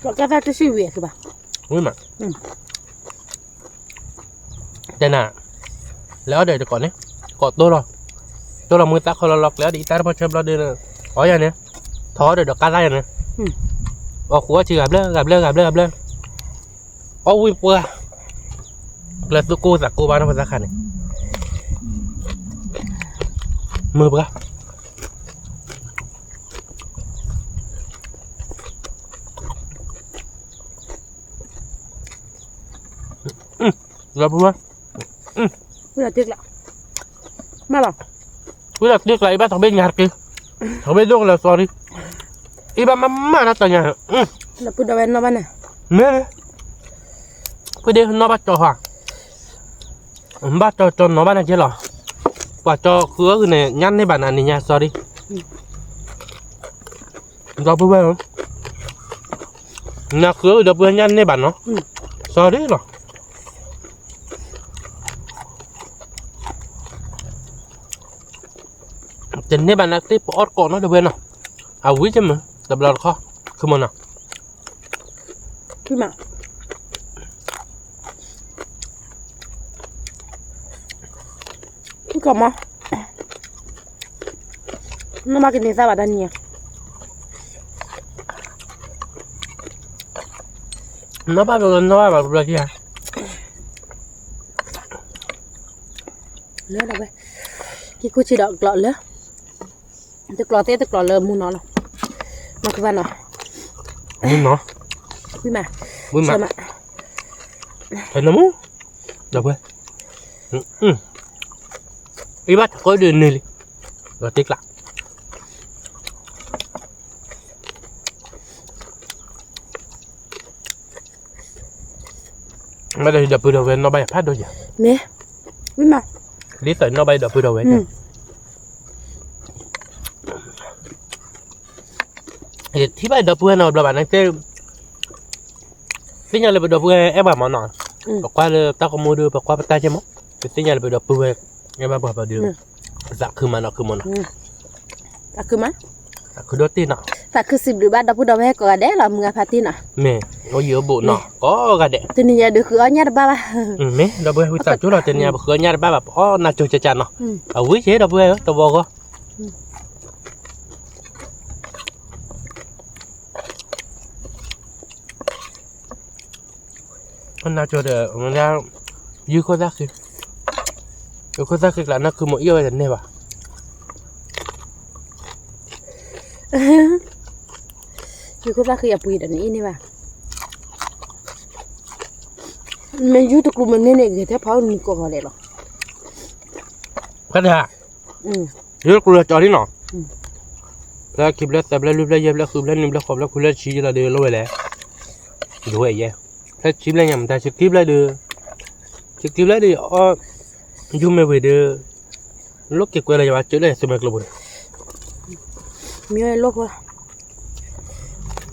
ကသၣ်တစံၣ်ဝံၤဘၣ်, ဝံၤမး, တဲနၤ, လဲၤအီၣ်ဒီးတကိးန့ၣ်, ကိးတိၢ်လီၤ, တိၢ်လီၤမူသးခီလီၤလီၤကျဲအီၣ်ဒီးအံၤတၢ်တဖီၣ်ဆၢဘျီဒီး, အီၣ်ယၤန့ၣ်, ထီၣ်အီၣ်ဒီးဒီးကါသၣ်ယၤန့ၣ်, အီၣ်ဃုအီၣ်ဆံဂၤဘျၢ ဂၤဘျၢဂၤဘျၢဂၤဘျၢ, အီၣ်ဝံၤပှၢ်, ကျဲသူကိၢ်သးကိၢ်ဘၣ်နီၢ်ပသးခါန့ၣ်, မုာ်ပှၢ် လီၤပှၢ်, ဝံၤဒီးတ့ကျး, မ့ၢ်လီၤ, ဝံၤဒီးတ့ကျး အံၤဘၣ်ထီၣ်ဘ့ၣ်ညါတက့ၢ်, ထီၣ်ဘ့ၣ်ဒိၣ်ကလၢ sorry, အံၤဘၣ်မၤမၤတၢ်တၢ်ညါ, ဒီပုၢ်ဒီဝဲၢ်နီၢ်ဘၣ်န့ၣ်, မ့ၢ်, ဖုဒ့နီၢ်ဘၣ်ကၠီၤဟါ, ဘၣ်ကၠီၤကၠီၤနီၤဘၣ်နၤကဲလီၤ, ပှၤကၠီၤဃုအဂုၤန့ၣ် ညၣ်န့ၢ်ဘၣ်နၤန့ၣ်ညါ sorry, ဒီပုၢ်ဝဲၢ်ဧၢ, နဃုအဂုၤဒီပုၢ်ဝဲၢ်ညၣ်န့ၢ်ဘၣ်နီၤ, sorry လီၤ, တန့ၢ်ဘၣ်နၤသ့ၣ်ပအီၣ်တကိးနီၤဒီပုၢ်ဝဲၢ်နီၤ, အဝံၤကမုာ် တဘျီတခီ, ခုမးနီၤ ကီမး, နီၢ်ဘၣ်ကန့ၢ်သၣ်ဘၣ်တၢ်နံၤဧါ, နီၢ်ဘၣ်ဘျီ နီၢ်ဘၣ်ဘၣ်ဘျီကံဧါ, လၢဒၣ်ဝဲ, က့ၤကူၣ်ဆံးဒီးကျိးလၢ, တကျိးသ့တကျိးလၢမူနီၤလီၤ, မၤကဘၣ်နီၤ, မူနီၤ, ဝံၤမး, ဝံၤမး, ဖဲနမူ, ဒီပုၢ်ဝဲၢ်, အံၤဘၣ်တကိးဒုးနုာ်လံ, ဒီးတ့ကျး မ့ၢ်ဒီးဒီပုၢ်ဒီဝဲၢ်နီၢ်ဘၣ်ယၤဖးဒိၣ်ယၤ, မ့ၢ်, ဝံၤမး, ဒ်သိးနီၢ်ဘၣ်ယၤဒီပုၢ်ဒီဝဲၢ်, ယထံၣ်ဘၣ်ဒီပုၢ်ဝဲၢ်နီၤဘျီဘၣ်န့ၣ်, သ့ၣ်ညါလၢပဒီပုၢ်ဝဲၢ်အဲၣ်ပှၤမးနီၤ, ပကွၢ်လၢတၢ်ကမူဒီး ပကွၢ်ပတၢ်ကဲမး, ပသ့ၣ်ညါလၢပဒီပုၢ်ဝဲၢ်အဲၣ်ဘၣ်ပှၤဘၣ်ဒီး, ပသးခုမးနီၤ ခုမးနီၤ, သးခုဒိၣ်တ့ၢ်နီၤ, သးခုစံးဘျုးဘၣ်ဒီပုၢ်ဒီဝဲၢ်ကိးဂၤဒဲးလီၤ မုၢ်ဂၤဖါတ့ၢ်နီၤ, မ့ၢ်, အိၣ်ယံၤအိၣ်ဘူးနီၤ ကိးဂၤဒဲး, တနံၤညါဒုးဃုအီၣ်ညၣ်တဘၣ်ဘၣ်, မ့ၢ်, ဒီပုၢ်ဝဲၢ်ဝံသးစူၤလီၤ တနံၤညါပဃုအီၣ်ညၣ်တဘၣ်ဘၣ် ပအီၣ်နၢ်ကၠိကၠၢ်ကၠၢ်နီၤ, အဝံၤက့ၤဒီပုၢ်ဝဲၢ်ဧၢ တဝီဂီၢ် နၢ်ကၠိဒီး, ယုၢ်ခိၣ်သၣ်ဃံ, ယုၢ်ခိၣ်သၣ်ဃံကျါ နၢ်ခုမိၣ်အံၣ်အီၣ်ဝဲတန့ၢ်ဘၣ်, ယုၢ်ခိၣ်သၣ်ဃံအပှ့ၤဒီးနအံၣ်န့ၢ်ဘၣ်, မ့ၢ်ယုၢ်တကျိၤမ့ၢ်န့ၢ်န့ၣ် ဂဲၤထဲဖးအိၣ်နံၤကိးဂီၤလဲၣ်လီၤ, ဖဲဒၣ် ယုၢ်တကျိၤလၢကၠီၤလံနီၤ, ဖဲခံဖျၢၣ်သၢဖျၢၣ်လွံၢ်ဖျၢၣ်ယဲၢ်ဖျၢၣ်ဃုဖျၢၣ်နွံဖျၢၣ်ဃိးဖျၢၣ်ခွံဖျၢၣ်ဆံလီၤဒီးလိၣ်ဝဲလဲၣ်, ယဝဲယဲၢ်, ဖျၢၣ်ဆံဖျၢၣ်ညါမတၤ ဆံခံဖျၢၣ်ဒီး, ဆံခံဖျၢၣ်ဒီး အီၣ်, ယုၢ်မ့ၢ်ဝံၤဒီး, လိၣ်က့ၤကွဲလီၤယၤဘၣ်ကၢလၢသုမဲာ်ကျိၤပူၤန့ၣ်, မ့ၢ်လိၣ်ဖိ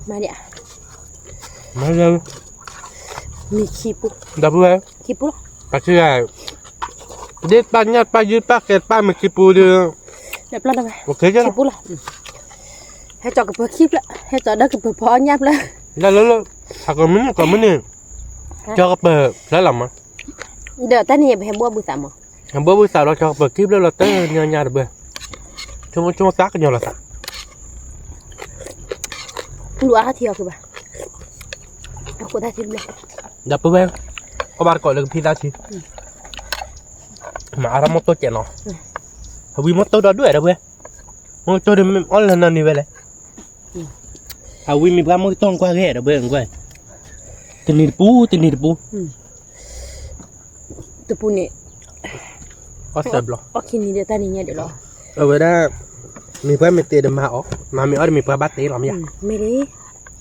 မၤဒံး, မၤဒံး, မ့ၢ်ခံပူၤ, ဒီပုၢ်ဝဲၢ်, ခံပူၤလီၤ, ပှၤခံဂၤ, ဒ်ပၢ်ညၣ်ပၢ်ယုၢ်ပၢ်ဃဲပၢ်မ့ၢ်ခံပူၤဒီး, ခံပူၤလီၤ, ဟဲကၠီကပၢၤခံဖျၢၣ် ဟဲကၠီဒီးကပၢၤဖီညၣ်ဖျၢၣ်, လၢလၢလၢ, အကမုၢ်နံၤကမုၢ်နံၤ, ကၠီကပၢၤဖျၢၣ်လီၤမး, ဒီးတၢ်န့ၣ်ယပဟဲဘှီဘုသးမး ဘှီဘုသးလီၤ ကၠီကပၢၤခံဖျၢၣ်လီၤတၢ်ညါညါတဘၢ, ဆိကမိၣ်ဆိကမိၣ်သးကညီၤလီၤသး, လူၤအါထီၣ်ထံအီၤကဘၣ်, အဃိသတးထံဘျဲၣ်, ဒီပုၢ်ဝဲၢ်, အီၣ်ဘၣ်တကိးလၢကဖံသးဆံ, မၤအါထီၣ်မီၢ်တိၢ်ကဲးနီၤ, အဝံၤမီၢ်တိၢ်ဒီဒူၣ်ဒီပုၢ်ဝဲၢ်, မီၢ်တိၢ်ဒီးမ့ၢ်အီၣ်လၢနီၤန့ၣ်ဝဲလဲၣ် အဝံၤမ့ၢ်ပှၤမီၢ်ကတီၢ်ကွၢ်ဂ့ၤဒီပုၢ်ဝဲၢ်, တနံၤတပူၤ တနံၤတပူၤ, တပူၤန့ၣ်, အီၣ်သၢဘျီ, အီၣ်ခံနံၤဒီးတၢ်နံၤညါဒံးလီၤ, အဝဲဒၣ်, မ့ၢ်ပှၤမ့ၢ်တ့ဒီးမၤအီၤ, မၤမ့ၢ်အီၣ်ဒီးမ့ၢ်ပှၤဘၣ်တ့လီၤမ့ၢ်ဧါ, မ့ၢ်ဒ်,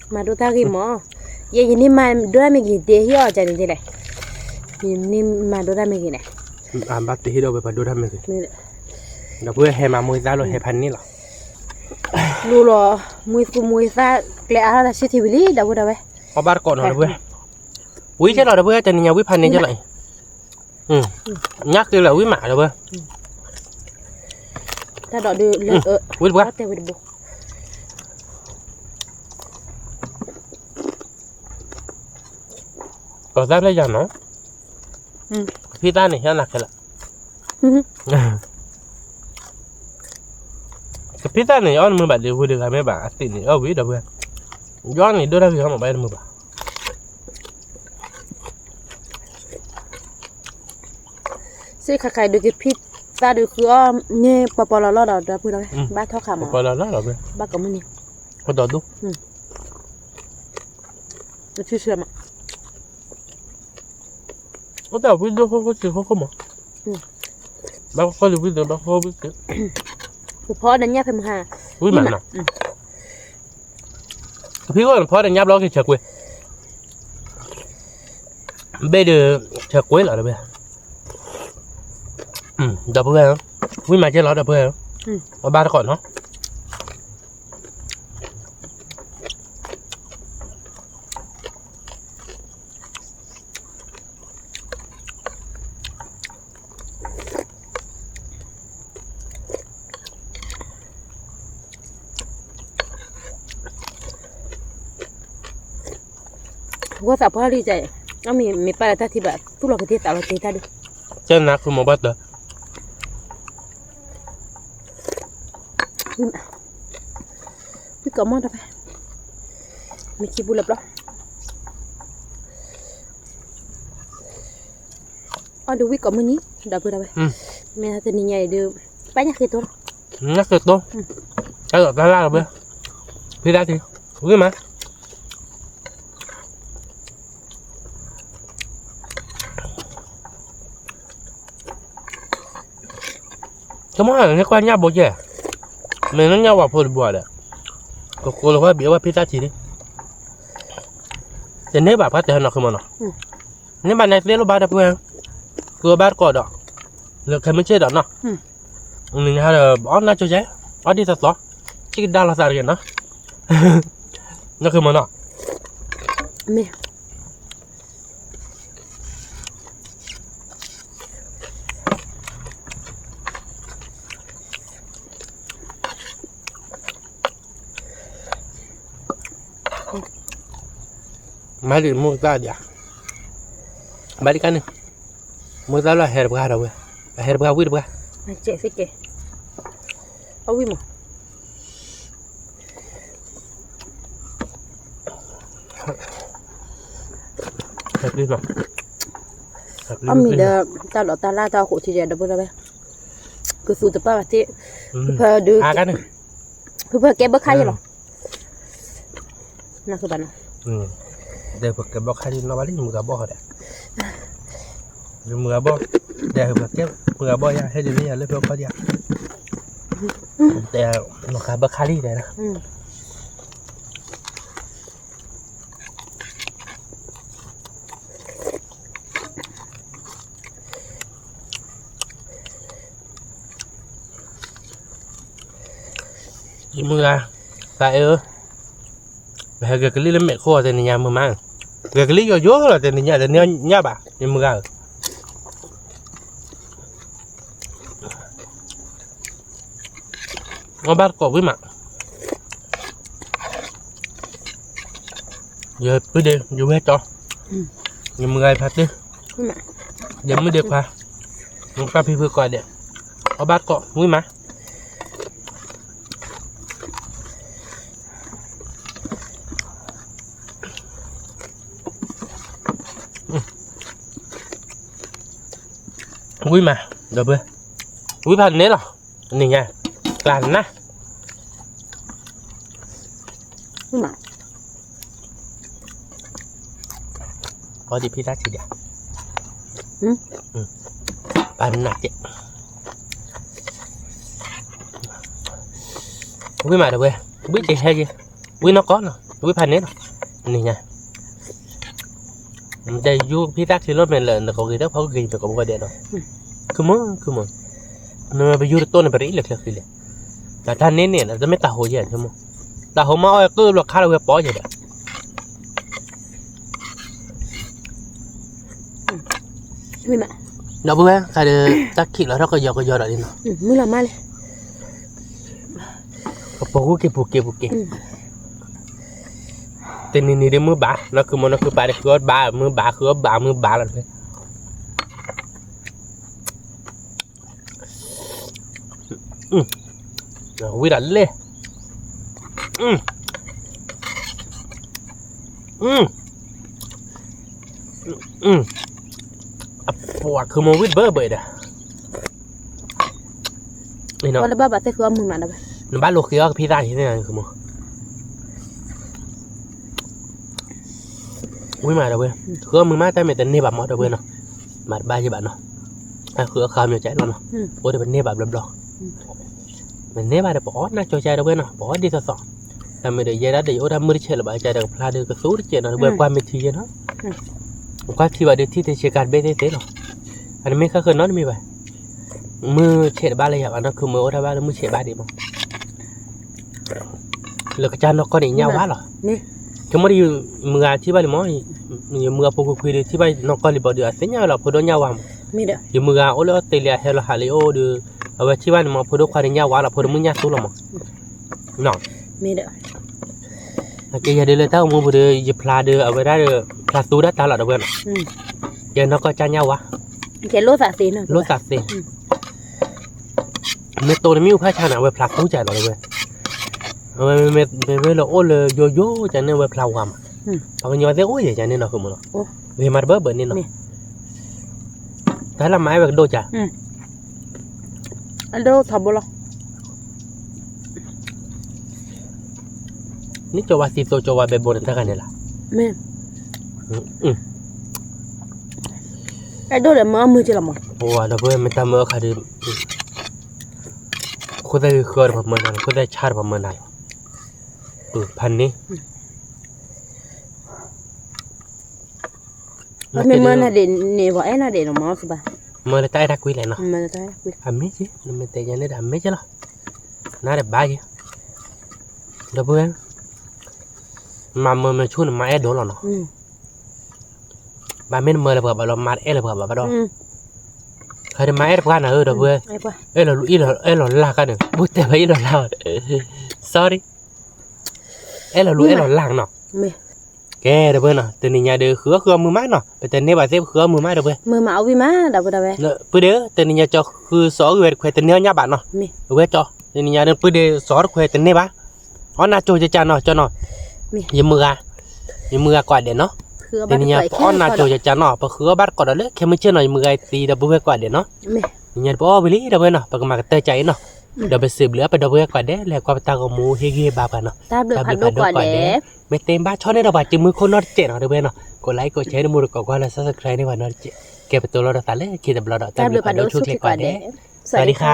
မၤဒိၣ်တၢ်ဂ့ၤမး, ယဲယန့ၣ်မၤဒိၣ်တၢ်မ့ၢ်ဂ့ၤ တ့ဟ့ၣ်အီၤကန့ၣ်ဒ်လဲၣ်, ယန့ၣ်မၤဒိၣ်တၢ်မ့ၢ်ဂ့ၤန့ၣ်, အဘၣ်တ့ဟ့ၣ်ဒီးဝဲပှၤဒိၣ်တၢ်မ့ၢ်ဂ့ၤ, ဒီပုၢ်ဝဲၢ်ဟဲမၤမူသးလီၤ ဟဲဖးန့ၣ်လီၤ လူၤလီၤ, မူသူမူသးကျဲအါထီၣ်တၢ်ဆံထံဝံၤလံ ဒီပုၢ်ဒီဝဲၢ်, ဝံၤကဲလီၤဒီပုၢ်ဝဲၢ် တနံၤညါဝံဖးန့ၣ်ကဲလီၤအံၤ, ညါက့ၤလၢဝံမးဒီပုၢ်ဝဲၢ်, တၢ်ဒိးဒုးလၢ, ဝံတပှၢ်, တဲဝံတဘိ, ကီၢ်သၣ်ဖျဲၣ်ယၤနီၤ, ဖံသၣ်န့ၣ် ဟဲနၤခဲလၢာ်, ကဖံသၣ်န့ၣ် ယအီၣ်နမုာ်ဘၣ်ဒ်ဝံၤတဂၤမ့ၢ်ဘၣ် အသ့ၣ်န့ၣ်အီၣ်ဝံၤဒီပုၢ်ဝဲၢ်, ယအီၣ်န့ၣ်ဒိၣ်တၢ်ဂ့ၤအီၣ်မးဘၣ်နမုာ်ဘၣ် စ့ၢ်ခါခါဒုးက့ၤ ဖံသၣ်ဒုးဃုအီၣ်န့ၣ် ပီၤပီၤလီၤလီၤဒီး ဒီပုၢ်ဝဲၢ်, ဘၣ်ထီၣ်ခးမး, ပီၤပီၤလီၤလီၤဒီပုၢ်ဝဲၢ်, ဘၣ်ကိးမုၢ်နံၤ, ကဒီးဒိၣ်, တဆံဆၢမး, အိၣ်တၢ်ဝံၣ်ဒိၣ်ခိၣ်ခိၣ်စ့ခိၣ်ခိၣ်မး, ဘၣ်ခိၣ်လံဝံၣ်ဒိၣ် ဘၣ်ခိၣ်ဝံၣ်စ့, ကဖီဒီးညၣ်ဖဲမဟါ, ဝံၣ်မးနီၤ ဖံဂီၢ်နဖီဒီးညၣ်ဘျီက့ၤဆၢကွ့, ဘ့ၣ်ဒုး ဆၢကွ့လီၤဒီးဘ့ၣ်, ဒီပုၢ်ဝဲၢ်, ဝံၣ်မးကဲလီၤဒီပုၢ်ဝဲၢ်, အဘၣ်တကိးနီၤ ဂီၢ်သးပှၢ်လံ, အမ့ၢ်မ့ၢ်ပာ်လၢတၢ်ထံၣ်ဘၣ် သူၣ်လီၤကသ့သးလီၤက့ၤတၢ်ဒုး, ကဲနၤဃုမီၤဘၣ်တၢ်, ဝံၣ်ကိးမီၢ်တဖဲ, မ့ၢ်ခံပူလၢပျီ အီၣ်ဒုးဝံၣ်ကိးမုၢ်နံၤ ဒီပုၢ်ဝဲၢ်, မ့ၢ်တနံၤညါအံၤဒုး ပာ်ညၣ်ဃ့တိ, ညၣ်ဃ့တိ, တၢ်လီၤတၢ်လၢ်လီၤဘၣ်, ဖံတၢ်ထံ, ဝံၣ်မး ကမီၤန့ၣ်ကွၢ်ညၣ်ဘိကဲ, မ့ၢ်နညၣ်ဝၤဖိတဘိဒီး, ကကိးလီၤဝဲဘံးအဝဲဖံတၢ်ထံလံ, တန့ၢ်ဘၣ်ပှၤတဟဲနီၤဃုမီၤနီၤ, န့ၢ်ဘၣ်နဲသ့လၢဘၣ်ဒီပုၢ်ဝဲၢ်, ဃုအဘၣ်တကိးဒီး, လၢခဲမုၢ်ဆ့ၣ်ဒီးနီၤ, နညါဒီး အီၣ်နၢ်ကၠိကဲ, အီၣ်ဒ်သိးသိး, စံၣ်ကဒါလီၤသးတဂ့ၤနီၤ, နီၤဃုမီၤနီၤ, မ့ၢ် မၤဒ်မိၢ်သၣ်ဒံး, မၤဒ်ကါန့ၣ်, မိၢ်သၣ်လၢအဟဲတပှၢ်ဒီးဝဲ, အဟဲတပှၢ်ဝံၣ်တပှၢ်, အဝံၣ်မး အမံၤဒီး တၢ်ဒိးတၢ်လၢ်တၢ်ဃိးထံဒီး ဒီပုၢ်ဝဲၢ်, ကသူတပာ်ဘၣ်သ့ၣ်, ဖုဖၢဒုး, ဖုဖၢကဲဘၢခါယဲလီၤ, နဘၣ်နီၤ, ဒီးပကဲဘၢခါလံနီၤဘၣ်လံ မုၢ်ဂၤဘီၣ်ဟီဒီး, မုၢ်ဂၤဘီၣ်, ဒီးပကဲမုၢ်ဂၤဘီၣ်ယါ ဟဲဒ်န့ၣ်ယါလၢဖဲခီဒီး, ဒီးနီၢ်ဃါဘၢခါလံဒီး ယမုၢ်ဂၤ, သးအဲၣ်ဧၢ, ပဟဲဂဲၤကလံၣ်လၢမဲာ်ခိၣ်အီၤတနံၤညါမုၢ်မး, ဂဲၤကလံၣ်ယိယိလီၤတနံၤညါ တနံၤညါဘၣ် ယမုၢ်ဂၤဧၢ, အဘၣ်တကိးဝံၣ်မး ယပုၢ်ဒ့ ယဝဲၢ်တီ, ယမုၢ်ဂၤဖးတ့ၢ်, ယမုၢ်ဒ့ခွါ, ယပၢ်ဖံဖုကိးဒဲး, အဘၣ်တကိးဝံၣ်မး, ဝံၣ်မး, ဒီပုၢ်, ဝံၣ်ဖးန့ၣ်လီၤ, နံၤညါ, ကျါနၤ အီဒံးဖံတၢ်ထံၣ်ဒံး, ပာ်နးကဲ, ဝံၣ်မးဒီးဝဲ, ဝံၣ်က့ၤဟဲက့ၤ, ဝံၣ်နီၢ်ကီၢ်နီၤ ဝံၣ်ဖးန့ၣ်လီၤ, နံၤညါ, တဲယူၤဖံတၢ်ထံၣ်လီၤမဲာ်လၢနကိးဂ့ၤတၢ်ဖီကဂ့ၤနကိးဘၣ်ဒဲးဒီး, ခုမုၢ်ခုမုၢ်, နမ့ၢ်ပယူၤတတိၢ်န့ၣ် ပရ့လၢချၢဃံလဲၣ်, တၢ်တၢ်န့ၣ်န့ၣ် တမ့ၢ်တၢ်ဟိယဲၢ်မုၢ်, တၢ်ဟိမးအီၣ်ကုၢ်ဘျီခါလၢဝဲပီယဲၢ်ဒီး ဒီပုၢ်ဝဲၢ် ခါဒီးတၢ်ခံးလီၤထီၣ်ကယီကယီဒီးလံနီၤ, မုၢ်လီၤမၢ်လံ, ကပိာ်ဂူက့ၤပူၤက့ၤပူၤက့ၤ, တနံၤနံၤဒ်မုၢ်ဘၣ် နီၢ်ခုမိၢ်နီၢ်ခုပၢ်ဒ်ဃုအီၣ်ဘၣ်မုၢ်ဘၣ် ဃုအီၣ်ဘၣ်မုၢ်ဘၣ်လီၤ. ဝံၤဒီးလဲၣ် အပှၤခုမိၢ်ဝံၣ်တဘၢဘၢဒီး နဘၣ်လိာ်ဃ့အီၣ်ကဖံသၣ်န့ၣ် ခုမိၢ် ဝံၤမးဒီပုၢ်ဝဲၢ် ဃုအီၣ်မုၢ်မး တၢ်မ့ၢ်တန့ၢ်ဘၣ်မးဒီပုၢ်ဝဲၢ်နီၤ မၤတဘၣ်ယဘၣ်နီၤ ဃုအီၣ်ဃုအီၣ်မ့ၢ်ကဲလီၤနီၤ အိၣ်ဒီးပန့ၢ်ဘၣ်ဘျီဘျီ မ့ၢ်န့ၢ်ဘၣ်ဒီး ပအီၣ်နၢ်ကၠိကဲဒီပုၢ်ဝဲၢ်နီၤ ပအီၣ်ဒ်သိးသိး တၢ်မ့ၢ်ဒီးယဲဒၣ်ဒီးယအိၣ်တၢ်မုၢ်တဆဲးလၢၤဘၣ်ကဲဒီးကဖျါဒီးကသူတကဲးနီၤ ဒီပုၢ်ဝဲၢ်ကွၢ်မ့ၢ်ထံယဲနီၤ ကွၢ်ထံဘၣ်ဒီးထံတဆ့ကၤတဘ့ၣ်သ့ၣ်သ့ၣ်လီၤ အတမ့ၢ်ဃၣ်ဃၢၤနီတမံၤဘၣ် မုၢ်ဆဲးတဘၣ်လၢယၤဘၣ်နီၤ ခုမိၢ်အိၣ်တၢ်ဘၣ်လၢမုၢ်ဆဲးဘၣ်ဒံးမး လၢကစၢ်နီၢ်ကီၢ်န့ၣ်ညါဝါလီၤ ဆိကမိၣ်ဒီး ယမုၢ်ဂၤထံၣ်ဘၣ်လံမး ယမုၢ်ဂၤဖိခွါခွါဒီး ထံၣ်ဘၣ်နီၢ်ကီၢ်လံဘၣ်ဒီး အသ့ၣ်ညါဝဲလီၤ ဖိဒိၣ်ညါဝါမး ယမုၢ်ဂၤအိၣ်လၢအီစထြ့လယါ ဟဲလီၤဟးလၢယအိၣ်ဒီး အဝဲထံၣ်ဘၣ်န့ၣ်မး ဖိဒိၣ်ခွါဒီးညါဝါလီၤ ဖိဒိၣ်မုၣ်ညါသူလီၤမး ကဲယၤဒ်လၢတၢ်အိၣ်မူပူၤဒီး ယဖျါဒီးအဝဲဒၣ်ဒီး ဖျါသူဒၣ်တၢ်လီၤဒီပုၢ်ဝဲၢ်နီၤ ယနီၢ်ကီၢ်ကၢ်ညါဝါ လိၣ်သးသ့ မ့ၢ်တိၢ်တမံၤအိၣ်ဖးဆါန့ၣ် အဝဲဖျါသူကၢ်လီၤဒီပုၢ်ဝဲၢ် အဝဲမ့မ့ၢ်လၢအိၣ်လၢယိယိကၢ်န့ၣ် အဝဲဖျါဝါမး ပှၤကညီသ့ၣ်အိၣ်ယဲၢ်ကၢ်န့ၣ်နီၤ ခုမိၢ်လီၤ ဂ့ၤမးတဘၢဘၢန့ၣ်နီၤ တၢ်လၢမၤအဲၣ်ဝဲကဒိၣ်ကၢ် အဒိၣ်ထီဘိလီၤ န့ၣ်ကၠီဝါသံသိကၠီဝါဘဲဘိန့ၣ်တၢ်ဂၤန့ၣ်လီၤ အဲၣ်ဒိၣ်ဒီးမၢအမုၢ်က့လီၤမး ပဝဲဒီပုၢ်ဝဲၢ်မ့ၢ်တၢ်မၢအခါဒီး ခိၣ်သၣ်ဂ့ၤဃၢဒီးပှၤမၢနၤလီၤ ခိၣ်သၣ်ဆါဒီးပှၤမၢနၤလီၤ ဖးန့ၣ် မ့ၢ်မၢနၤဒံးန့ၣ် ပှၤအဲၣ်နၤဒံးနီၤမး ကဘၣ် မၢလၢတၢ်အဲၣ်တၢ်ကွံလဲၣ်နီၤ အမ့ၢ်က့ နမ့ၢ်တဲယၤန့ၣ်ဒီး အမ့ၢ်က့လီၤ နၤဒီးဘၣ်က့ ဒီပုၢ်ဝဲၢ် မၤမၢမ့ၢ်ဆိၣ်န့ၣ် မၤအဲၣ်ဒိၣ်လီၤနီၤ ဘၣ်မ့ၢ်နမၢလၢပှၤဘၣ်လီၤ မၤအဲၣ်လၢပှၤဘၣ်ဘၣ်ဒီး ခါဒီးမၤအဲၣ်တပှၢ်နၤဧၢ ဒီပုၢ်ဝဲၢ် အဲၣ်လီၤလူၤအဲၣ်လီၤလၢ်ခါန့ၣ် ဘိၣ်တဲဖဲအဲၣ်လီၤလၢ် sorry အဲၣ်လီၤလူၤအဲၣ်လီၤလၢ်နီၤ ကဲ ဒီပုၢ်ဝဲၢ်နီၤ တနံၤညါဒီး ဃုအီၣ်ဃုအီၣ်မုၢ်မးနီၤ ပတန့ၢ်ဘၣ်သ့ၣ် ပဃုအီၣ်မုၢ်မး ဒီပုၢ်ဝဲၢ် မုၢ်မးအီၣ်ဝံၣ်မး ဒီပုၢ်ဝဲၢ် ပုၢ်ဒီး တနံၤညါကၠီဃုစီၤအီၣ်ဂံၢ်ဝဲတခွဲး တန့ၢ်အီၣ်ညၣ်ဘၣ်နီၤ အဝဲကၠီ တနံၤညါဒီး ပုၢ်ဒီး စီၤအီၣ်တခွဲးတန့ၢ်ဘၣ် အီၣ်နၢ်ကၠိကၢ်နီၤ ကၠီနီၤ ယမုၢ်ဂၤ ယမုၢ်ဂၤကွၢ်ဒဲးနီၤ တနံၤညါ ပအီၣ်နၢ်ကၠိကၢ်နီၤ ပဃုအီၣ်ဘၣ်တကိးဒီးလၢ ခဲမုၢ်ဆ့ၣ်နီၤ ယမုၢ်ဂၤသံ ဒီပုၢ်ဝဲၢ်ကွၢ်ဒဲးနီၤ တနံၤညါဒီး ပအီၣ်ဝံၤလံ ဒီပုၢ်ဝဲၢ်နီၤ ပကမၤကတၢၢ်ကၢ်အံၤနီၤ ဒီးပစံးဘျုးအပဒီပုၢ်ဝဲၢ်ကွၢ်ဒဲး လၢကွၢ်ပတၢ်ဂီၤမူ ဟ့ၣ်ဂံၢ်ဟ့ၣ်ဘါပှၤနီၤ တၢ်ဘျုးဖးဒိၣ်ကွၢ်ဒဲး မ့ၢ်သ့ဘၣ်ဆီန့ၢ်ဒီးပှၤစုမုၢ်ခိၣ်နီတစဲးနီၤ ဒီပုၢ်ဝဲၢ်နီၤ ကိးlikeကိးshareန့ၢ်မူတကိးကွၢ်လၢ subscribe န့ၢ်ပှၤနီတစဲး ကဲပတိၢ်လီၤဒီးသးလၢခံတဘျီဒီး တၢ်ဘျုးဖးဒိၣ်ဆူၣ်ချ့ကွၢ်ဒဲး စဝၤဒီခါ